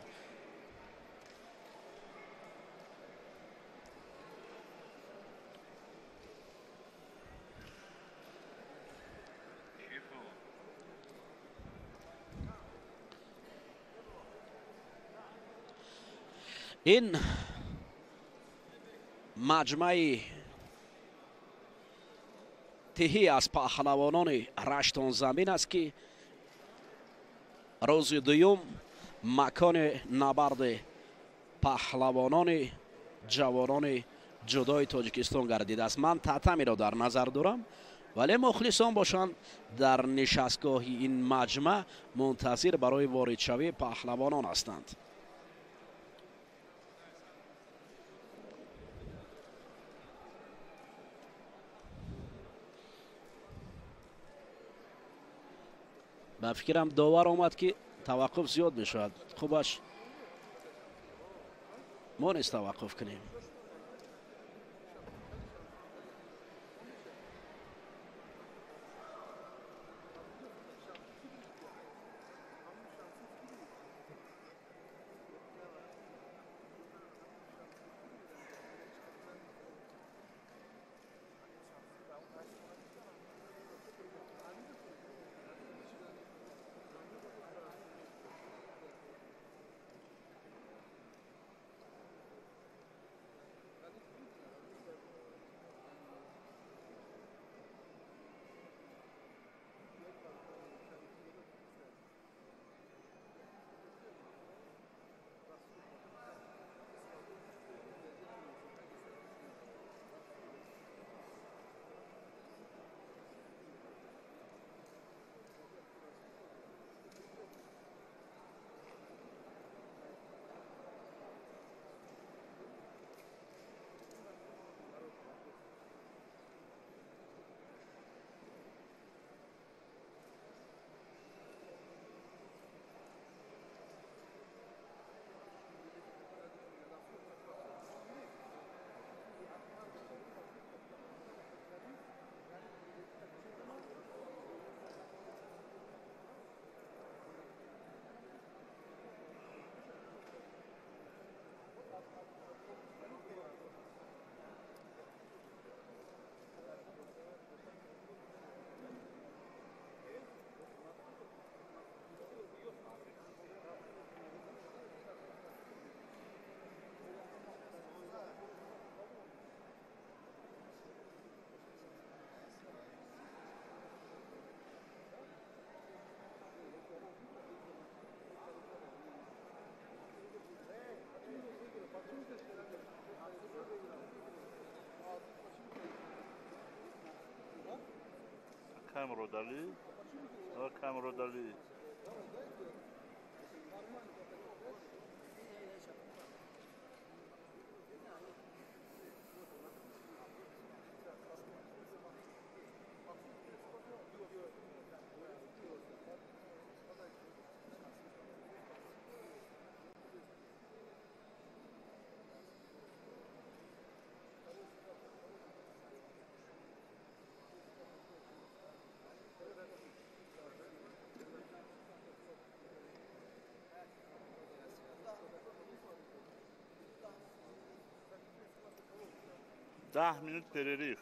Ин маҷмаи тиҳӣ аз паҳлавонони Раштонзамин аст, ки рӯзи дуюм макони набарди паҳлавонони ҷавонони ҷудои Тоҷикистон гардидааст. Ман татамиро дар назар дорам, вале мухлисон бошанд дар нишастгоҳи ин маҷмаъ мунтазир барои воридшавии паҳлавонон ҳастанд. Ба фикрам довар омад, ки таваққуф зиёд мешавад. Хубаш мо низ таваққуф кунем. Камродали, Камродали. 10 минут перерыв.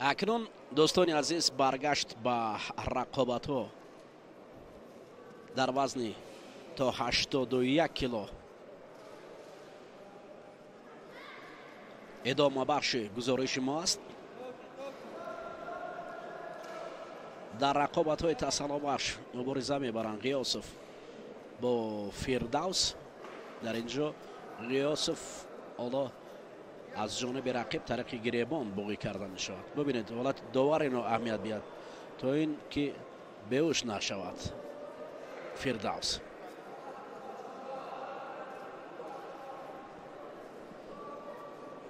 Акнун дӯстони азиз, баргашт ба рақобатҳо дар вазни то 81 кило идомабахши гузориши мо аст. Дар рақобатҳои тасаллобахш мубориза мебаранд Ғиёсов бо Фирдавс. Дар ин ҷо Ғиёсов ҳоло аз ҷониби рақиб тариқи гиребон боғӣ карда мешавад. Бибинед, ҳолати довар ино аҳамият биҳад, то ин ки беҳуш нашавад Фирдавс.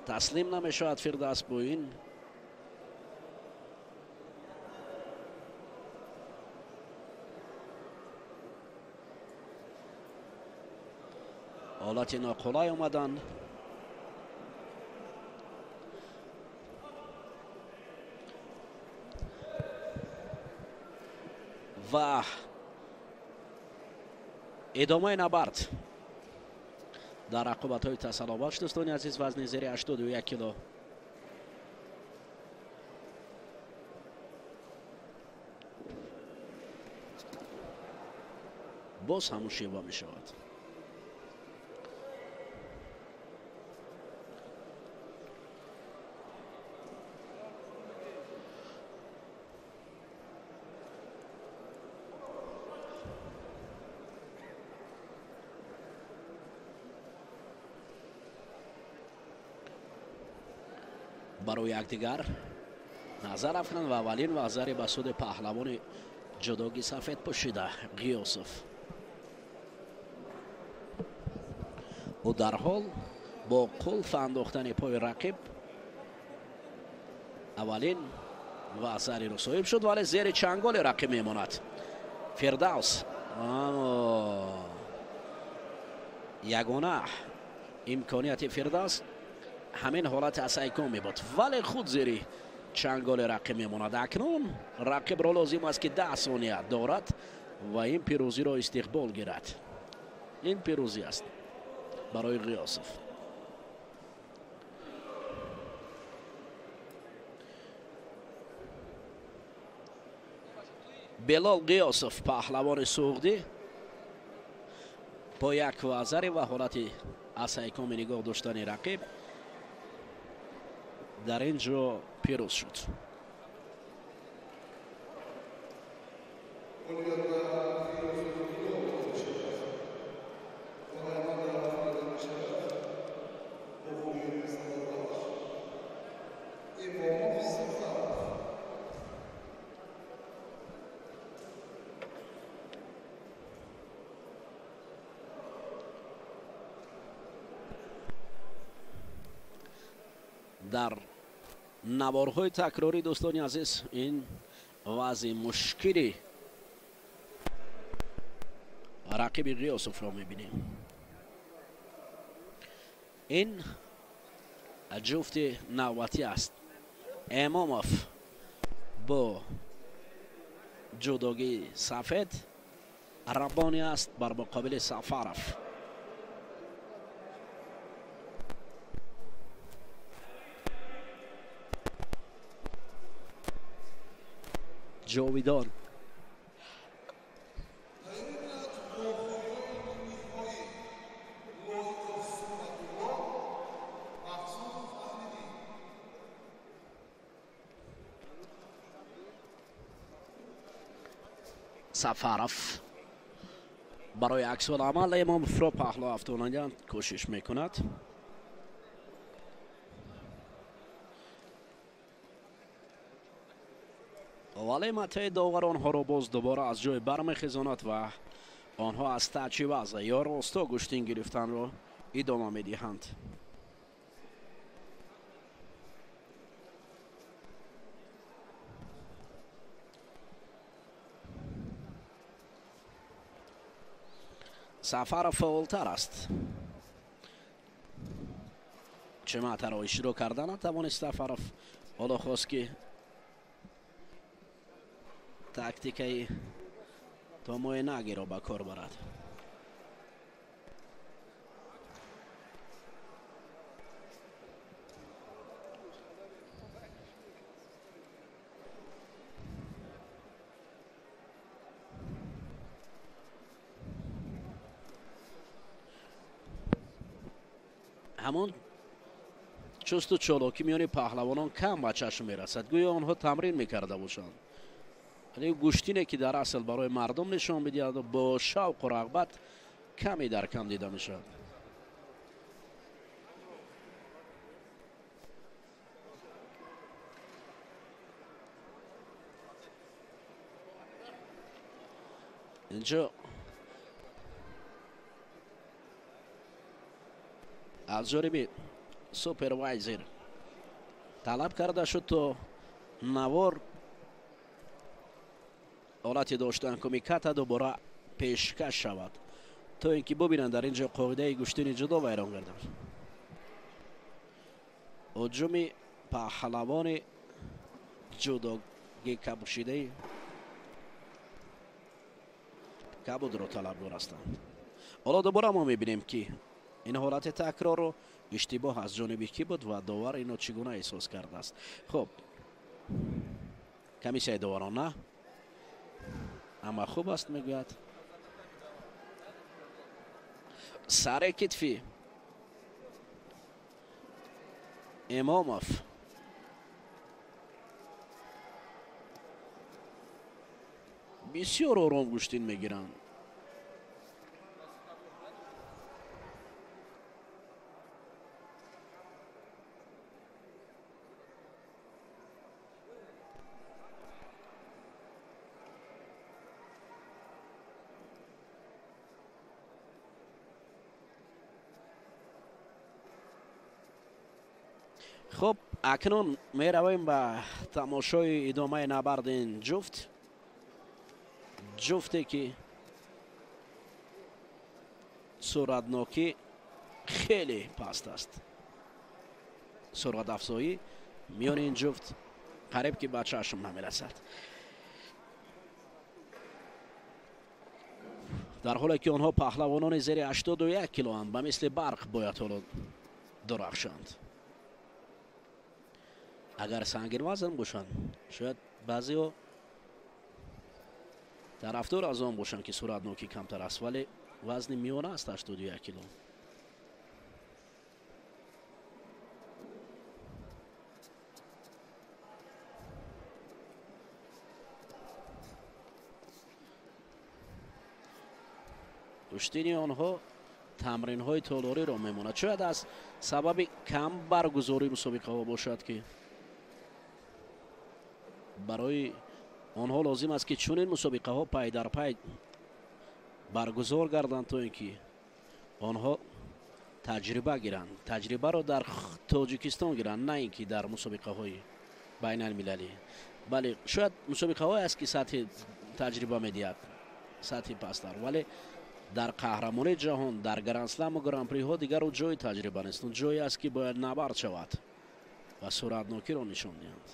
Таслим намешавад Фирдавс бо ин ҳолати ноқулай омадан. Ва идомаи набард дар рақобатҳои тасаллобахш, дӯстони азиз, вазни зери 81 кило. Боз ҳамун шева мешавад. Барои якдигар назар афкананд ва аввалин вазари ба суди паҳлавони ҷудоги сафед пӯшида Ғиёсов. Ӯ дарҳол бо қулф андохтани пои рақиб аввалин вазариро соҳиб шуд, вале зери чанголи рақиб мемонад Фирдавс. Ягона имконияти Фирдавс ҳамин ҳолати асайкон мебуд, вале худ зери чанголи рақиб мемонад. Акнун рақибро лозим аст, ки 10 сония дорад ва ин пирӯзиро истиқбол гирад. Ин пирӯзӣ аст барои Ғиёсов. Белол Ғиёсов, паҳлавони суғдӣ, бо як вазари ва ҳолати асайкоми нигоҳ доштани рақиб дар ин ҷо пирӯз шуд. Дар наворҳои такрорӣ, дӯстони азиз, ин вазъи мушкили Рақиби Ғиёсовро мебинем. Ин ҷуфти навбатӣ аст. Эмомов бо ҷудогии сафед, Раббонӣ аст бар муқобили Сафаров. Ҷовидон Сафаров барои аксуламал Эмомовро паҳлӯ афтонидан кӯшиш мекунад. Вале матаи довар онҳоро боз дубора аз ҷой бармехезонад ва онҳо аз таъчи вазъ ё росто гӯштин гирифтанро идома медиҳанд. Сафаров фаъолтар аст. Чӣ матаро иштирок карда натавонист Сафаров. Ҳоло хост ки тактикаи томои нагиро ба кор барад. Ҳамон чусту чолокӣ миёни паҳлавонон кам ба чашм мерасад. Гӯё онҳо тамрин мекарда бошанд. Вале гӯштине ки дар асл барои мардум нишон медиҳад бо шавқу рағбат каме дар кам дида мешавад. Инҷо аз ҷониби супервайзер талаб карда шуд то навор ҳолати доштан кумиката дубора пешкаш шавад, то ин ки бубинанд дар ин ҷо қоидаи гӯштини ҷудо вайрон карда. Ҳуҷуми паҳлавони ҷудоги кабушидаи кабудро талабгор ҳастанд. Ҳоло дубора мо мебинем ки ин ҳолати такрорро иштибоҳ аз ҷониби кӣ буд ва довар ино чӣ гуна эҳсос кардааст. Хуб, комиссияи доварон на, амма хуб аст мегӯяд. Саре китфи Эмомов бисёр ором гӯштин мегиранд. Хуб, акнун меравем ба тамошои идомаи набарди ин ҷуфт. Ҷуфте ки суратнокӣ хеле паст аст. Суратафзоӣ миёни ин ҷуфт қариб ки ба чашм намерасад. Дар ҳоле ки онҳо паҳлавонони зери 81 килоанд, ба мисли барқ бояд ҳоло дурахшанд. Агар сангинвазн бошанд, шояд баъзеҳо тарафдор аз он бошанд ки суратнокӣ камтар аст, вале вазни миёна аст 81 кило. Гӯштини онҳо тамринҳои толориро мемонад. Шояд аз сабаби кам баргузории мусобиқаҳо бошад ки барои онҳо лозим аст ки чунин мусобиқаҳо пай дар пай баргузор гарданд, то ин ки онҳо таҷриба гиранд, таҷрибаро дар Тоҷикистон гиранд, на ин ки дар мусобиқаҳои байналмилалӣ. Бале, шояд мусобиқаҳое аст ки сатҳи таҷриба медиҳад, сатҳи пасттар, вале Дар қаҳрамонии ҷаҳон, дар гранд-сламу гран-приҳо дигар ӯ ҷои таҷриба нест. Он ҷое аст, ки бояд набард шавад ва суратнокиро нишон диҳанд.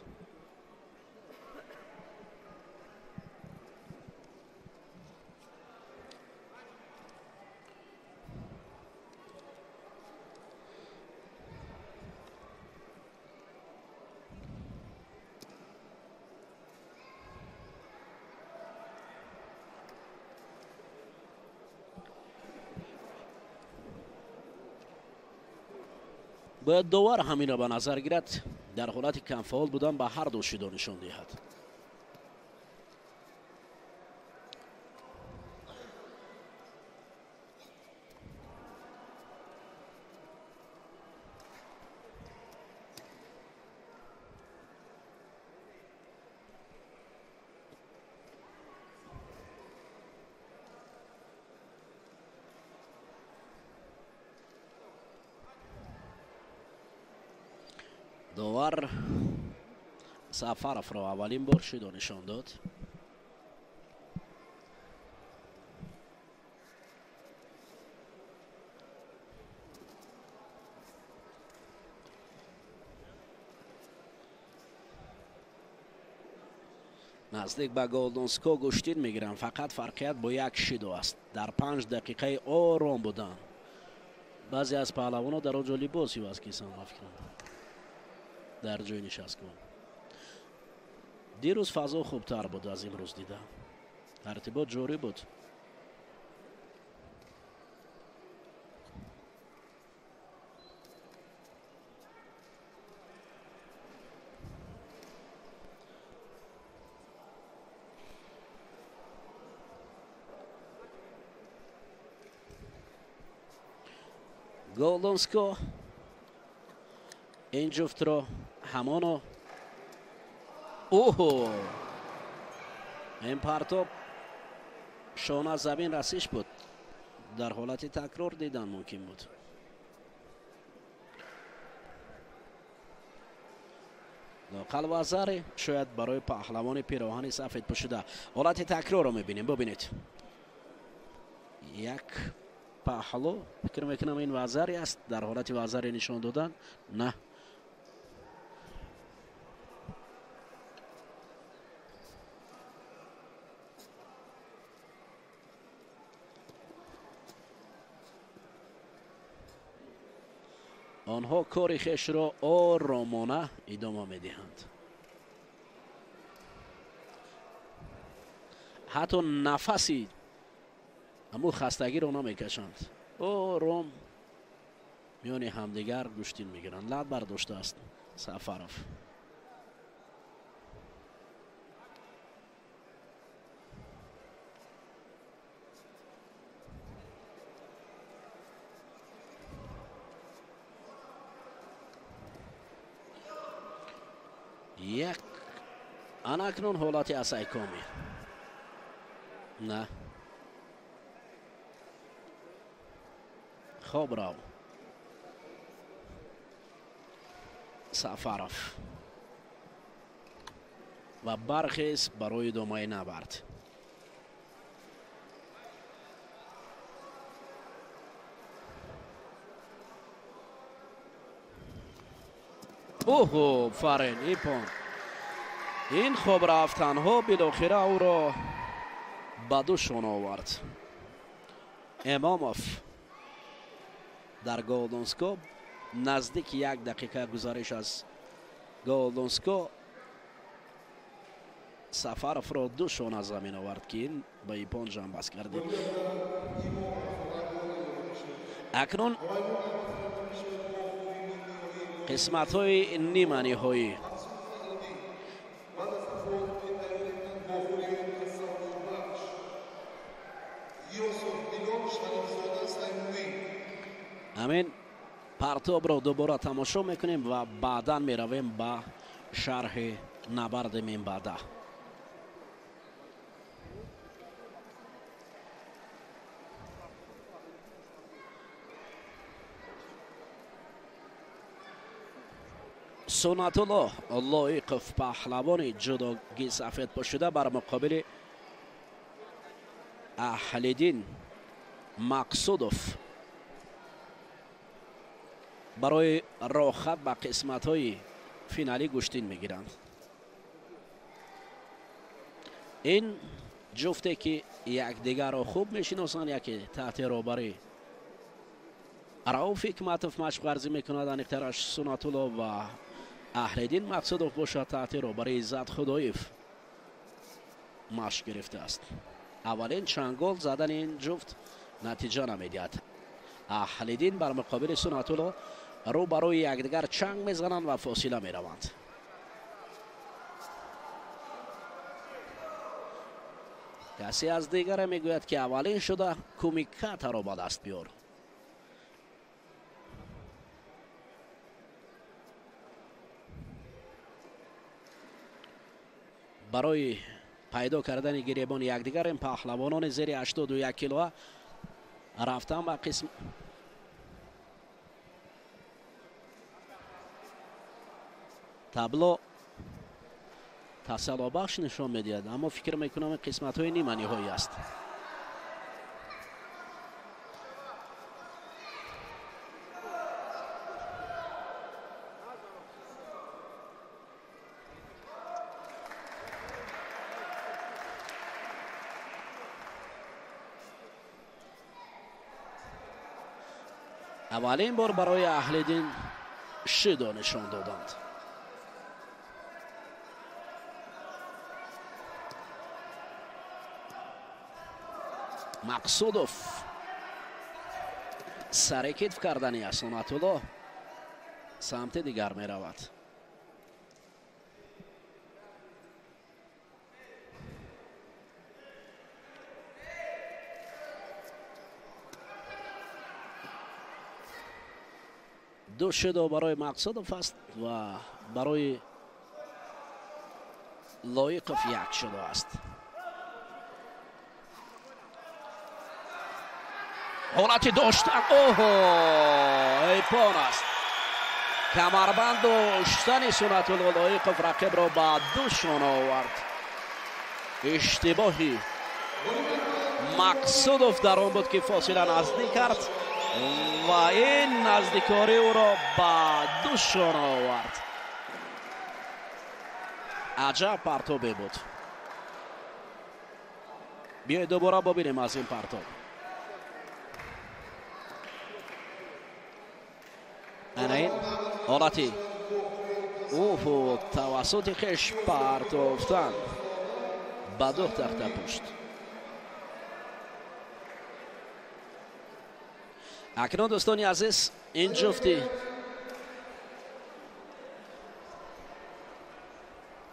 Бояд довар ҳаминро ба назар гирад, дар ҳолати камфаъол будан ба ҳар ду шидо нишон диҳад. Довар Сафаровро аввалин бор шидо нишон дод. Наздик ба Голдонско гӯштин мегиранд, фақат фарқият бо як шидо аст. Дар 5 дақиқаи ором буданд. Баъзе аз паҳлавонҳо дар он ҷо либос иваз кисанд, ба фикрам, дар ҷои нишастгоҳ. Дирӯз фазо хубтар буд аз имрӯз дида. Тартибот ҷорӣ буд. Голдонско ин ҷуфтро ҳамоно оҳо, ин партоб шона замин расиш буд, дар ҳолати такрор дидан мумкин буд. Лоқал вазаре шояд барои паҳлавони пироҳани сафед пӯшида. Ҳолати такрорро мебинем, бубинед. Як паҳлу, фикр мекунам ин вазаре аст, дар ҳолати вазаре нишон додан на. Онҳо кори хешро оромона идома медиҳанд. Ҳатто нафаси ҳамун хастагиро намекашанд. Ором миёни ҳамдигар гӯштин мегиранд. Лат бардоштааст Сафаров. Як ана акнун ҳолати асайкомӣ. На. Хоб рав. Сафаров. Ва бархез барои идомаи набард. Оҳо, фарен ипон. Ин хоб рафтанҳо билохира ӯро ба душон овард. Эмомов дар Голдонско наздики 1 дақиқа гузариш аз Голдонско Сафаровро ду шона замин овард, ки ин ба ипон ҷамъбаст кардид. Акнун қисматҳои ниманиҳоӣ. Ҳамин партобро дубора тамошо мекунем ва баъдан меравем ба шарҳи набарди минбаъда. Суннатулло Лоиқов, паҳлавони ҷудоги сафедпӯшида, бар муқобили Аҳлиддин Мақсудов барои роҳхат ба қисматҳои финалӣ гӯштин мегиранд. Ин ҷуфте ки якдигарро хуб мешиносанд, яке таҳти роҳбарӣ Рауф Ҳикматов машқварзӣ мекунад, аниқтараш Сунатулло, ва Аҳлиддин Мақсудов бошад таҳти роҳбарии Иззат Худоев машқ гирифтааст. Аввалин чангол задани ин ҷуфт натиҷа намедиҳад. Аҳлиддин бар муқобили Сунатулло рӯ ба рӯи якдигар чанг мезананд ва фосила мераванд. Касе аз дигаре мегӯяд, ки аввалин шуда кумикатаро ба даст биёр. Барои пайдо кардани гиребони якдигар ин паҳлавонони зери 81 килоа рафтан ба қисм табло тасаллобахш нишон медиҳад, аммо фикр мекунам ин қисматҳои ниманиҳоӣ аст. Аввалин бор барои Аҳлиддин шидо нишон доданд. Мақсудов сари китф кардани аст, Сунатулло самти дигар меравад. Ду шидо барои Мақсудов аст ва барои Лоиқов як шидо аст. Ҳолати доштан, оҳо, эйпон аст. Камарбанд доштани Сунатулло Лоиқов рақибро ба ду шона овард. Иштибоҳи Мақсудов дар он буд, ки фосила наздик кард ва ин наздикорӣ ӯро ба ду шона овард. Аҷаб партобе буд. Биёед дубора бибинем аз ин партоб. Ана ин ҳолати уфу тавассути хеш партофтан ба ду тахта пушт. Акнун дӯстони азиз, ин ҷуфти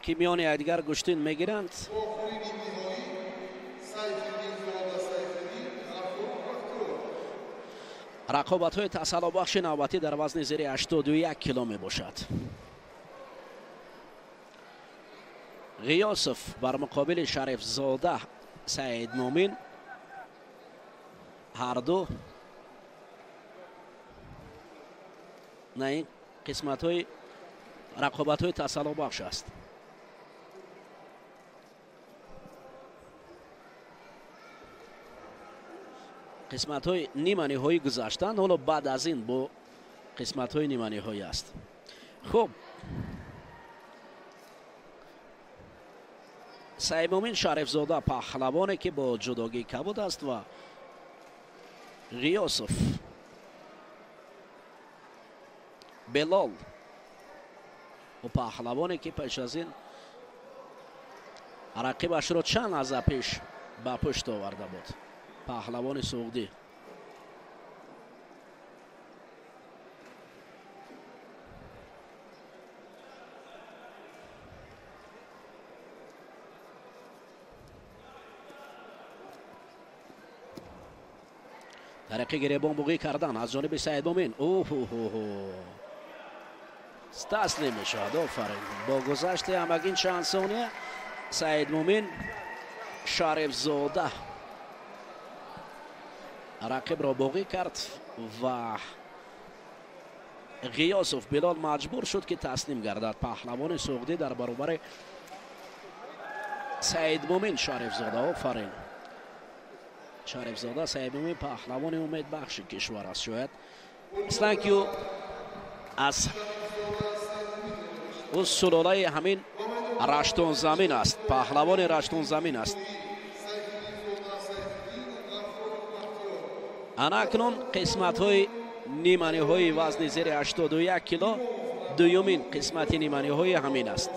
ки миёни якдигар гӯштин мегиранд, рақобатҳои тасаллобахши навбатӣ дар вазни зери 81 кило мебошад. Ғиёсов бар муқобили Шарифзода Саидмумин, ҳарду на ин қисматҳои рақобатҳои тасаллобахш аст. Қисматҳои ниманиҳоӣ гузаштанд, ҳоло баъд аз ин бо қисматҳои ниманиҳоӣ аст. Хуб, Саидмумин Шарифзода паҳлавоне ки бо ҷудогӣ кабуд аст ва Ғиёсов Белол ӯ паҳлавоне ки пеш аз ин рақибашро чанд лаҳза пеш ба пушт оварда буд, паҳлавони суғдӣ. Тариқи гиребон буғӣ кардан аз ҷониби Саидмумин. Оҳ, таслим мешавад. Офарин. Бо гузашти ҳамагин чанд сония Саидмумин Шарифзода рақибро боғӣ кард ва Ғиёсов Билол маҷбур шуд, ки таслим гардад. Паҳлавони суғдӣ дар баробари Саидмумин Шарифзода. Офарин. Шарифзода Сайфиддин паҳлавони умедбахши кишвар аст. Шояд аслан ки ӯ аз ӯ сулолаи ҳамин Раштонзамин аст, паҳлавони Раштонзамин аст. Ана акнун қисматҳои ниманиҳои вазни зери 81 кило, дуюмин қисмати ниманиҳои ҳамин аст.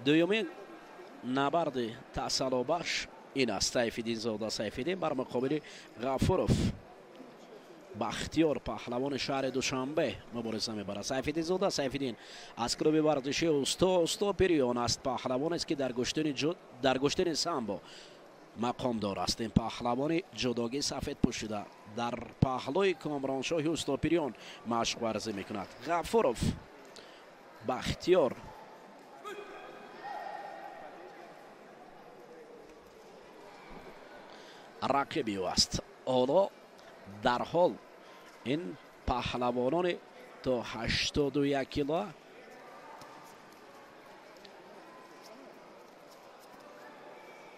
Дуюмин набарди таъсалобахш ин аст. Сайфиддинзода Сайфиддин бар муқобили Ғафуров Бахтиёр, паҳлавони шаҳри Душанбе, мубориза мебарад. Сайфиддинзода Сайфиддин аз клуби варзишии Усто Пириён аст. Паҳлавонест, ки дар гӯштини самбо мақомдор аст. Ин паҳлавони ҷудогӣ сафед пӯшида дар паҳлӯи Комроншоҳи Устопириён машқварзӣ мекунад. Ғафуров Бахтиёр рақиби ӯ аст. Ҳоло дарҳол ин паҳлавонони то 81 кило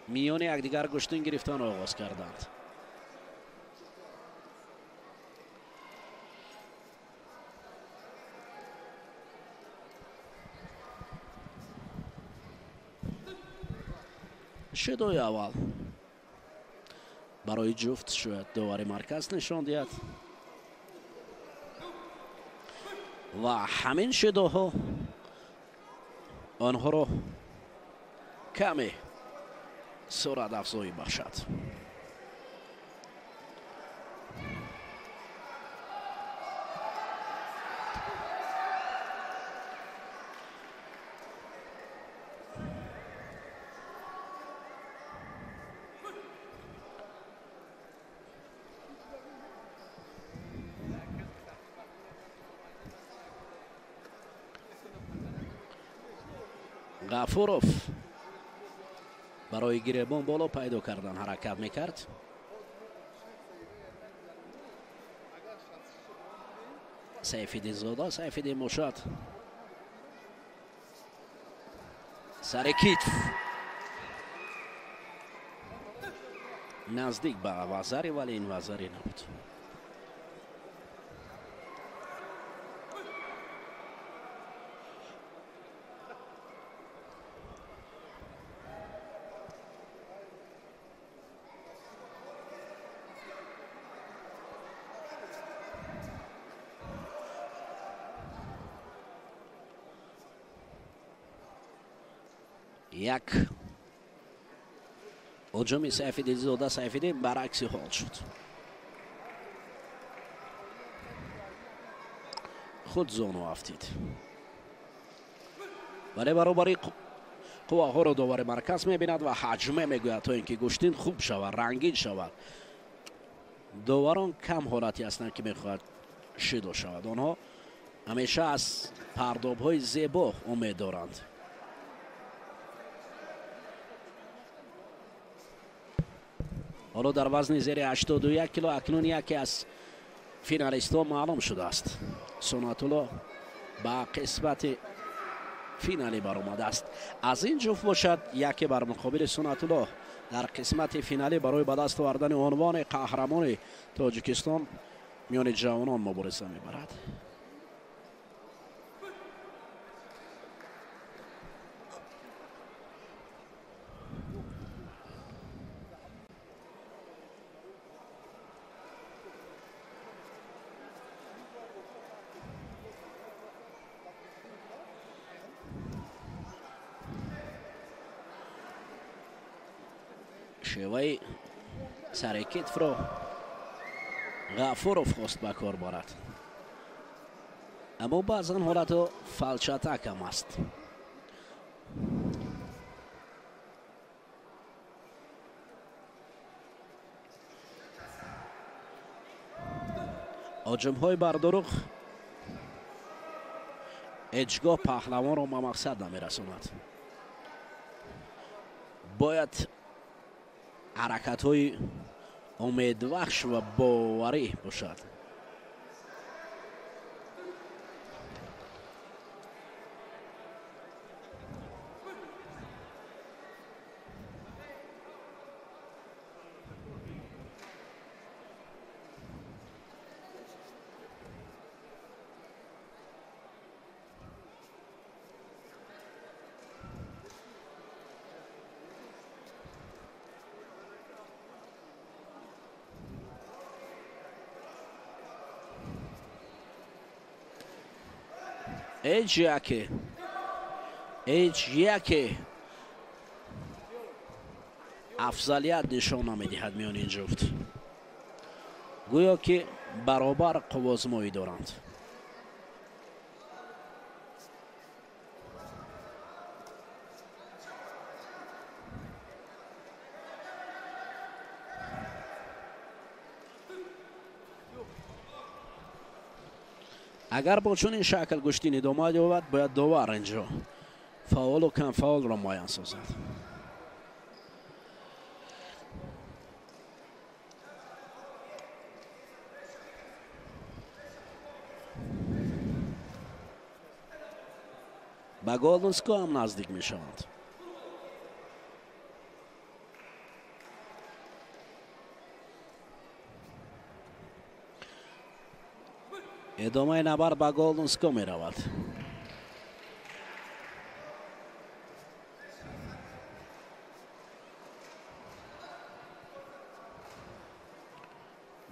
миёни якдигар гӯштин гирифтан оғоз карданд. Шидои аввал барои ҷуфт шояд довари марказ нишон диҳад ва ҳамин шидоҳо онҳоро каме суръат афзоӣ бахшад. Ғафуров барои гиребон боло пайдо кардан ҳаракат мекард. Сайфиддинзода Сайфиддин бошад сари китф наздик ба вазари, вале ин вазари набуд. Як ҳуҷуми Сайфиддинзода Сайфиддин баръакси ҳол шуд. Худ зону афтид, вале баробари қувваҳоро довари марказ мебинад ва ҳаҷме мегӯяд, то ин ки гӯштин хуб шавад, рангин шавад. Доварон кам ҳолате ҳастанд, ки мехоҳад шидо шавад. Онҳо ҳамеша аз пардобҳои зебо умед доранд. Ҳоло дар вазни зери 81 кило акнун яке аз финалистҳо маълум шудааст. Сунатулло ба қисмати финалӣ баромадааст. Аз ин ҷуфт бошад яке бар муқобили Сунатулло дар қисмати финалӣ барои ба даст овардани унвони қаҳрамони Тоҷикистон миёни ҷавонон мубориза мебарад. Шеваи сари китфро Ғафуров хост ба кор борад, аммо баъзан ҳолатҳо фалчатакам аст. Ҳуҷумҳои бардуруғ ҳеҷ гоҳ паҳлавонро ба мақсад намерасонад. Бояд ҳаракатҳои умедбахш ва боварӣ бошад. Ҳеҷ яке афзалият нишон намедиҳад миёни ин ҷуфт. Гӯё ки баробар қуввозмоӣ доранд. Агар бо чунин шакл гӯштин идома ёбад, бояд довар инҷо фаъолу камфаъолро муайян созад. Ба Голденско ҳам наздик мешаванд. Идомаи набард ба Голденско меравад.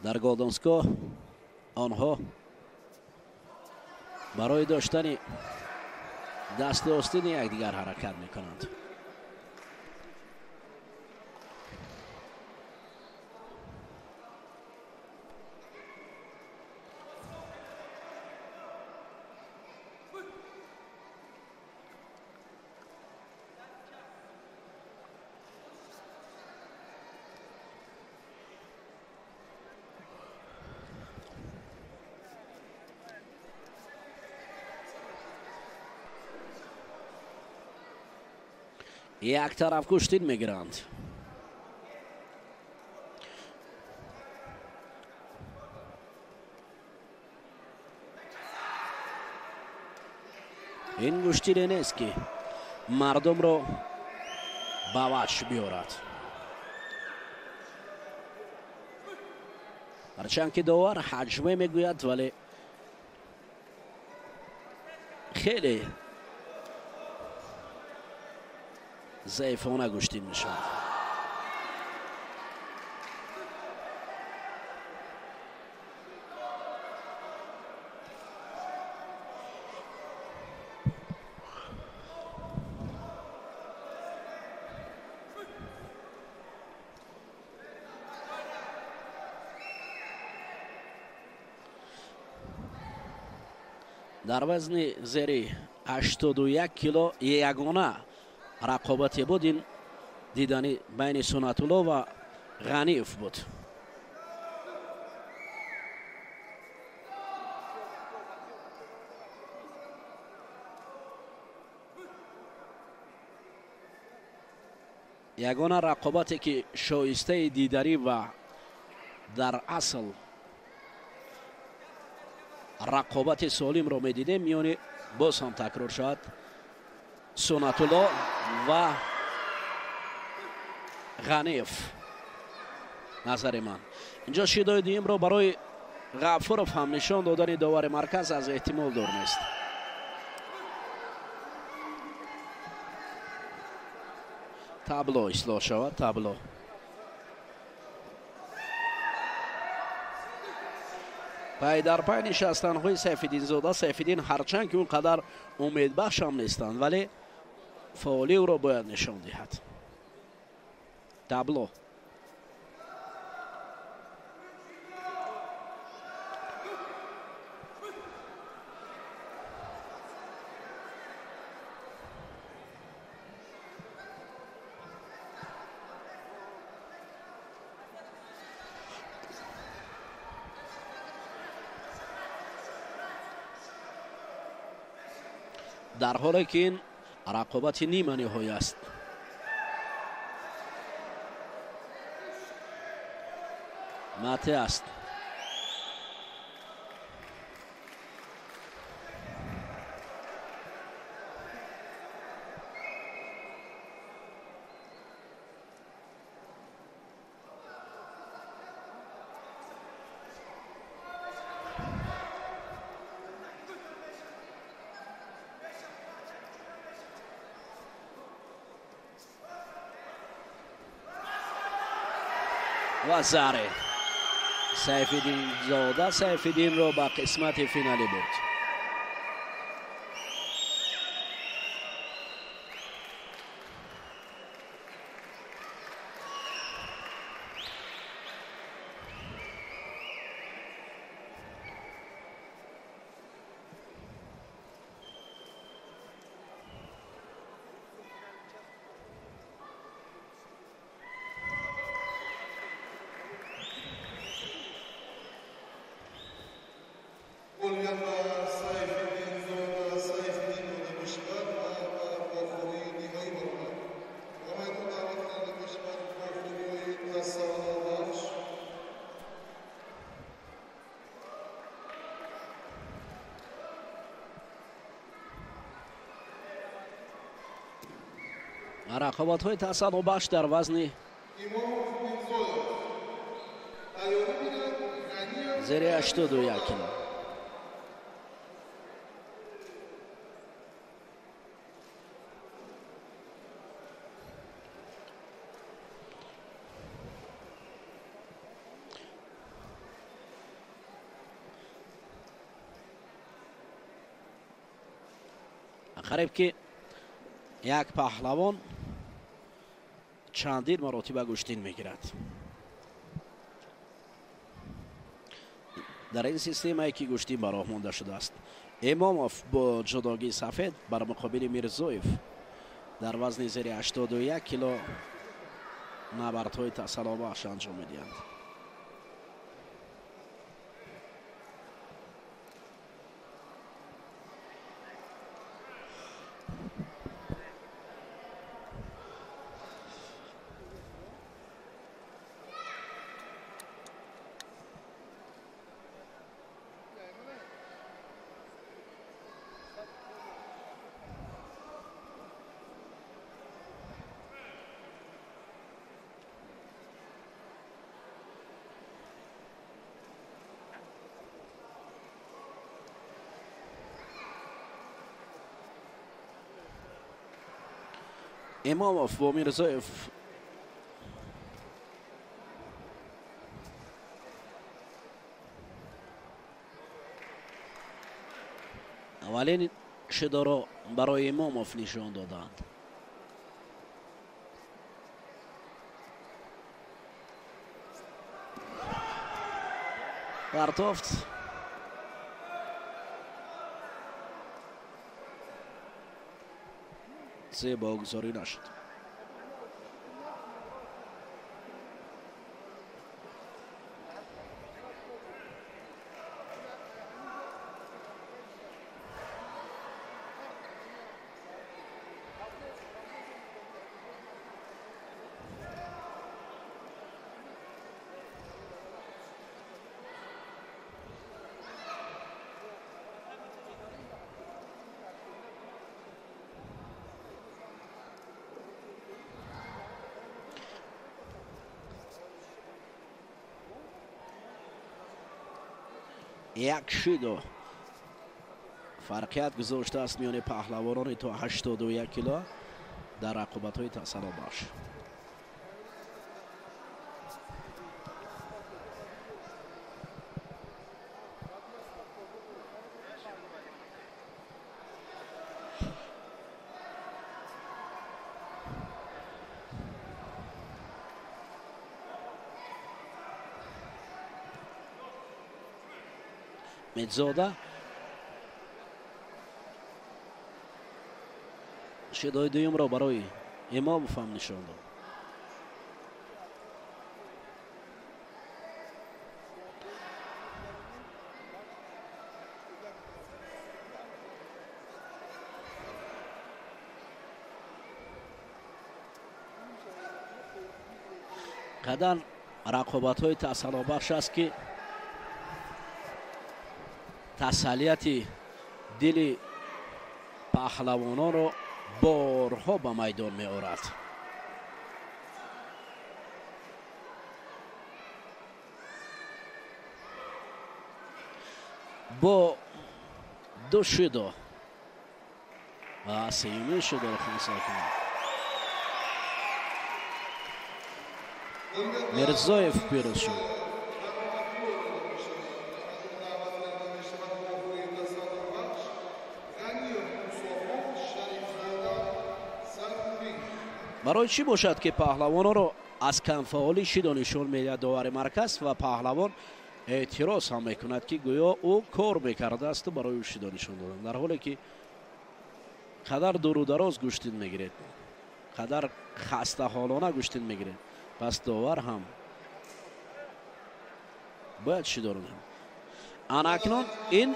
Дар Голденско онҳо барои доштани дасти остини якдигар ҳаракат мекунанд. Як тараф гӯштин мегиранд. Ин гӯштине нест, ки мардумро ба ваҷ биёрад. Ҳарчанд ки довар ҳаҷме мегӯяд, вале хеле заифона гӯштин мешавад. Дар вазни зери 81 кило ягона рақобате буд, ин дидани байни Сунатулло ва Ғаниев буд. Ягона рақобате ки шоистаи дидарӣ ва дар асл рақобати солимро медидем миёни, боз ҳам такрор шавад, Сунатулло ва Ғаниев. Назари ман, инҷо шидои дуюмро барои Ғафуров ҳам нишон додани довари марказ аз эҳтимол дур нест. Табло ислоҳ шавад, табло. Пай дар пай нишастанҳои Сайфиддинзода, Сайфиддин ҳарчанд ки он қадар умедбахш ҳам нестанд, вале фаъолӣ ӯро бояд нишон диҳад. Табло. Дар ҳоле ки ин рақобати нима ниҳоӣ аст. Мате аст. Ва заре Сайфиддинзода Сайфиддинро ба қисмати финалӣ бурд. Рақобатҳои тасаллобахш дар вазни зери 81 кило. Қариб ки як паҳлавон чандин маротиба гӯштин мегирад. Дар ин системае ки гӯштин ба роҳ монда шудааст, Имомов бо ҷудогии сафед бар муқобили Мирзоев дар вазни зери 81 кило набардҳои тасаллобахш анҷом медиҳанд. Имомов бо Мирзоев аввалин шидоро барои Имомов нишон доданд. Партофт. Зебогузорӣ нашуд. Як шидо фарқият гузоштааст миёни паҳлавонони то 81 кило дар рақобатҳои тасаллобахш. Медзода шидои дуюмро барои Имомов ҳам нишон дод. Қадар рақобатҳои тасаллобахш аст ки тасаллияти дили паҳлавононро борҳо ба майдон меорад. Бо ду шидо ва сеюмин шидоро хунсо кунад. Мирзоев пирӯз шуд. Барои чӣ бошад ки паҳлавононро аз камфаъолӣ шидо нишон медиҳад довари марказ ва паҳлавон эътироз ҳам мекунад ки гӯё ӯ кор мекардаасту барои ӯ шидо нишон доданд, дар ҳоле ки қадар дуру дароз гӯштин мегиред, қадар хастаҳолона гӯштин мегиред, пас довар ҳам бояд шидоро диҳад. Ана акнун ин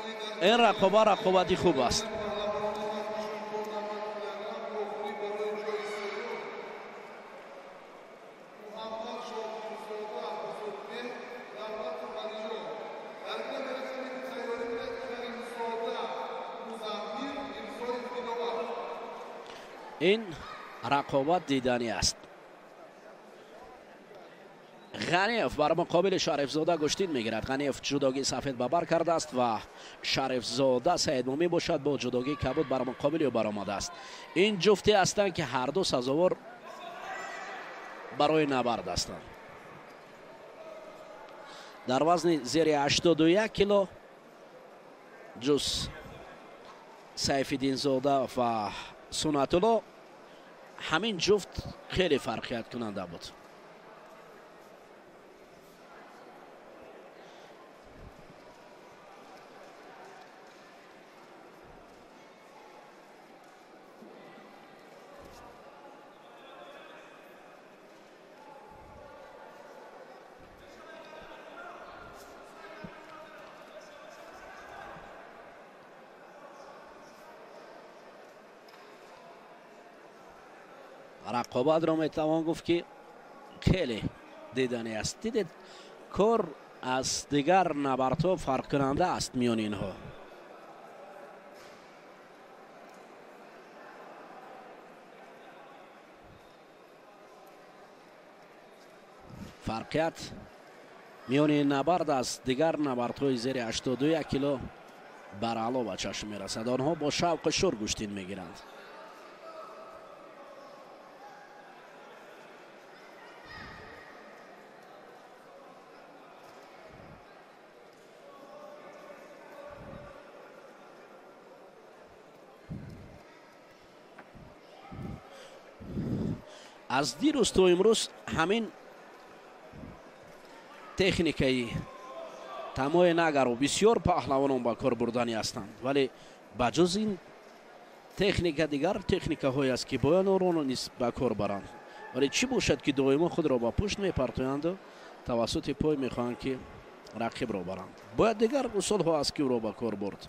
рақобат рақобати хуб аст. Ин Рақобат диданӣ аст. Ғаниев бар муқобили Шарифзода гӯштин мегирад. Ғаниев ҷудогии сафед ба бар кардааст ва Шарифзода Саидмумин бошад бо ҷудогии кабуд бар муқобили ӯ баромадааст. Ин ҷуфте ҳастанд, ки ҳарду сазовор барои набард ҳастанд. Дар вазни зери 81 кило ҷуз Сайфиддинзода ва Сунатулло ҳамин ҷуфт хеле фарқияткунанда буд. Рақобатро метавон гуфт, ки хеле диданӣ аст. Дидед, кор аз дигар набардҳо фарқкунанда аст миёни инҳо. Фарқият миёни набард аз дигар набардҳои зери 81 кило бараъло ба чашм мерасад. Онҳо бо шавқу шур гӯштин мегиранд. Аз дирӯз то имрӯз ҳамин техникаи тамои нагаро бисёр паҳлавонон ба кор бурданӣ ҳастанд, вале ба ҷуз ин техника дигар техникаҳое аст, ки бояд онро низ ба кор баранд. Вале чӣ бошад, ки доимо худро ба пушт мепартоянду тавассути пой мехоҳанд, ки рақибро баранд. Бояд дигар усулҳо аст, ки ӯро ба кор бурд.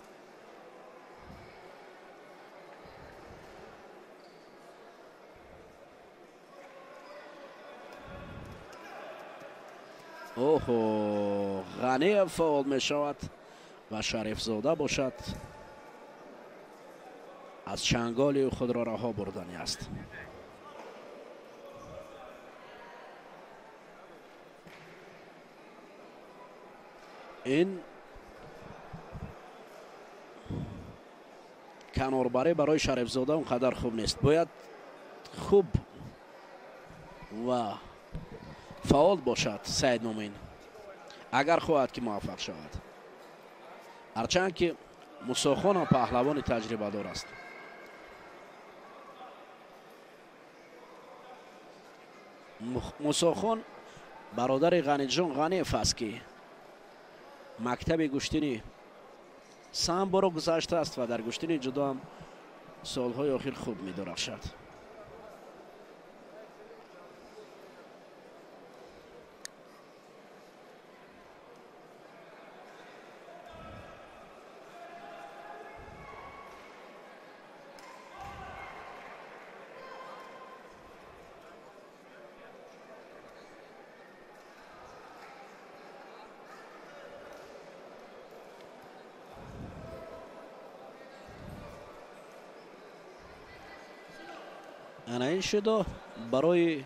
Оҳо, Ғаниев фаъол мешавад ва Шарифзода бошад аз чанголи худро раҳо бурданӣ аст. Ин канорбарӣ барои Шарифзода он қадар хуб нест. Бояд хуб ва фаъол бошад Саидмумин, агар хоҳад, ки муваффақ шавад. Ҳарчанд ки Мусохон ҳам паҳлавони таҷрибадор аст. Мусохон бародари Ғаниҷон Ғаниев аст, ки мактаби гӯштини самборо гузаштааст ва дар гӯштини ҷудо ҳам солҳои охир хуб медурахшад. Ана ин шудо барои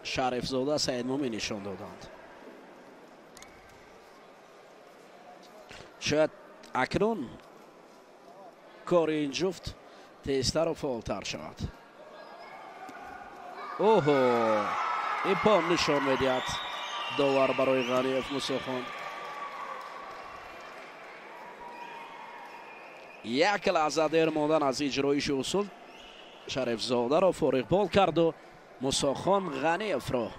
Шарифзода Саидмумин нишон доданд. Шояд акнун кори ин ҷуфт тезтару фаъолтар шавад. Оҳо, ипом нишон медиҳад довар барои Ғаниев Мусохон. Як лаҳза дер мондан аз иҷроиши усул Шарифзодаро фориғбол карду Мусохон Ғаниевро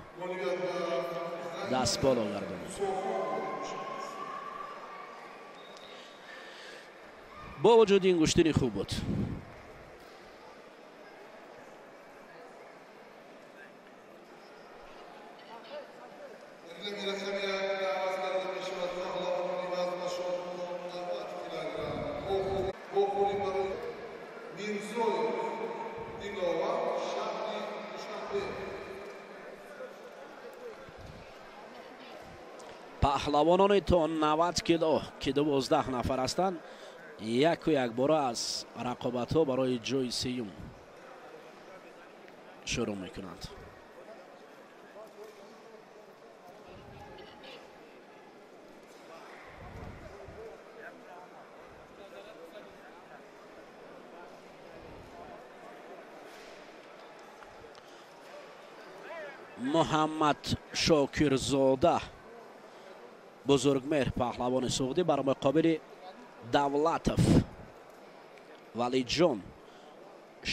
дастболо гардонид. Бо вуҷуди ин гӯштини хуб буд. Паҳлавонони то 90 кило, ки 12 нафар ҳастанд, яку якбора аз рақобатҳо барои ҷои сеюм шурӯъ мекунанд. Муҳаммад Шокирзода Бузургмеҳр, паҳлавони суғдӣ, бар муқобили Давлатов Валиҷон,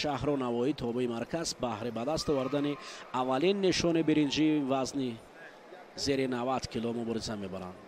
шаҳру Навоӣ, тобеи марказ, баҳри ба даст овардани аввалин нишони биринҷии вазни зери 90 кило мубориза мебаранд.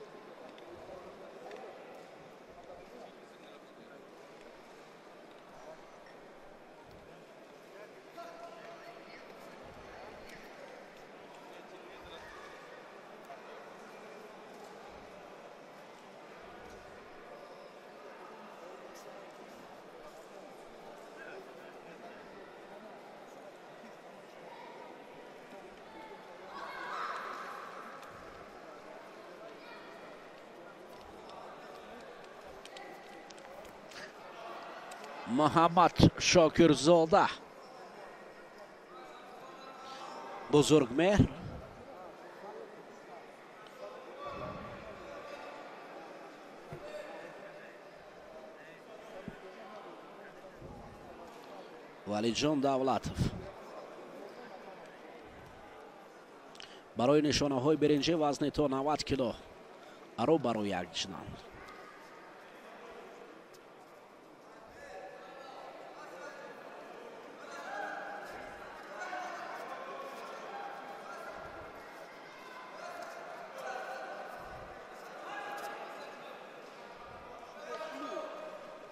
Муҳаммад Шокирзода Бузургмеҳр Валиҷон Давлатов барои нишонаҳои биринҷӣ вазни то 90 кило рӯ ба рӯ як шуданд.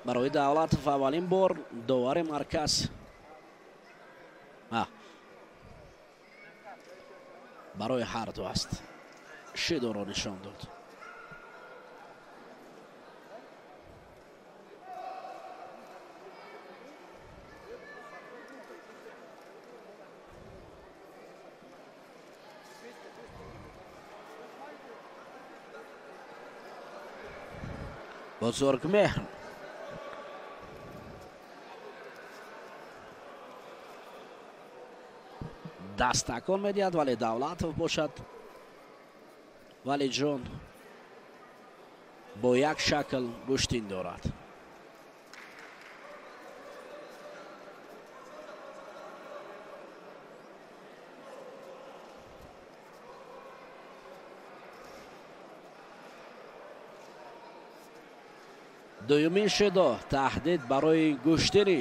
Барои Давлатов аввалин бор довари марказ барои ҳар ду аст, шидоро нишон дод. Бузургмеҳр даст такон медиҳад, вале Давлатов бошад, Валиҷон бо як шакл гӯштин дорад. Дуюмин шидо таҳдид барои гӯштини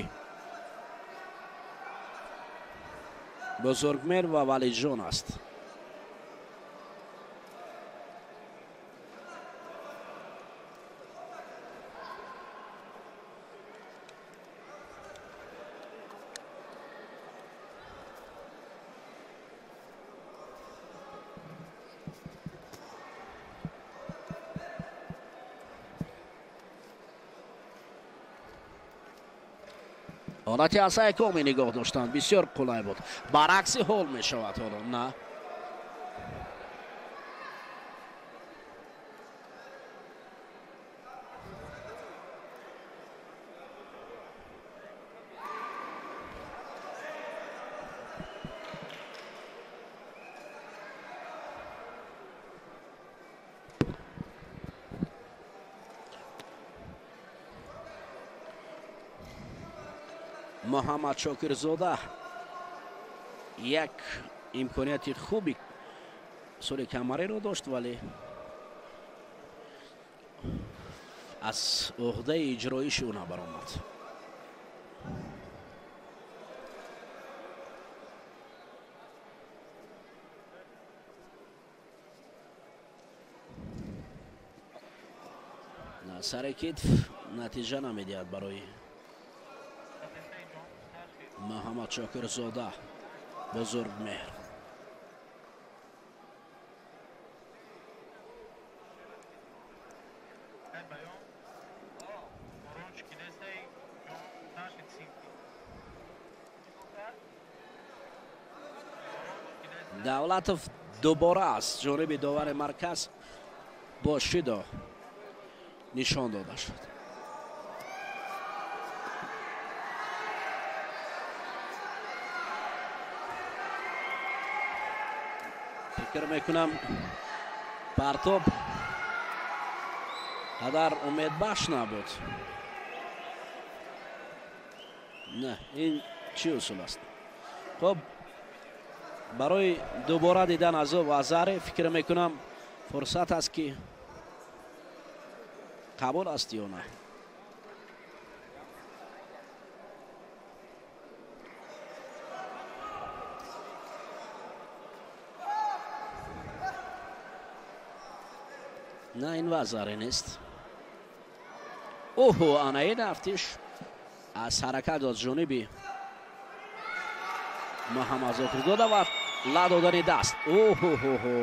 Бузургмеҳр ва Валиҷон аст. Ҳолати асаи коми нигоҳ доштанд бисёр қулай буд. Баръакси ҳол мешавад ҳоло, на? Муҳаммад Шокирзода як имконияти хуби сури камариро дошт, вале аз уҳдаи иҷроиши ӯ набаромад. Сари китф натиҷа намедиҳад барои Муҳаммад Шокирзода Бузургмеҳр. Давлатов дубора аз ҷониби довари марказ бо шидо нишон дода шуд. Фикр мекунам партоб қадар умедбахш набуд. Не, ин чӣ усул аст? Хуб, барои дубора дидан аз ӯ вазаре фикр мекунам фурсат аст ки қабул аст ё на. На, ин вазаре нест. Оҳо, ана ин афтиш аз ҳаракат аз ҷониби Муҳаммад Зокирзода ва ла додани даст. Оҳоҳо,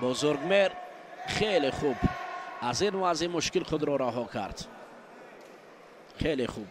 Бузургмеҳр хеле хуб аз ин вазъи мушкил худро раҳо кард. Хеле хуб.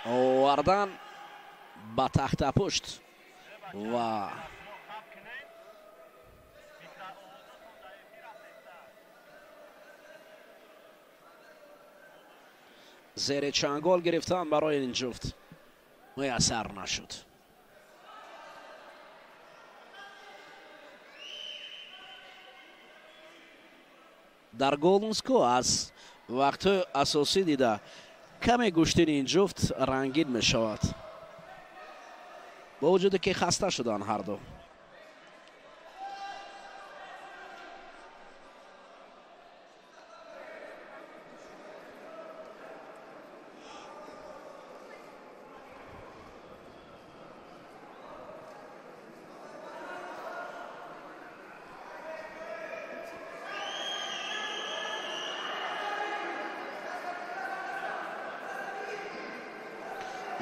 Овардан ба тахтапушт ва зери чангол гирифтан барои ин ҷуфт муяссар нашуд. Дар Голнско аз вақтҳои асосӣ дида каме гӯштини ин ҷуфт рангин мешавад, бо вуҷуде ки хаста шуданд ҳарду.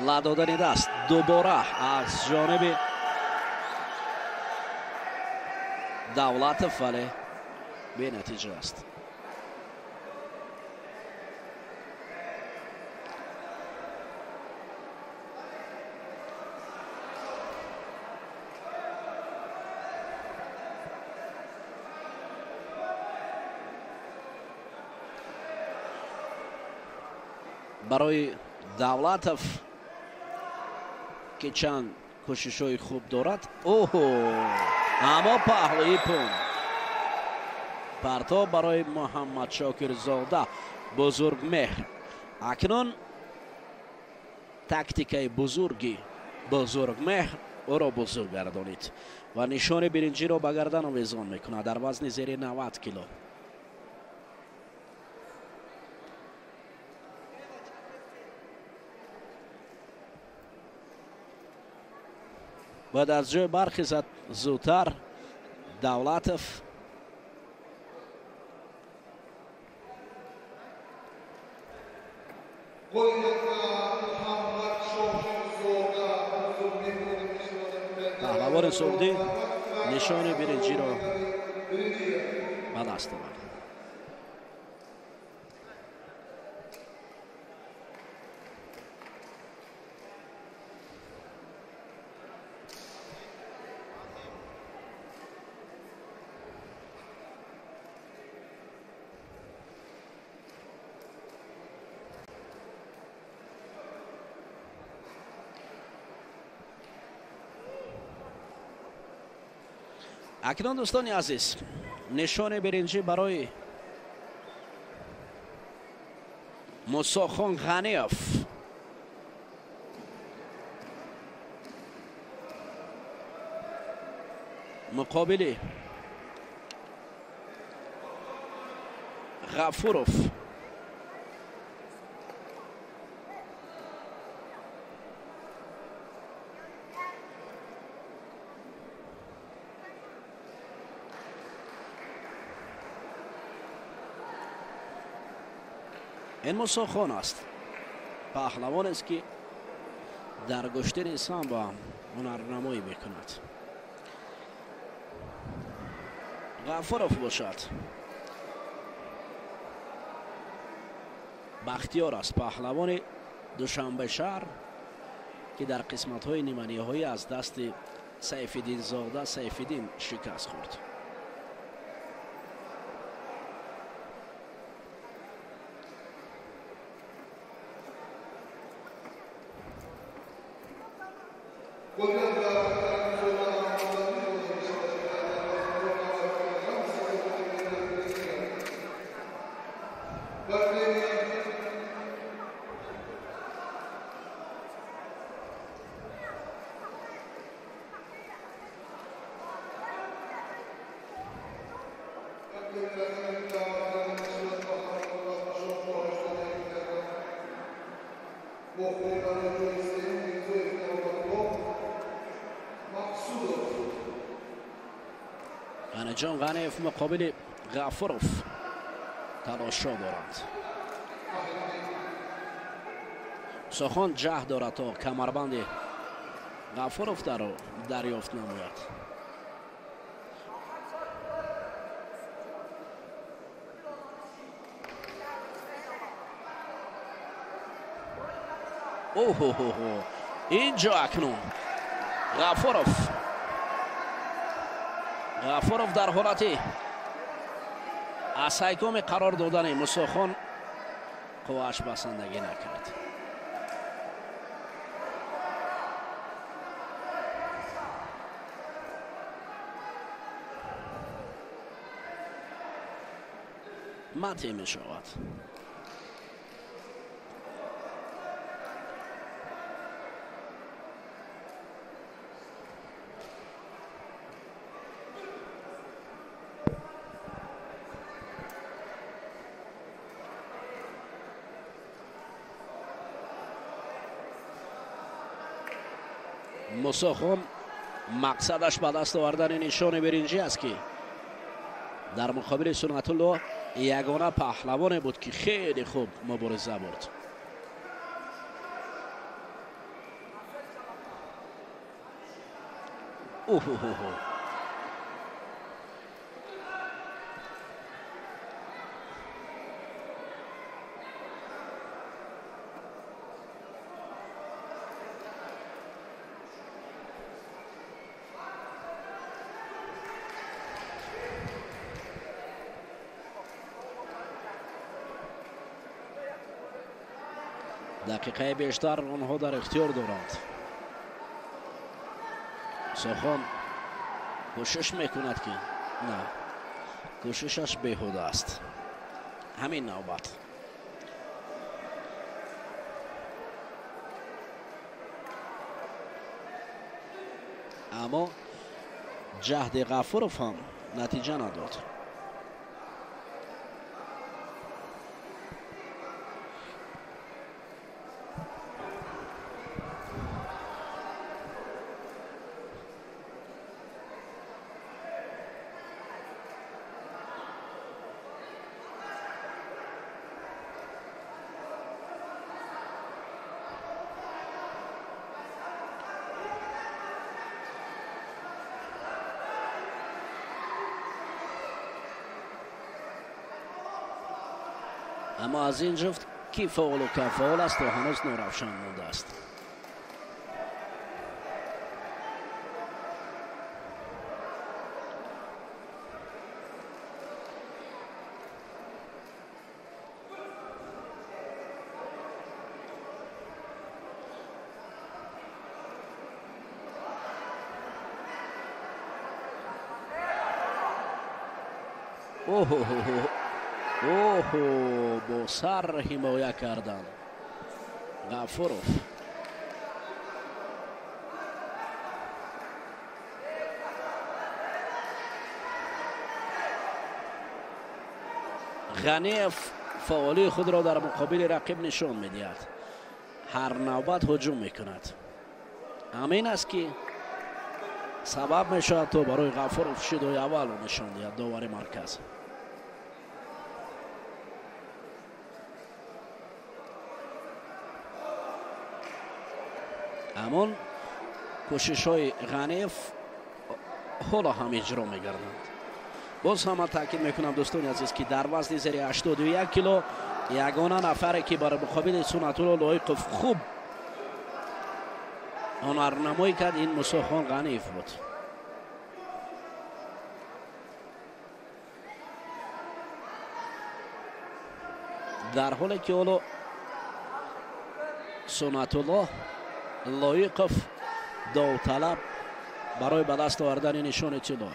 Ла додани даст дубора аз ҷониби Давлатов, вале бенатиҷа аст. Барои Давлатов ки чанд кӯшишҳои хуб дорад. Оҳо, аммо паҳлӯи пун партоб барои Муҳаммад Шокирзода Бузургмеҳр. Акнун тактикаи бузурги Бузургмеҳр ӯро бузург гардонид ва нишони биринҷиро ба гардан овезон мекунад дар вазни зери 90 кило. Бояд аз ҷой бархезад зудтар Давлатов. Паҳлавони суғдӣ нишони биринҷиро ба даст овард. Акнун дӯстони азиз, нишони биринҷӣ барои Мусохон Ғаниев. Муқобили Ғафуров. Ин Мусохон аст, паҳлавон аст, ки дар гӯштини самбо ҳам ҳунарнамоӣ мекунад. Ғафуров бошад, Бахтиёр аст, паҳлавони Душанбе шаҳр, ки дар қисматҳои ниманиҳоӣ аз дасти Сайфиддинзода Сайфиддин шикаст хӯрд. Ғаниҷон Ғаниев муқобили Ғафуров талошҳо доранд. Мусохон ҷаҳд дорад, то камарбанди Ғафуров дарёфт намояд. Оҳоҳоҳо, инҷо акнун Ғафуров дар ҳолати аз ҳайкоми қарор додани Мусохон қуввааш басандагӣ накард. Мате мешавад. Мусохон мақсадаш ба даст овардани нишони биринҷӣ аст, ки дар муқобили Сунатулло ягона паҳлавоне буд, ки хеле хуб мубориза бурд. Оҳоҳоҳо, дақиқаи бештар онҳо дар ихтиёр доранд. Мусохон кӯшиш мекунад, ки на, кӯшишаш беҳуда аст. Ҳамин навбат аммо ҷаҳди Ғафуров ҳам натиҷа надод. Аммо аз ин ҷуфт ки фаъолу камфаъол аст, то ҳанӯз норавшан мондааст. Оҳоҳоҳо, оҳо, бо сар ҳимоя кардан Ғафуров. Ғаниев фаъолии худро дар муқобили рақиб нишон медиҳад, ҳар навбат ҳуҷум мекунад. Ҳамин аст, ки сабаб мешавад, то барои Ғафуров шидои аввалро нишон диҳад довари марказ. Ҳамон кӯшишҳои Ғаниев ҳоло ҳам иҷро мегарданд. Боз ҳам ман таъкид мекунам, дӯстони азиз, ки дар вазни зери 81 кило ягона нафаре ки бар муқобили Сунатулло Лоиқов хуб ҳунарнамоӣ кард, ин Мусохон Ғаниев буд. Дар ҳоле ки ҳоло Сунатулло Лоиқов довталаб барои ба даст овардани нишони тилло.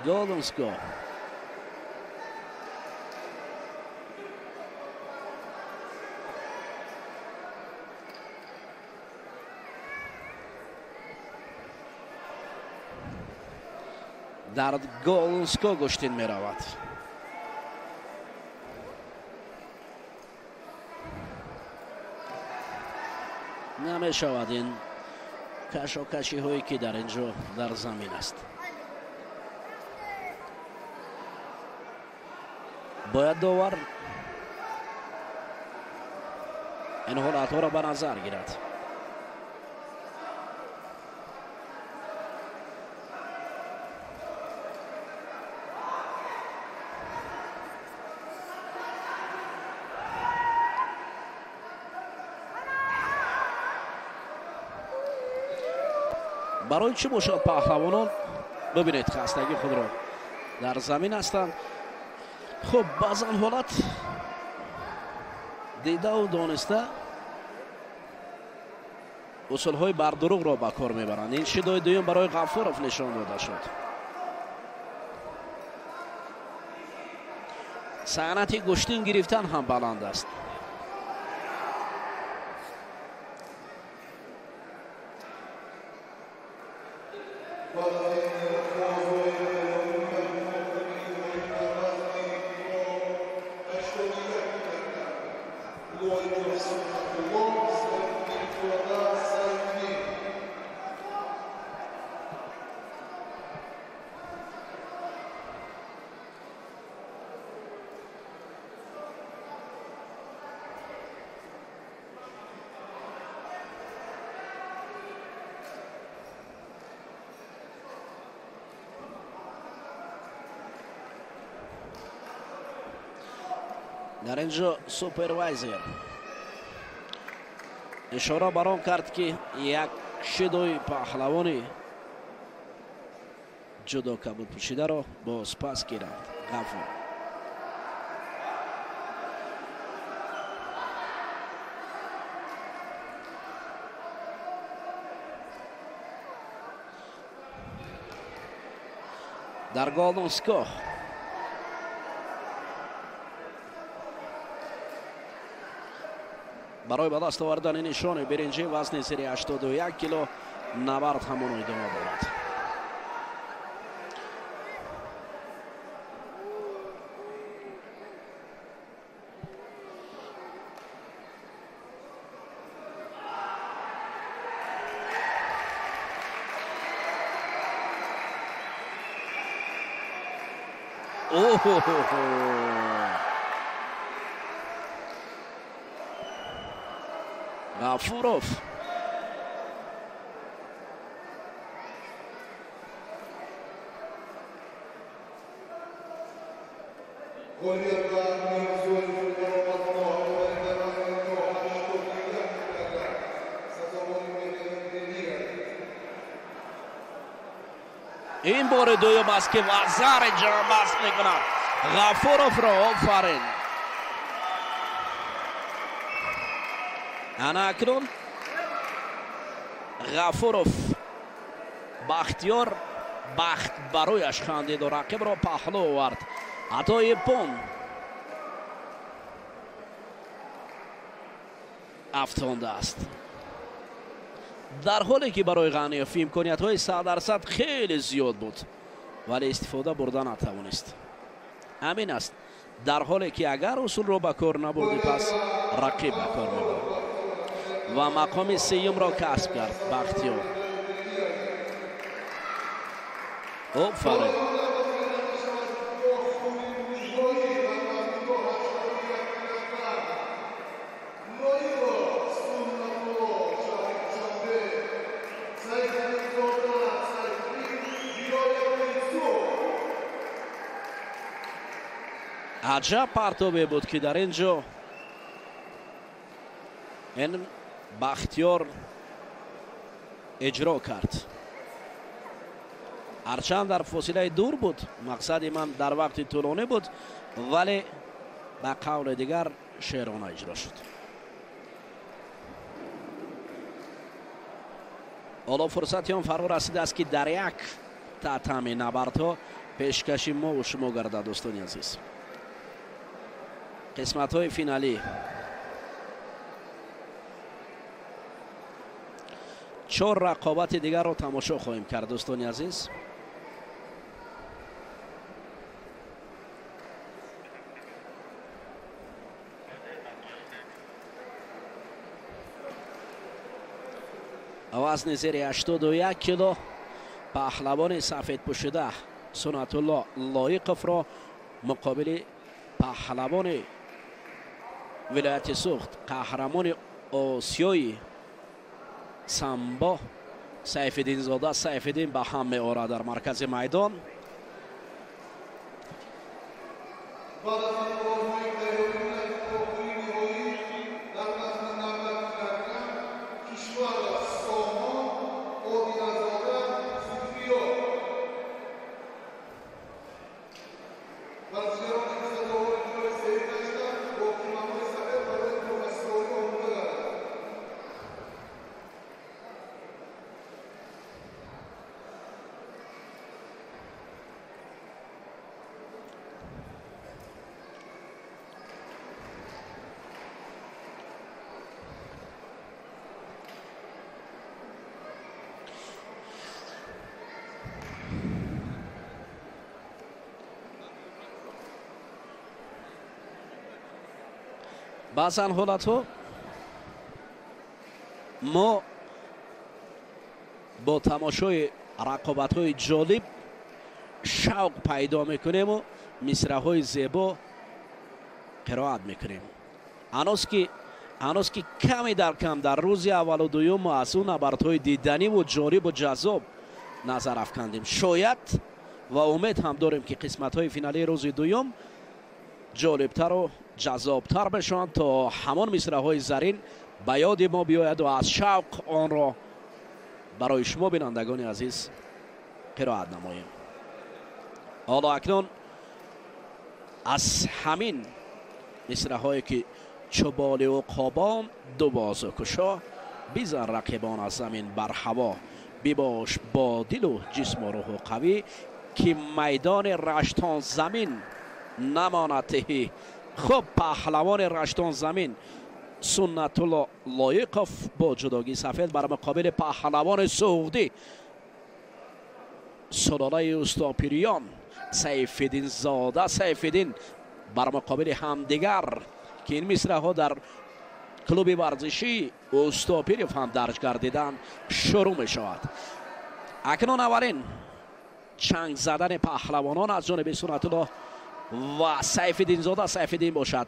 Голденско дар Голденско гӯштин меравад. Намешавад ин кашокашиҳое ки дар ин ҷо дар замин аст. Бояд довар ин ҳолатҳоро ба назар гирад. Барои чӣ бошад паҳлавонон бибинед хастагии худро дар замин ҳастанд. Хуб, баъзан ҳолат дидаву дониста усулҳои бардурӯғро ба кор мебаранд. Ин шидои дуюм барои Ғафуров нишон дода шуд. Санъати гӯштин гирифтан ҳам баланд аст. Дар ин ҷо супервайзер ишора бар он кард, ки як шидои паҳлавони ҷудо кабудпӯшидаро боз пас гиранд. Ғафур дар Голденско барои ба даст овардани нишони биринҷӣ вазни зери 81 кило набард ҳамоно идома дорад. Ғафуров ин бори дуюм аст, ки вазари ҷамъбаст мекунад Ғафуровро. Офарин! Ана акнун Ғафуров Бахтиёр бахт барояш хандиду рақибро паҳлӯ овард. Ҳатто иппон афтондааст. Дар ҳоле ки барои Ғаниев имкониятҳои 100% хеле зиёд буд, вале истифода бурда натавонист. Ҳамин аст, дар ҳоле ки агар усулро ба кор набурдӣ, пас рақиб ба кор мебарад. Ва мақоми сеюмро касб кард Бахтиёр. Офарин! Аҷаб партобе буд, ки дар ин ҷо ин Бахтиёр иҷро кард. Ҳарчанд дар фосилаи дур буд, мақсади ман дар вақти тӯлонӣ буд, вале ба қавли дигар шеърона иҷро шуд. Ҳоло фурсати он фаро расидааст, ки дар як татами набардҳо пешкаши мо шумо гардад, дӯстони азиз. Қисматҳои финалӣ. Чор рақобати дигарро тамошо хоҳем кард, дӯстони азиз. Вазни зери 81 кило паҳлавони сафедпӯшида Суннатулло Лоиқовро муқобили паҳлавони вилояти Суғд, қаҳрамони Осиёи самбо Сайфиддинзода Сайфиддин ба ҳам меорад дар маркази майдон. Баъзан ҳолатҳо мо бо тамошои рақобатҳои ҷолиб шавқ пайдо мекунему мисраҳои зебо қироат мекунем. Ҳанӯз ки каме дар кам дар рӯзи аввалу дуюм мо аз ӯ набардҳои диданиву ҷолибу ҷаззоб назар афкандем. Шояд ва умед ҳам дорем, ки қисматҳои финалии рӯзи дуюм ҷолибтару ҷаззобтар бешаванд, то ҳамон мисраҳои зарин ба ёди мо биёяду аз шавқ онро барои шумо, бинандагони азиз, қироат намоем. Ҳоло акнун аз ҳамин мисраҳое, ки чӯболи уқобон ду бозу кушо, бизан рақибон аз замин бар ҳаво, бибош бо дилу ҷисму рӯҳу қавӣ, ки майдони раштон замин намонад тиҳӣ. Хуб, паҳлавони раштон замин Суннатулло Лоиқов бо ҷудогии сафед бар муқобили паҳлавони суғдӣ сулолаи устопириён Сайфиддинзода Сайфиддин бар муқобили ҳамдигар, ки ин мисраҳо дар клуби варзишии Устопиров ҳам дарҷ гардиданд, шурӯъ мешавад. Акнун аввалин чанг задани паҳлавонон аз ҷониби Суннатулло ва Сайфиддинзода Сайфиддин бошад.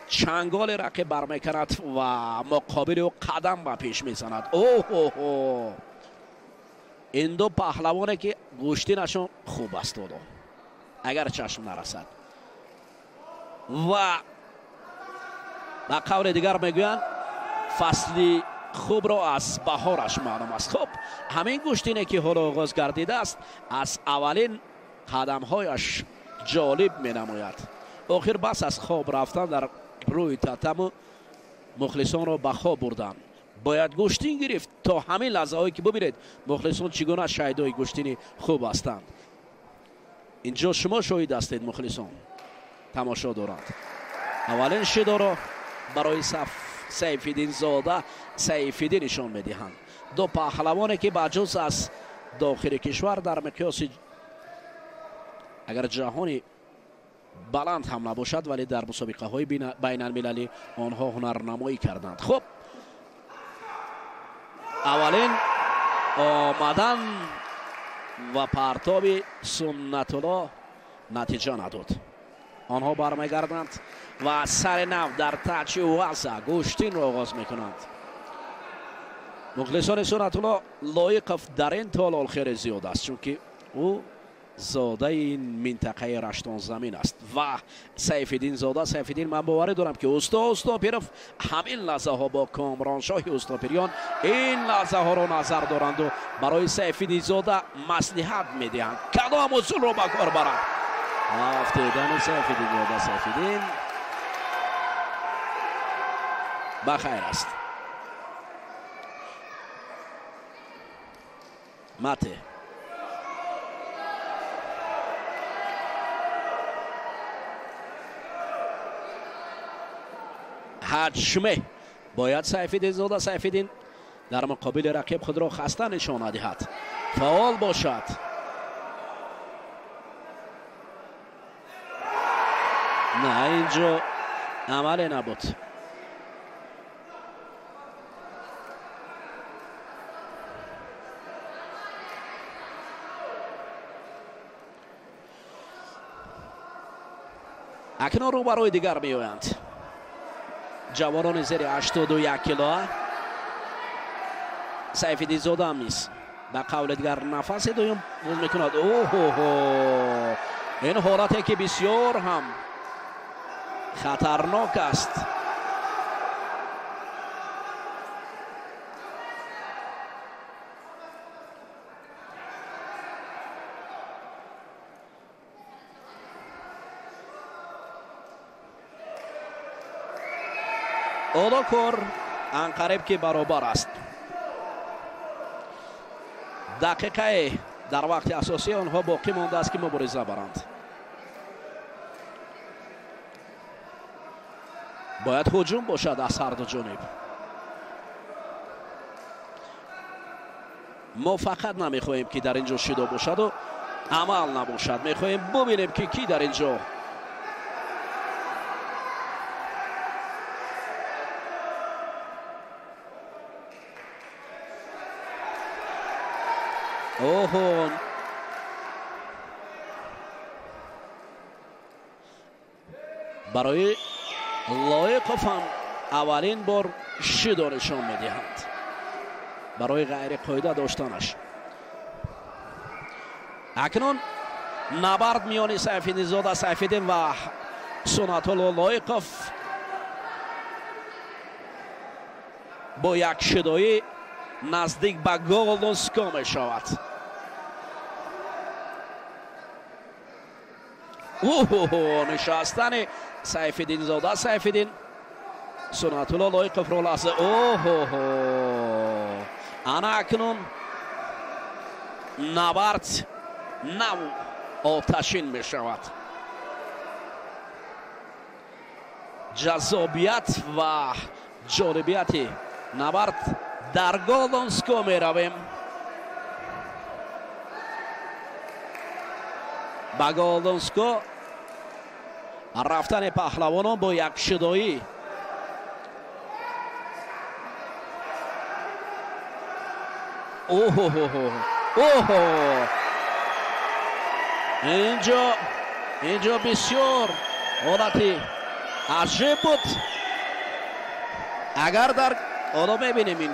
Чанголи рақиб бармекунад ва муқобили ӯ қадам ба пеш мезанад. Оҳоҳо, ин ду паҳлавоне, ки гӯштинашон хуб аст, ҳоло агар чашм нарасад. Ва ба қавли дигар мегӯянд, фасли хубро аз баҳораш маълум аст. Хуб, ҳамин гӯштине, ки ҳоло оғоз гардидааст, аз аввалин қадамҳояш ҷолиб менамояд. Охир бас аз хоб рафтан дар рӯи татаму мухлисонро ба хоб бурдан. Бояд гӯштин гирифт то ҳамин лаҳзаҳое, ки бубинед мухлисон чӣ гуна шаҳидои гӯштини хуб ҳастанд. Инҷо шумо шоҳид ҳастед, мухлисон тамошо доранд. Аввалин шидоро барои Сайфиддинзода Сайфиддин нишон медиҳанд. Ду паҳлавоне, ки ба ҷуз аз дохили кишвар дар миқёси агар ҷаҳони баланд ҳам набошад, вале дар мусобиқаҳои байналмилалӣ онҳо ҳунарнамоӣ карданд. Хуб, аввалин омадан ва партоби Суннатулло натиҷа надод. Онҳо бармегарданд ва сари нав дар таҷи ваза гӯштинро оғоз мекунанд. Мухлисони Суннатулло Лоиқов дар ин толол хеле зиёд аст, чунки ӯ Зодаи ин минтақаи Раштонзамин аст ва Сайфиддин зода. Сайфиддин, ман боварӣ дорам, ки усто Устопиров ҳамин лаҳзаҳо бо Комроншоҳи Устопириён ин лаҳзаҳоро назар доранду барои Сайфиддин зода маслиҳат медиҳанд, кадом усулро ба кор баранд. Афтидани Сайфиддин зода. Сайфиддин ба хайр аст. Мате ҳаҷме бояд Сайфиддин зода Сайфиддин дар муқобили рақиб худро хаста нишона диҳад, фаъол бошад. На, инҷо амале набуд. Акнун рӯбарӯи дигар меоянд ҷавонони зери 81 кило. Сайфиддинзода ҳам низ ба қавли дигар нафаси дуюм боз мекунад. Оҳоҳо, ин ҳолате ки бисёр ҳам хатарнок аст. Ҳоло кор анқариб ки баробар аст. Дақиқае дар вақти асосӣ онҳо боқӣ мондааст, ки мубориза баранд. Бояд ҳуҷум бошад аз ҳарду ҷониб. Мо фақат намехоҳем, ки дар ин ҷо шидо бошаду амал набошад. Мехоҳем бубинем, ки кӣ дар ин ҷо оҳо, барои Лоиқов ҳам аввалин бор шидо нишон медиҳанд барои ғайриқоида доштанаш. Акнун набард миёни Сайфиддинзода Сайфиддин ва Сунатулло Лоиқов бо як шидоӣ наздик ба Голдонско мешавад. Оҳо, нишастани Сайфиддинзода Сайфиддин Сунатулло Лоиқовро лаҳза. Оҳоҳо, ана акнун набард нав оташин мешавад. Ҷаззобият ва ҷолибияти набард дар Голдонско меравем. Ба Голдонско рафтани паҳлавонон бо як шидоӣ. Оҳоҳо, оҳо, инҷо бисёр ҳолати аҷиб буд. Агар дар ҳоло мебинем ин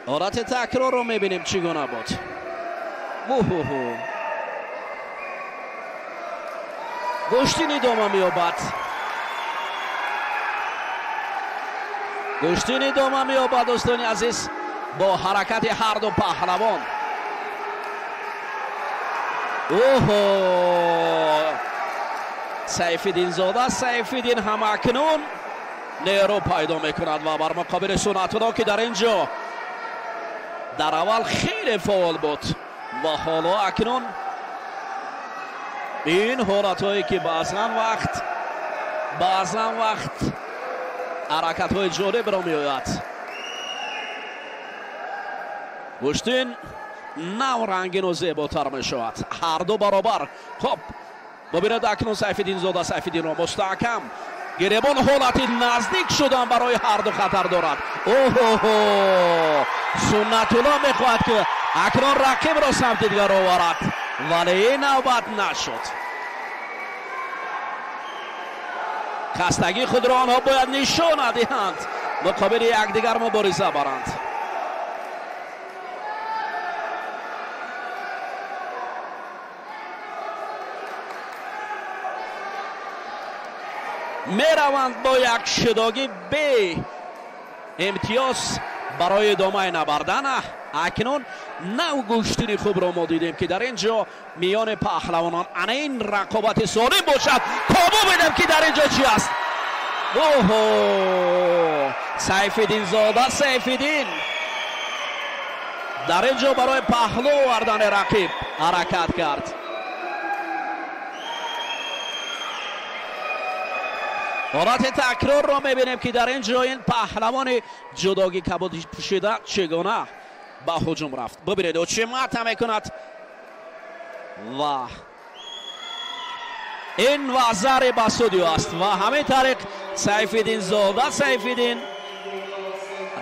ҳолати такрорро мебинем, чӣ гуна буд. Оҳоҳо, гӯштин идома меёбад. Гӯштин идома меёбад, дӯстони азиз, бо ҳаракати ҳарду паҳлавон. Оҳо, Сайфиддинзода Сайфиддин ҳам акнун нерӯ пайдо мекунад ва бар муқобили Сунатулло, ки дар ин ҷо дар аввал хеле фаъол буд ва ҳоло акнун ин ҳолатҳое ки баъзан вақт ҳаракатҳои ҷолибро меояд. Гӯштин нав рангину зеботар мешавад. Ҳарду баробар. Хоб, бубинед акнун Сайфиддинзода Сайфиддинро мустаҳкам гиребон. Ҳолати наздик шудан барои ҳарду хатар дорад. Оҳоҳо, Суннатулло мехоҳад, ки акнун рақибро самти дигар оварад, вале ин навбат нашуд. Хастагии худро онҳо бояд нишона диҳанд, муқобили якдигар мубориза баранд. Мераванд бо як шудогӣ бе имтиёз барои идомаи набардана. Акнун нав гӯштини хубро мо дидем, ки дар ин ҷо миёни паҳлавонон ана ин рақобати солим бошад. То бубинем, ки дар ин ҷо чӣ аст. Оҳо, Сайфиддинзода Сайфиддин дар ин ҷо барои паҳлӯ овардани рақиб ҳаракат кард. Ҳолати такрорро мебинем, ки дар ин ҷо ин паҳлавони ҷудогӣ кабуд пӯшида чӣ гуна ба ҳуҷум рафт. Бубинед, ӯ чӣ мата мекунад ва ин вазари ба судиё аст. Ва ҳамин тариқ Сайфиддинзода Сайфиддин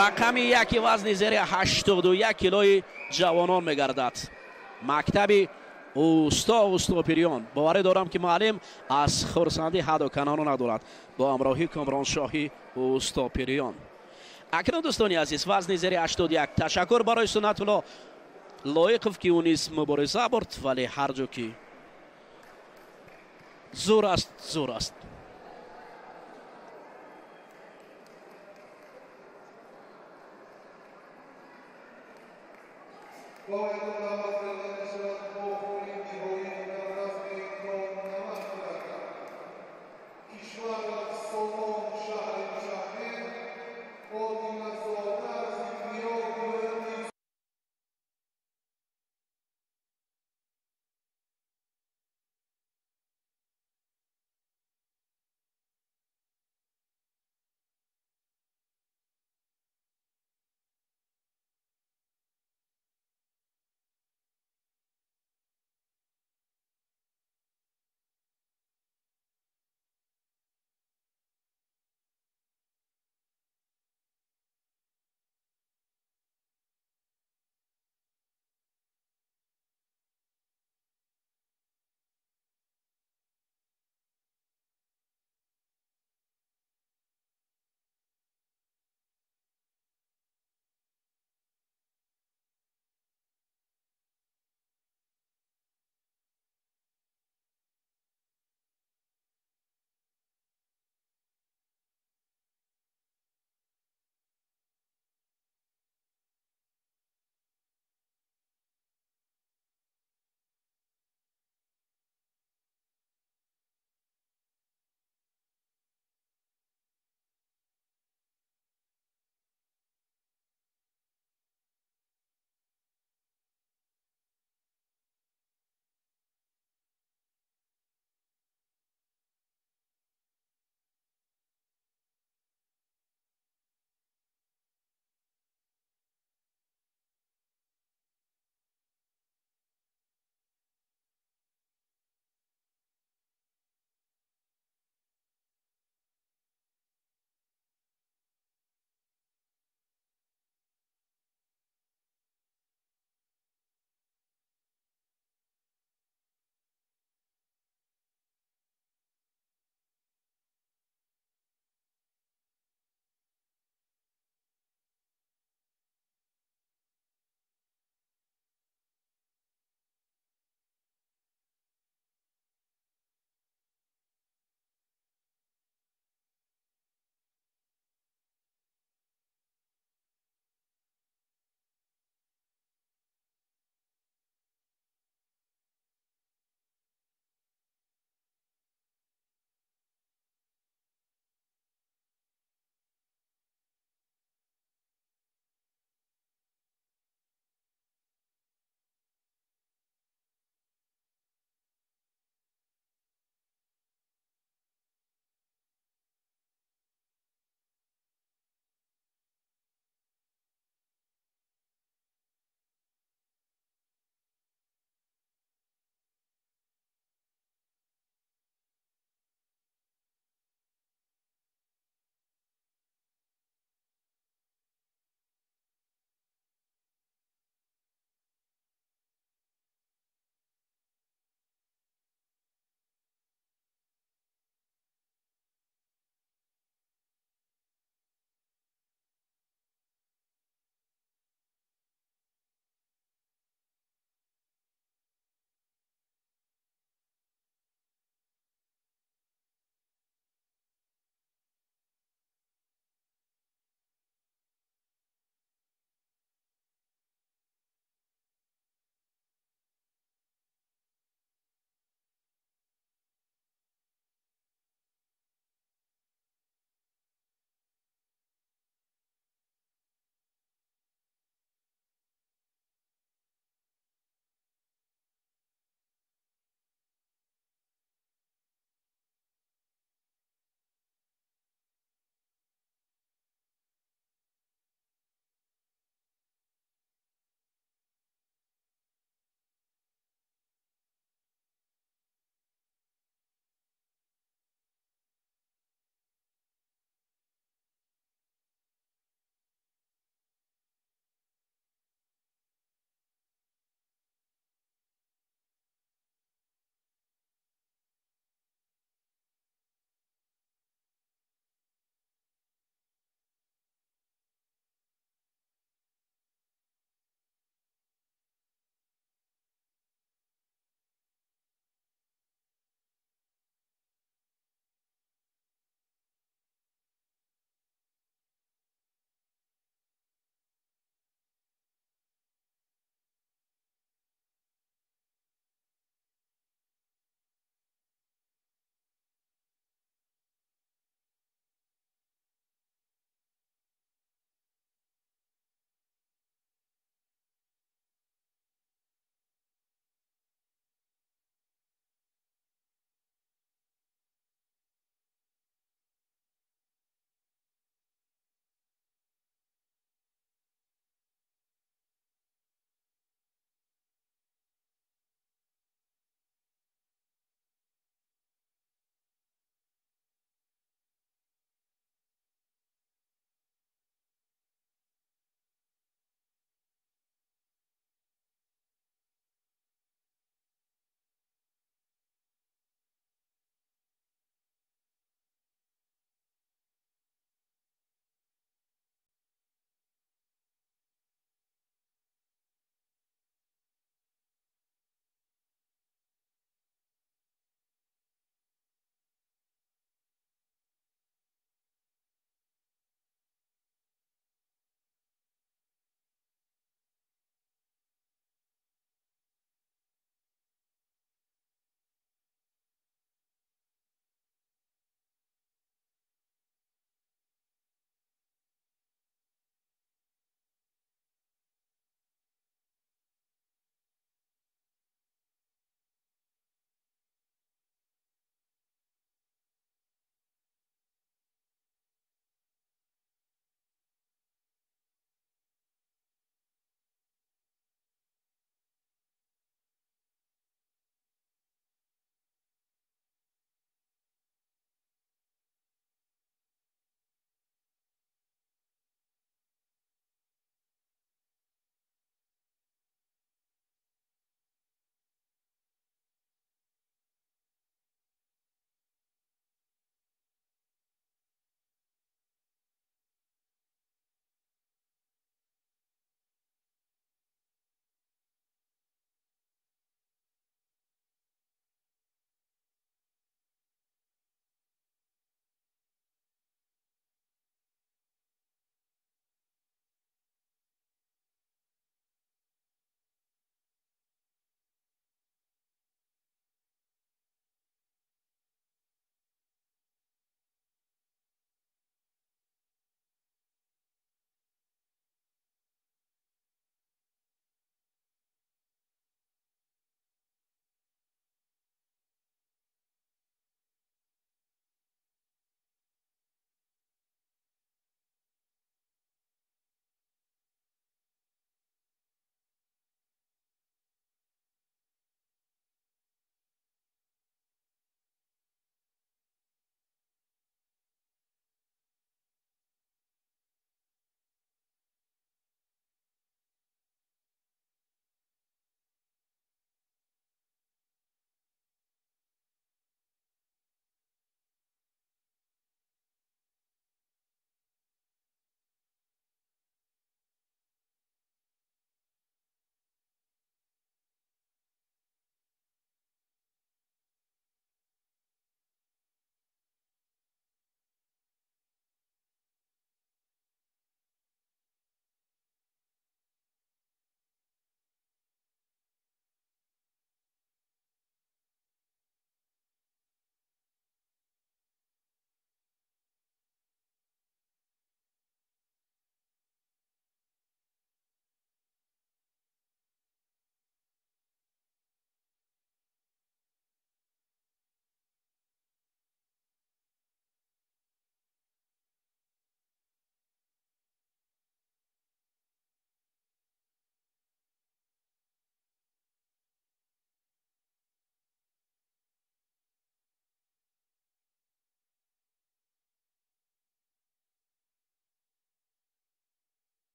рақами яки вазни зери 81 килои ҷавонон мегардад. Мактаби усто Устопириён. Боварӣ дорам, ки муаллим аз хурсандӣ ҳаду канону надорад бо ҳамроҳи Комроншоҳи Устопириён. Акнун, дӯстони азиз, вазни зери 81. Ташаккур барои Суннатулло Лоиқов, ки ӯ низ мубориза бурд, вале ҳар ҷо ки зур аст, зур аст.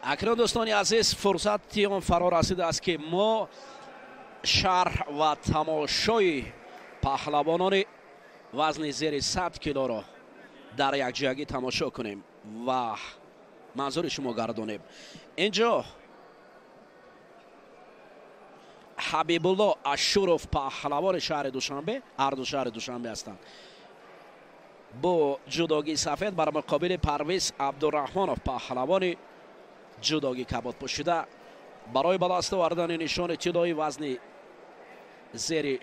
Акнун, дӯстони азиз, фурсати он фаро расидааст, ки мо шарҳ ва тамошои паҳлавонони вазни зери 100 килоро дар якҷоягӣ тамошо кунем ва манзури шумо гардонем. Инҷо Ҳабибулло Ашуров, паҳлавони шаҳри Душанбе, ҳарду шаҳри Душанбе ҳастанд, бо ҷудогии сафед бар муқобили Парвиз Абдураҳмонов, паҳлавони ҷудогӣ кабод пӯшида, барои ба даст овардани нишони тиллои вазни зери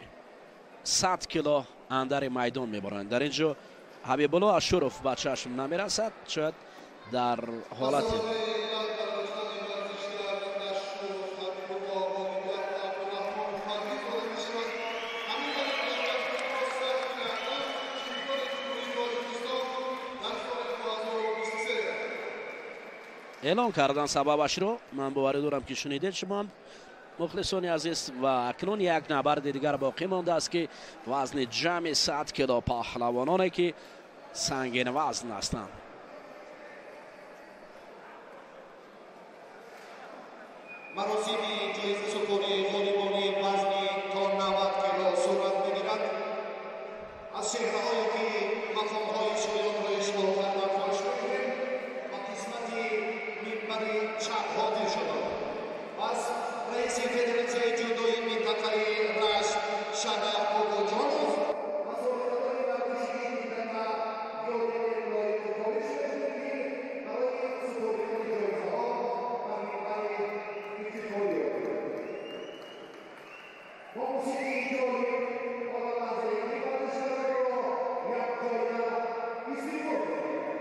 100 кило андари майдон мебаранд. Дар ин ҷо Ҳабибулло Ашуров ба чашм намерасад, шояд дар ҳолати эълон кардан сабабашро ман боварӣ дорам, ки шунидед шумо, мухлисони азиз. Ва акнун як набарди дигар боқӣ мондааст, ки вазни ҷамъи 100 кило, паҳлавононе ки сангинвазн ҳастанд. Маросими ҷоизасупории ғолибони вазни то 90 кило сурат мегирад. Аз чеҳраҳое, ки мақомҳои шоёнро ишғол карданд, хоҳиш мекунем ба қисмати минбари чап ҳозир шаванд. Аз раиси федератсияи ҷудои минтақаи Рашт Шана Бобоҷонов ва сохтадори варзишии минтақа Ёдгори Лоиқов хоҳиш мекунем, ки барои супоридани ҷоизаҳо ба минбари ифтихорӣ оянд. Бо мусиқии ҷолиб ҳоло лаҳзаи ин варзишгаронро якҷоя истиқбол мекунем.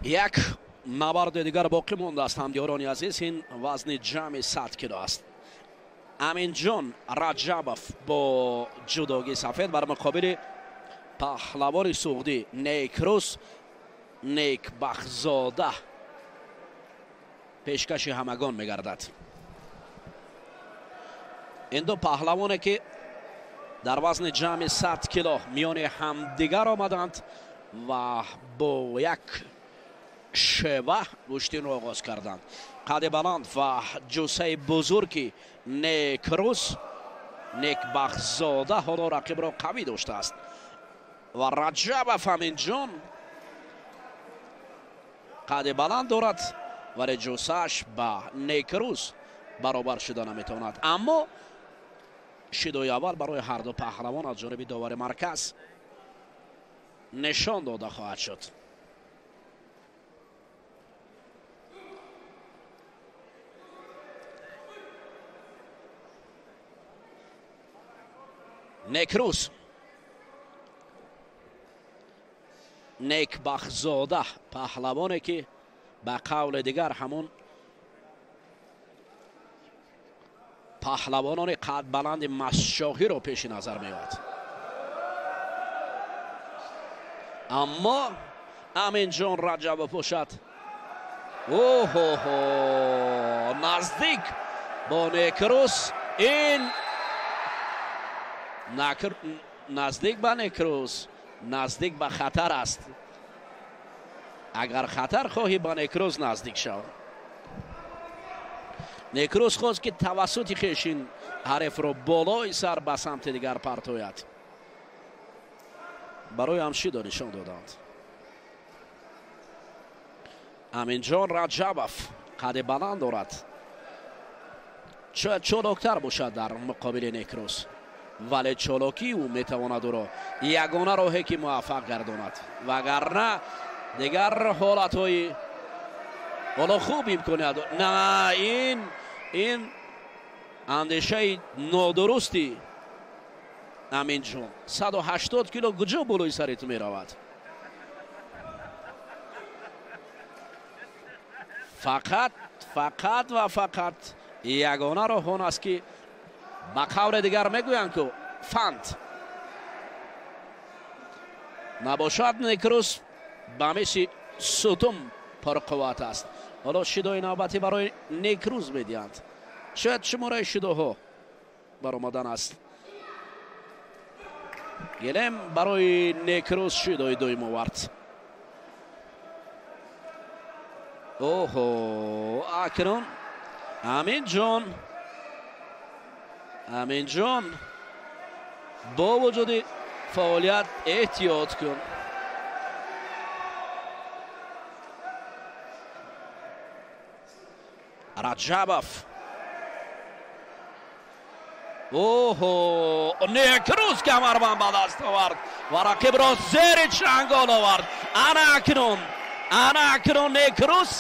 Як набарди дигар боқӣ мондааст, ҳамдиёрони азиз. Ин вазни ҷамъи 100 кило аст. Аминҷон Раҷабов бо ҷудогии сафед бар муқобили паҳлавони суғдӣ Некрӯз Некбахтзода пешкаши ҳамагон мегардад. Ин ду паҳлавоне ки дар вазни ҷамъи 100 кило миёни ҳамдигар омаданд ва бо як шева гӯштинро оғоз карданд. Қади баланд ва ҷуссаи бузурги Некрӯз Некбахтзода ҳоло рақибро қавӣ доштааст ва Раҷабов Аминҷон қади баланд дорад, вале ҷуссааш ба Некрӯз баробар шуда наметавонад. Аммо шидои аввал барои ҳарду паҳлавон аз ҷониби довари марказ нишон дода хоҳад шуд. Некрӯз Некбахтзода, паҳлавоне ки ба қавли дигар ҳамон паҳлавонони қадбаланди масшоҳиро пеши назар меояд. Аммо Аминҷон Раҷабов бошад, оҳоҳо, наздик бо Некрӯз, ин наздик ба Некрӯз, наздик ба хатар аст. Агар хатар хоҳӣ, ба Некрӯз наздик шав. Некрӯз хост ки тавассути хеш ин ҳарифро болои сар ба самти дигар партояд. Барои ҳамшидо нишон доданд. Аминҷон Раҷабов қади баланд дорад, шояд чолоктар бошад дар муқобили Некрӯз, вале чолокии ӯ метавонад ӯро ягона роҳе ки муваффақ гардонад, вагарна дигар ҳолатҳои ҳоло хуб имконият. На, ин андешаи нодурусти Аминҷон. 180 кило куҷо болои сари ту меравад? Фақат, фақат ва фақат ягона роҳ он аст ки ба қавли дигар мегӯянд ку фант набошад. Некрӯз ба мисли сутум пурқувват аст. Ҳоло шидои навбатӣ барои Некрӯз медиҳанд. Шояд шумораи шидоҳо баромадан аст. Гелем барои Некрӯз шидои дуюм овард. Оҳо, акнун Аминҷон, Аминҷон бо вуҷуди фаъолият эҳтиёт кун. Раҷабов, оҳо, Некрӯз камарбанд ба даст овард ва рақибро зери чангол овард. Ана акнун, ана акнун Некрӯз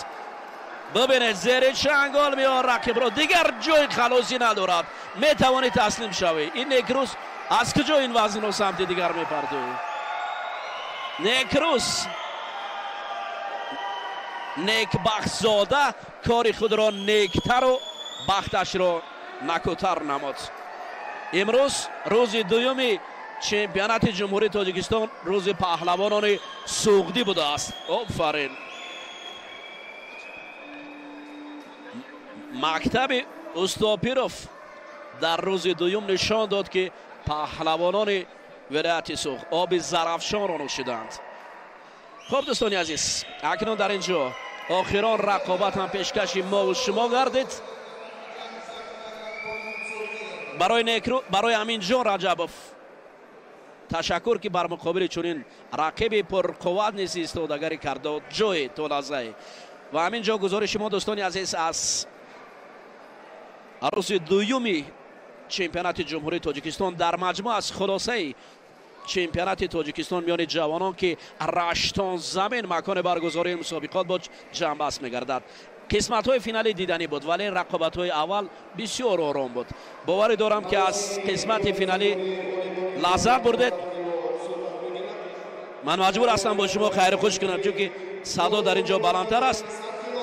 бибинед, зери чангол меор рақибро, дигар ҷои халосӣ надорад. Метавонӣ таслим шавӣ. Ин Некрӯз аз куҷо ин вазнро самти дигар мепартоӣ? Некрӯз Некбахтзода кори худро нектару бахташро накӯтар намуд. Имрӯз рӯзи дуюми чемпионати Ҷумҳурии Тоҷикистон, рӯзи паҳлавонони суғдӣ будааст. Офарин! Мактаби Устопиров дар рӯзи дуюм нишон дод, ки паҳлавонони вилояти Суғд оби Зарафшонро нӯшиданд. Хуб, дӯстони азиз, акнун дар ин ҷо охирон рақобат ҳам пешкаши мову шумо гардид. Барои Некрӯ, барои Аминҷон Раҷабов ташаккур, ки бар муқобили чунин рақиби пурқувват низ истодагарӣ карда ҷои то лаҳзае. Ва ҳамин ҷо гузориши мо, дӯстони азиз, аз рӯзи дуюми чемпионати Ҷумҳурии Тоҷикистон, дар маҷмӯъ аз хулосаи чемпионати Тоҷикистон миёни ҷавонон, ки Раштон замин макони баргузории мусобиқот бо ҷамъбаст мегардад. Қисматҳои финалӣ диданӣ буд, вале рақобатҳои аввал бисёр ором буд. Боварӣ дорам, ки аз қисмати финалӣ лаззат бурдед. Ман маҷбур ҳастам бо шумо хайру хуш кунам, чунки Садо дар ин ҷо баландтар аст.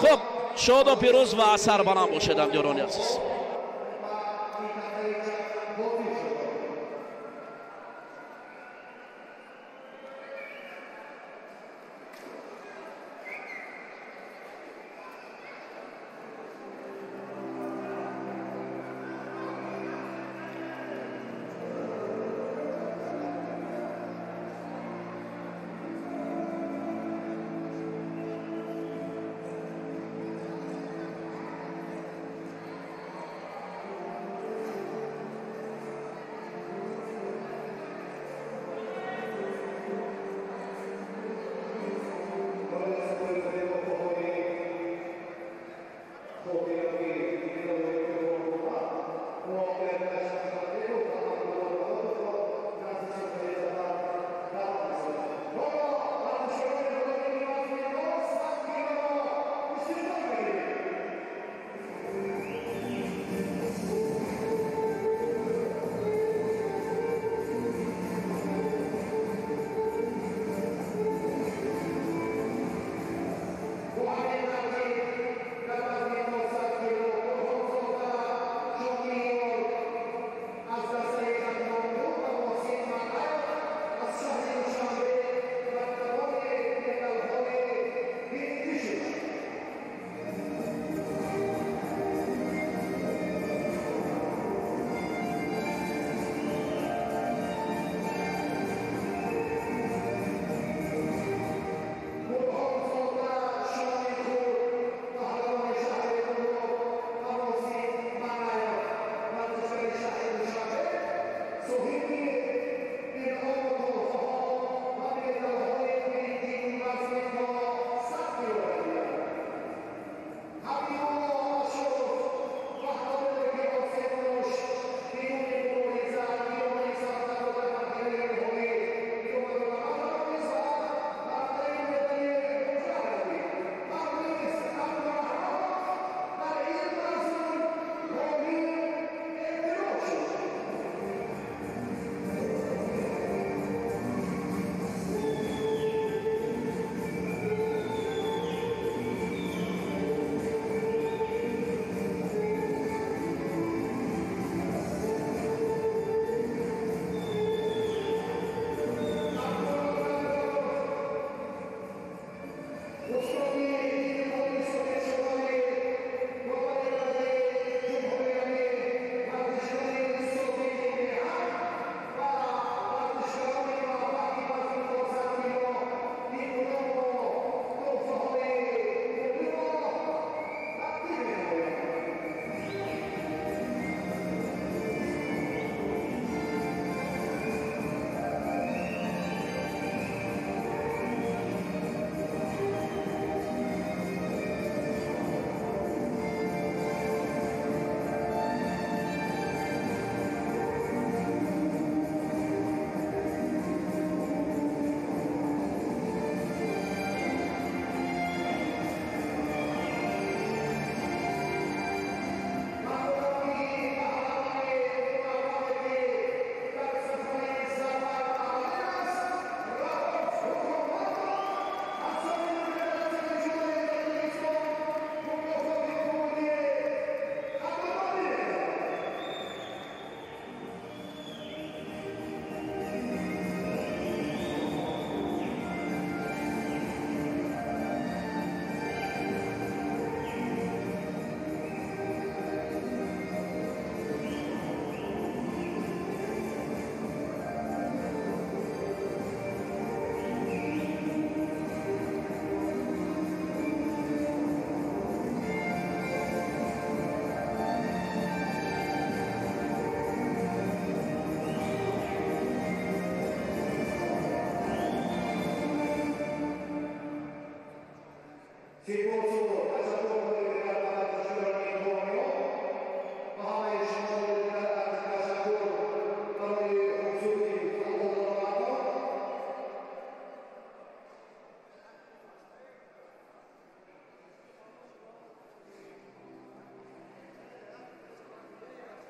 Хуб, шоду пирӯз ва сарбаланд бошед, ҳамдиёрони азиз.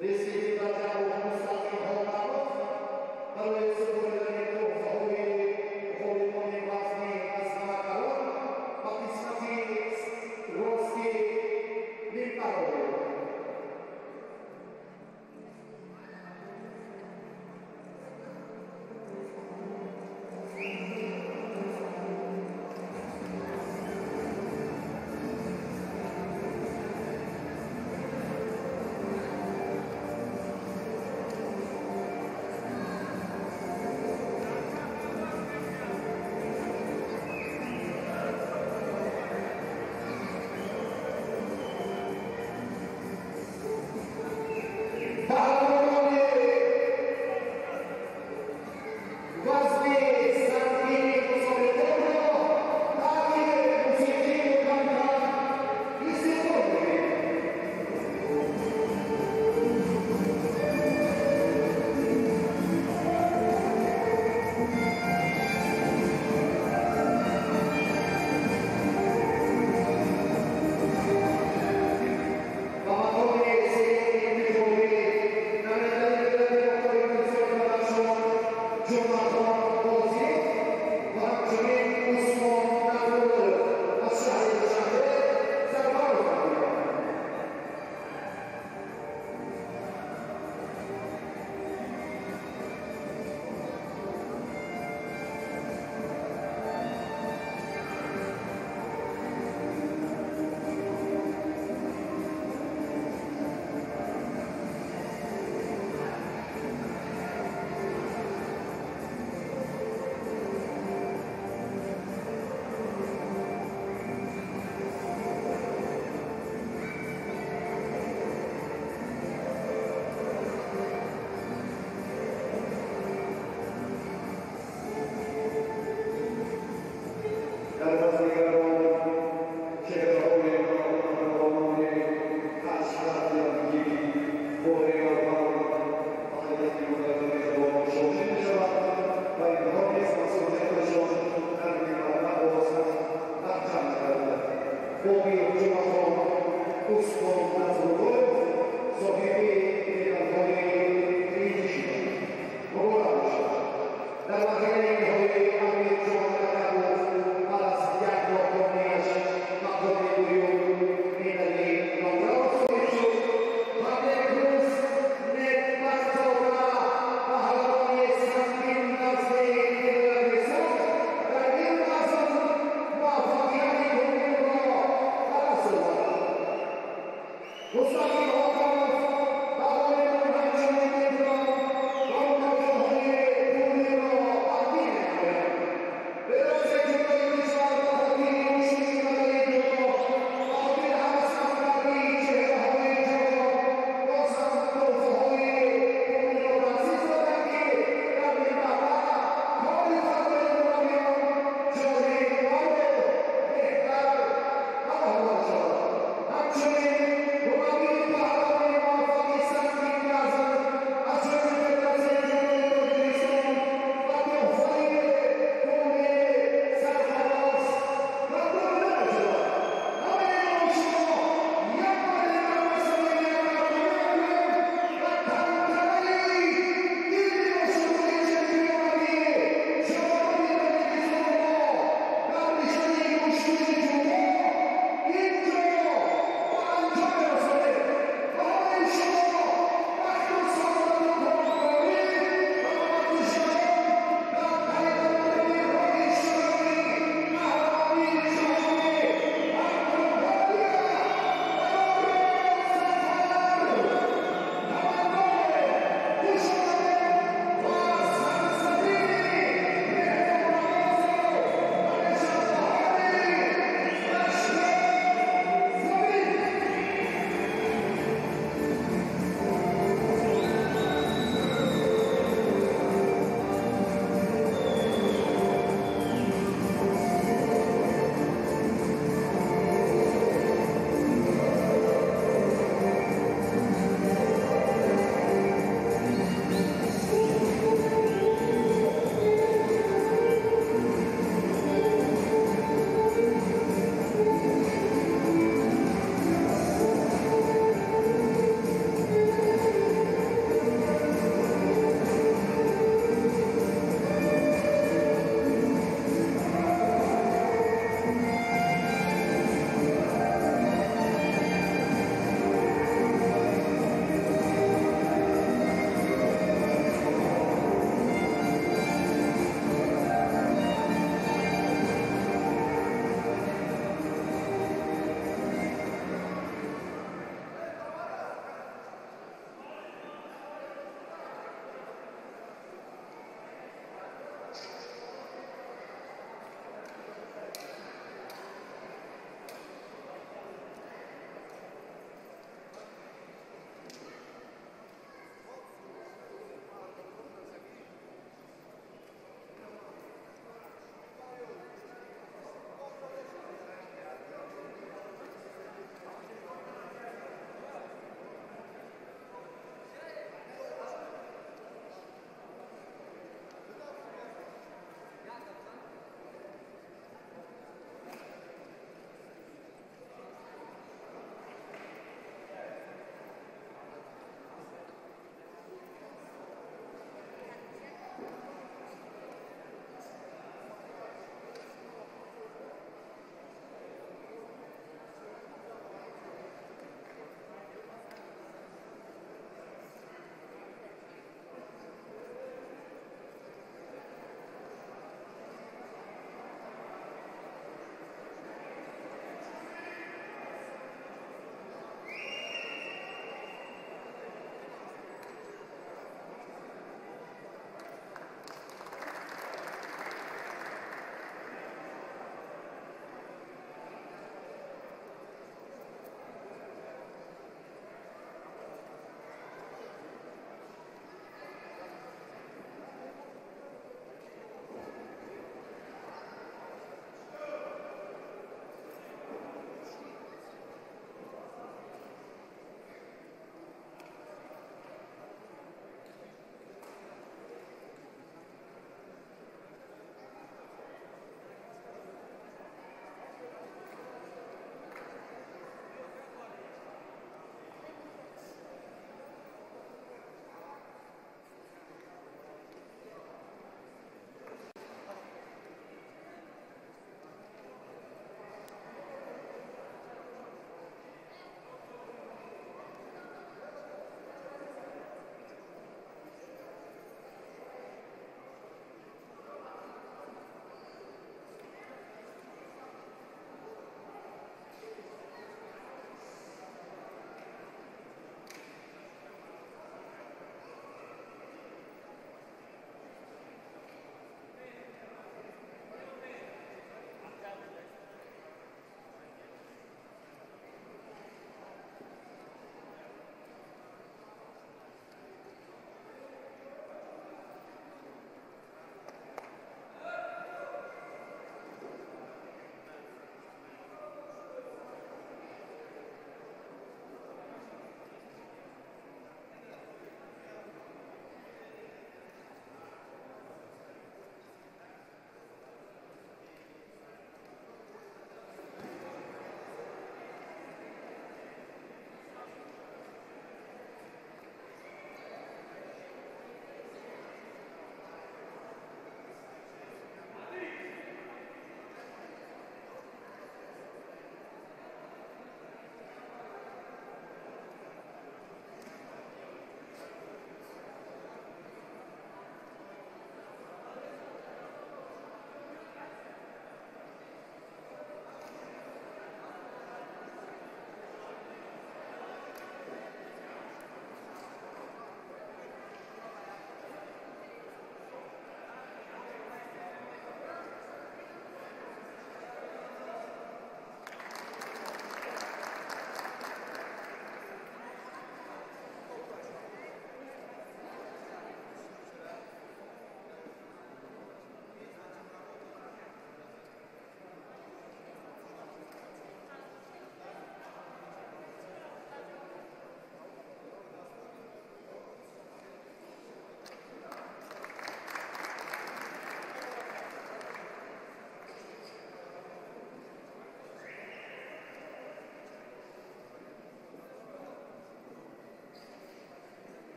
Recebi Tatiana Mustafa Romanov, барои супоридани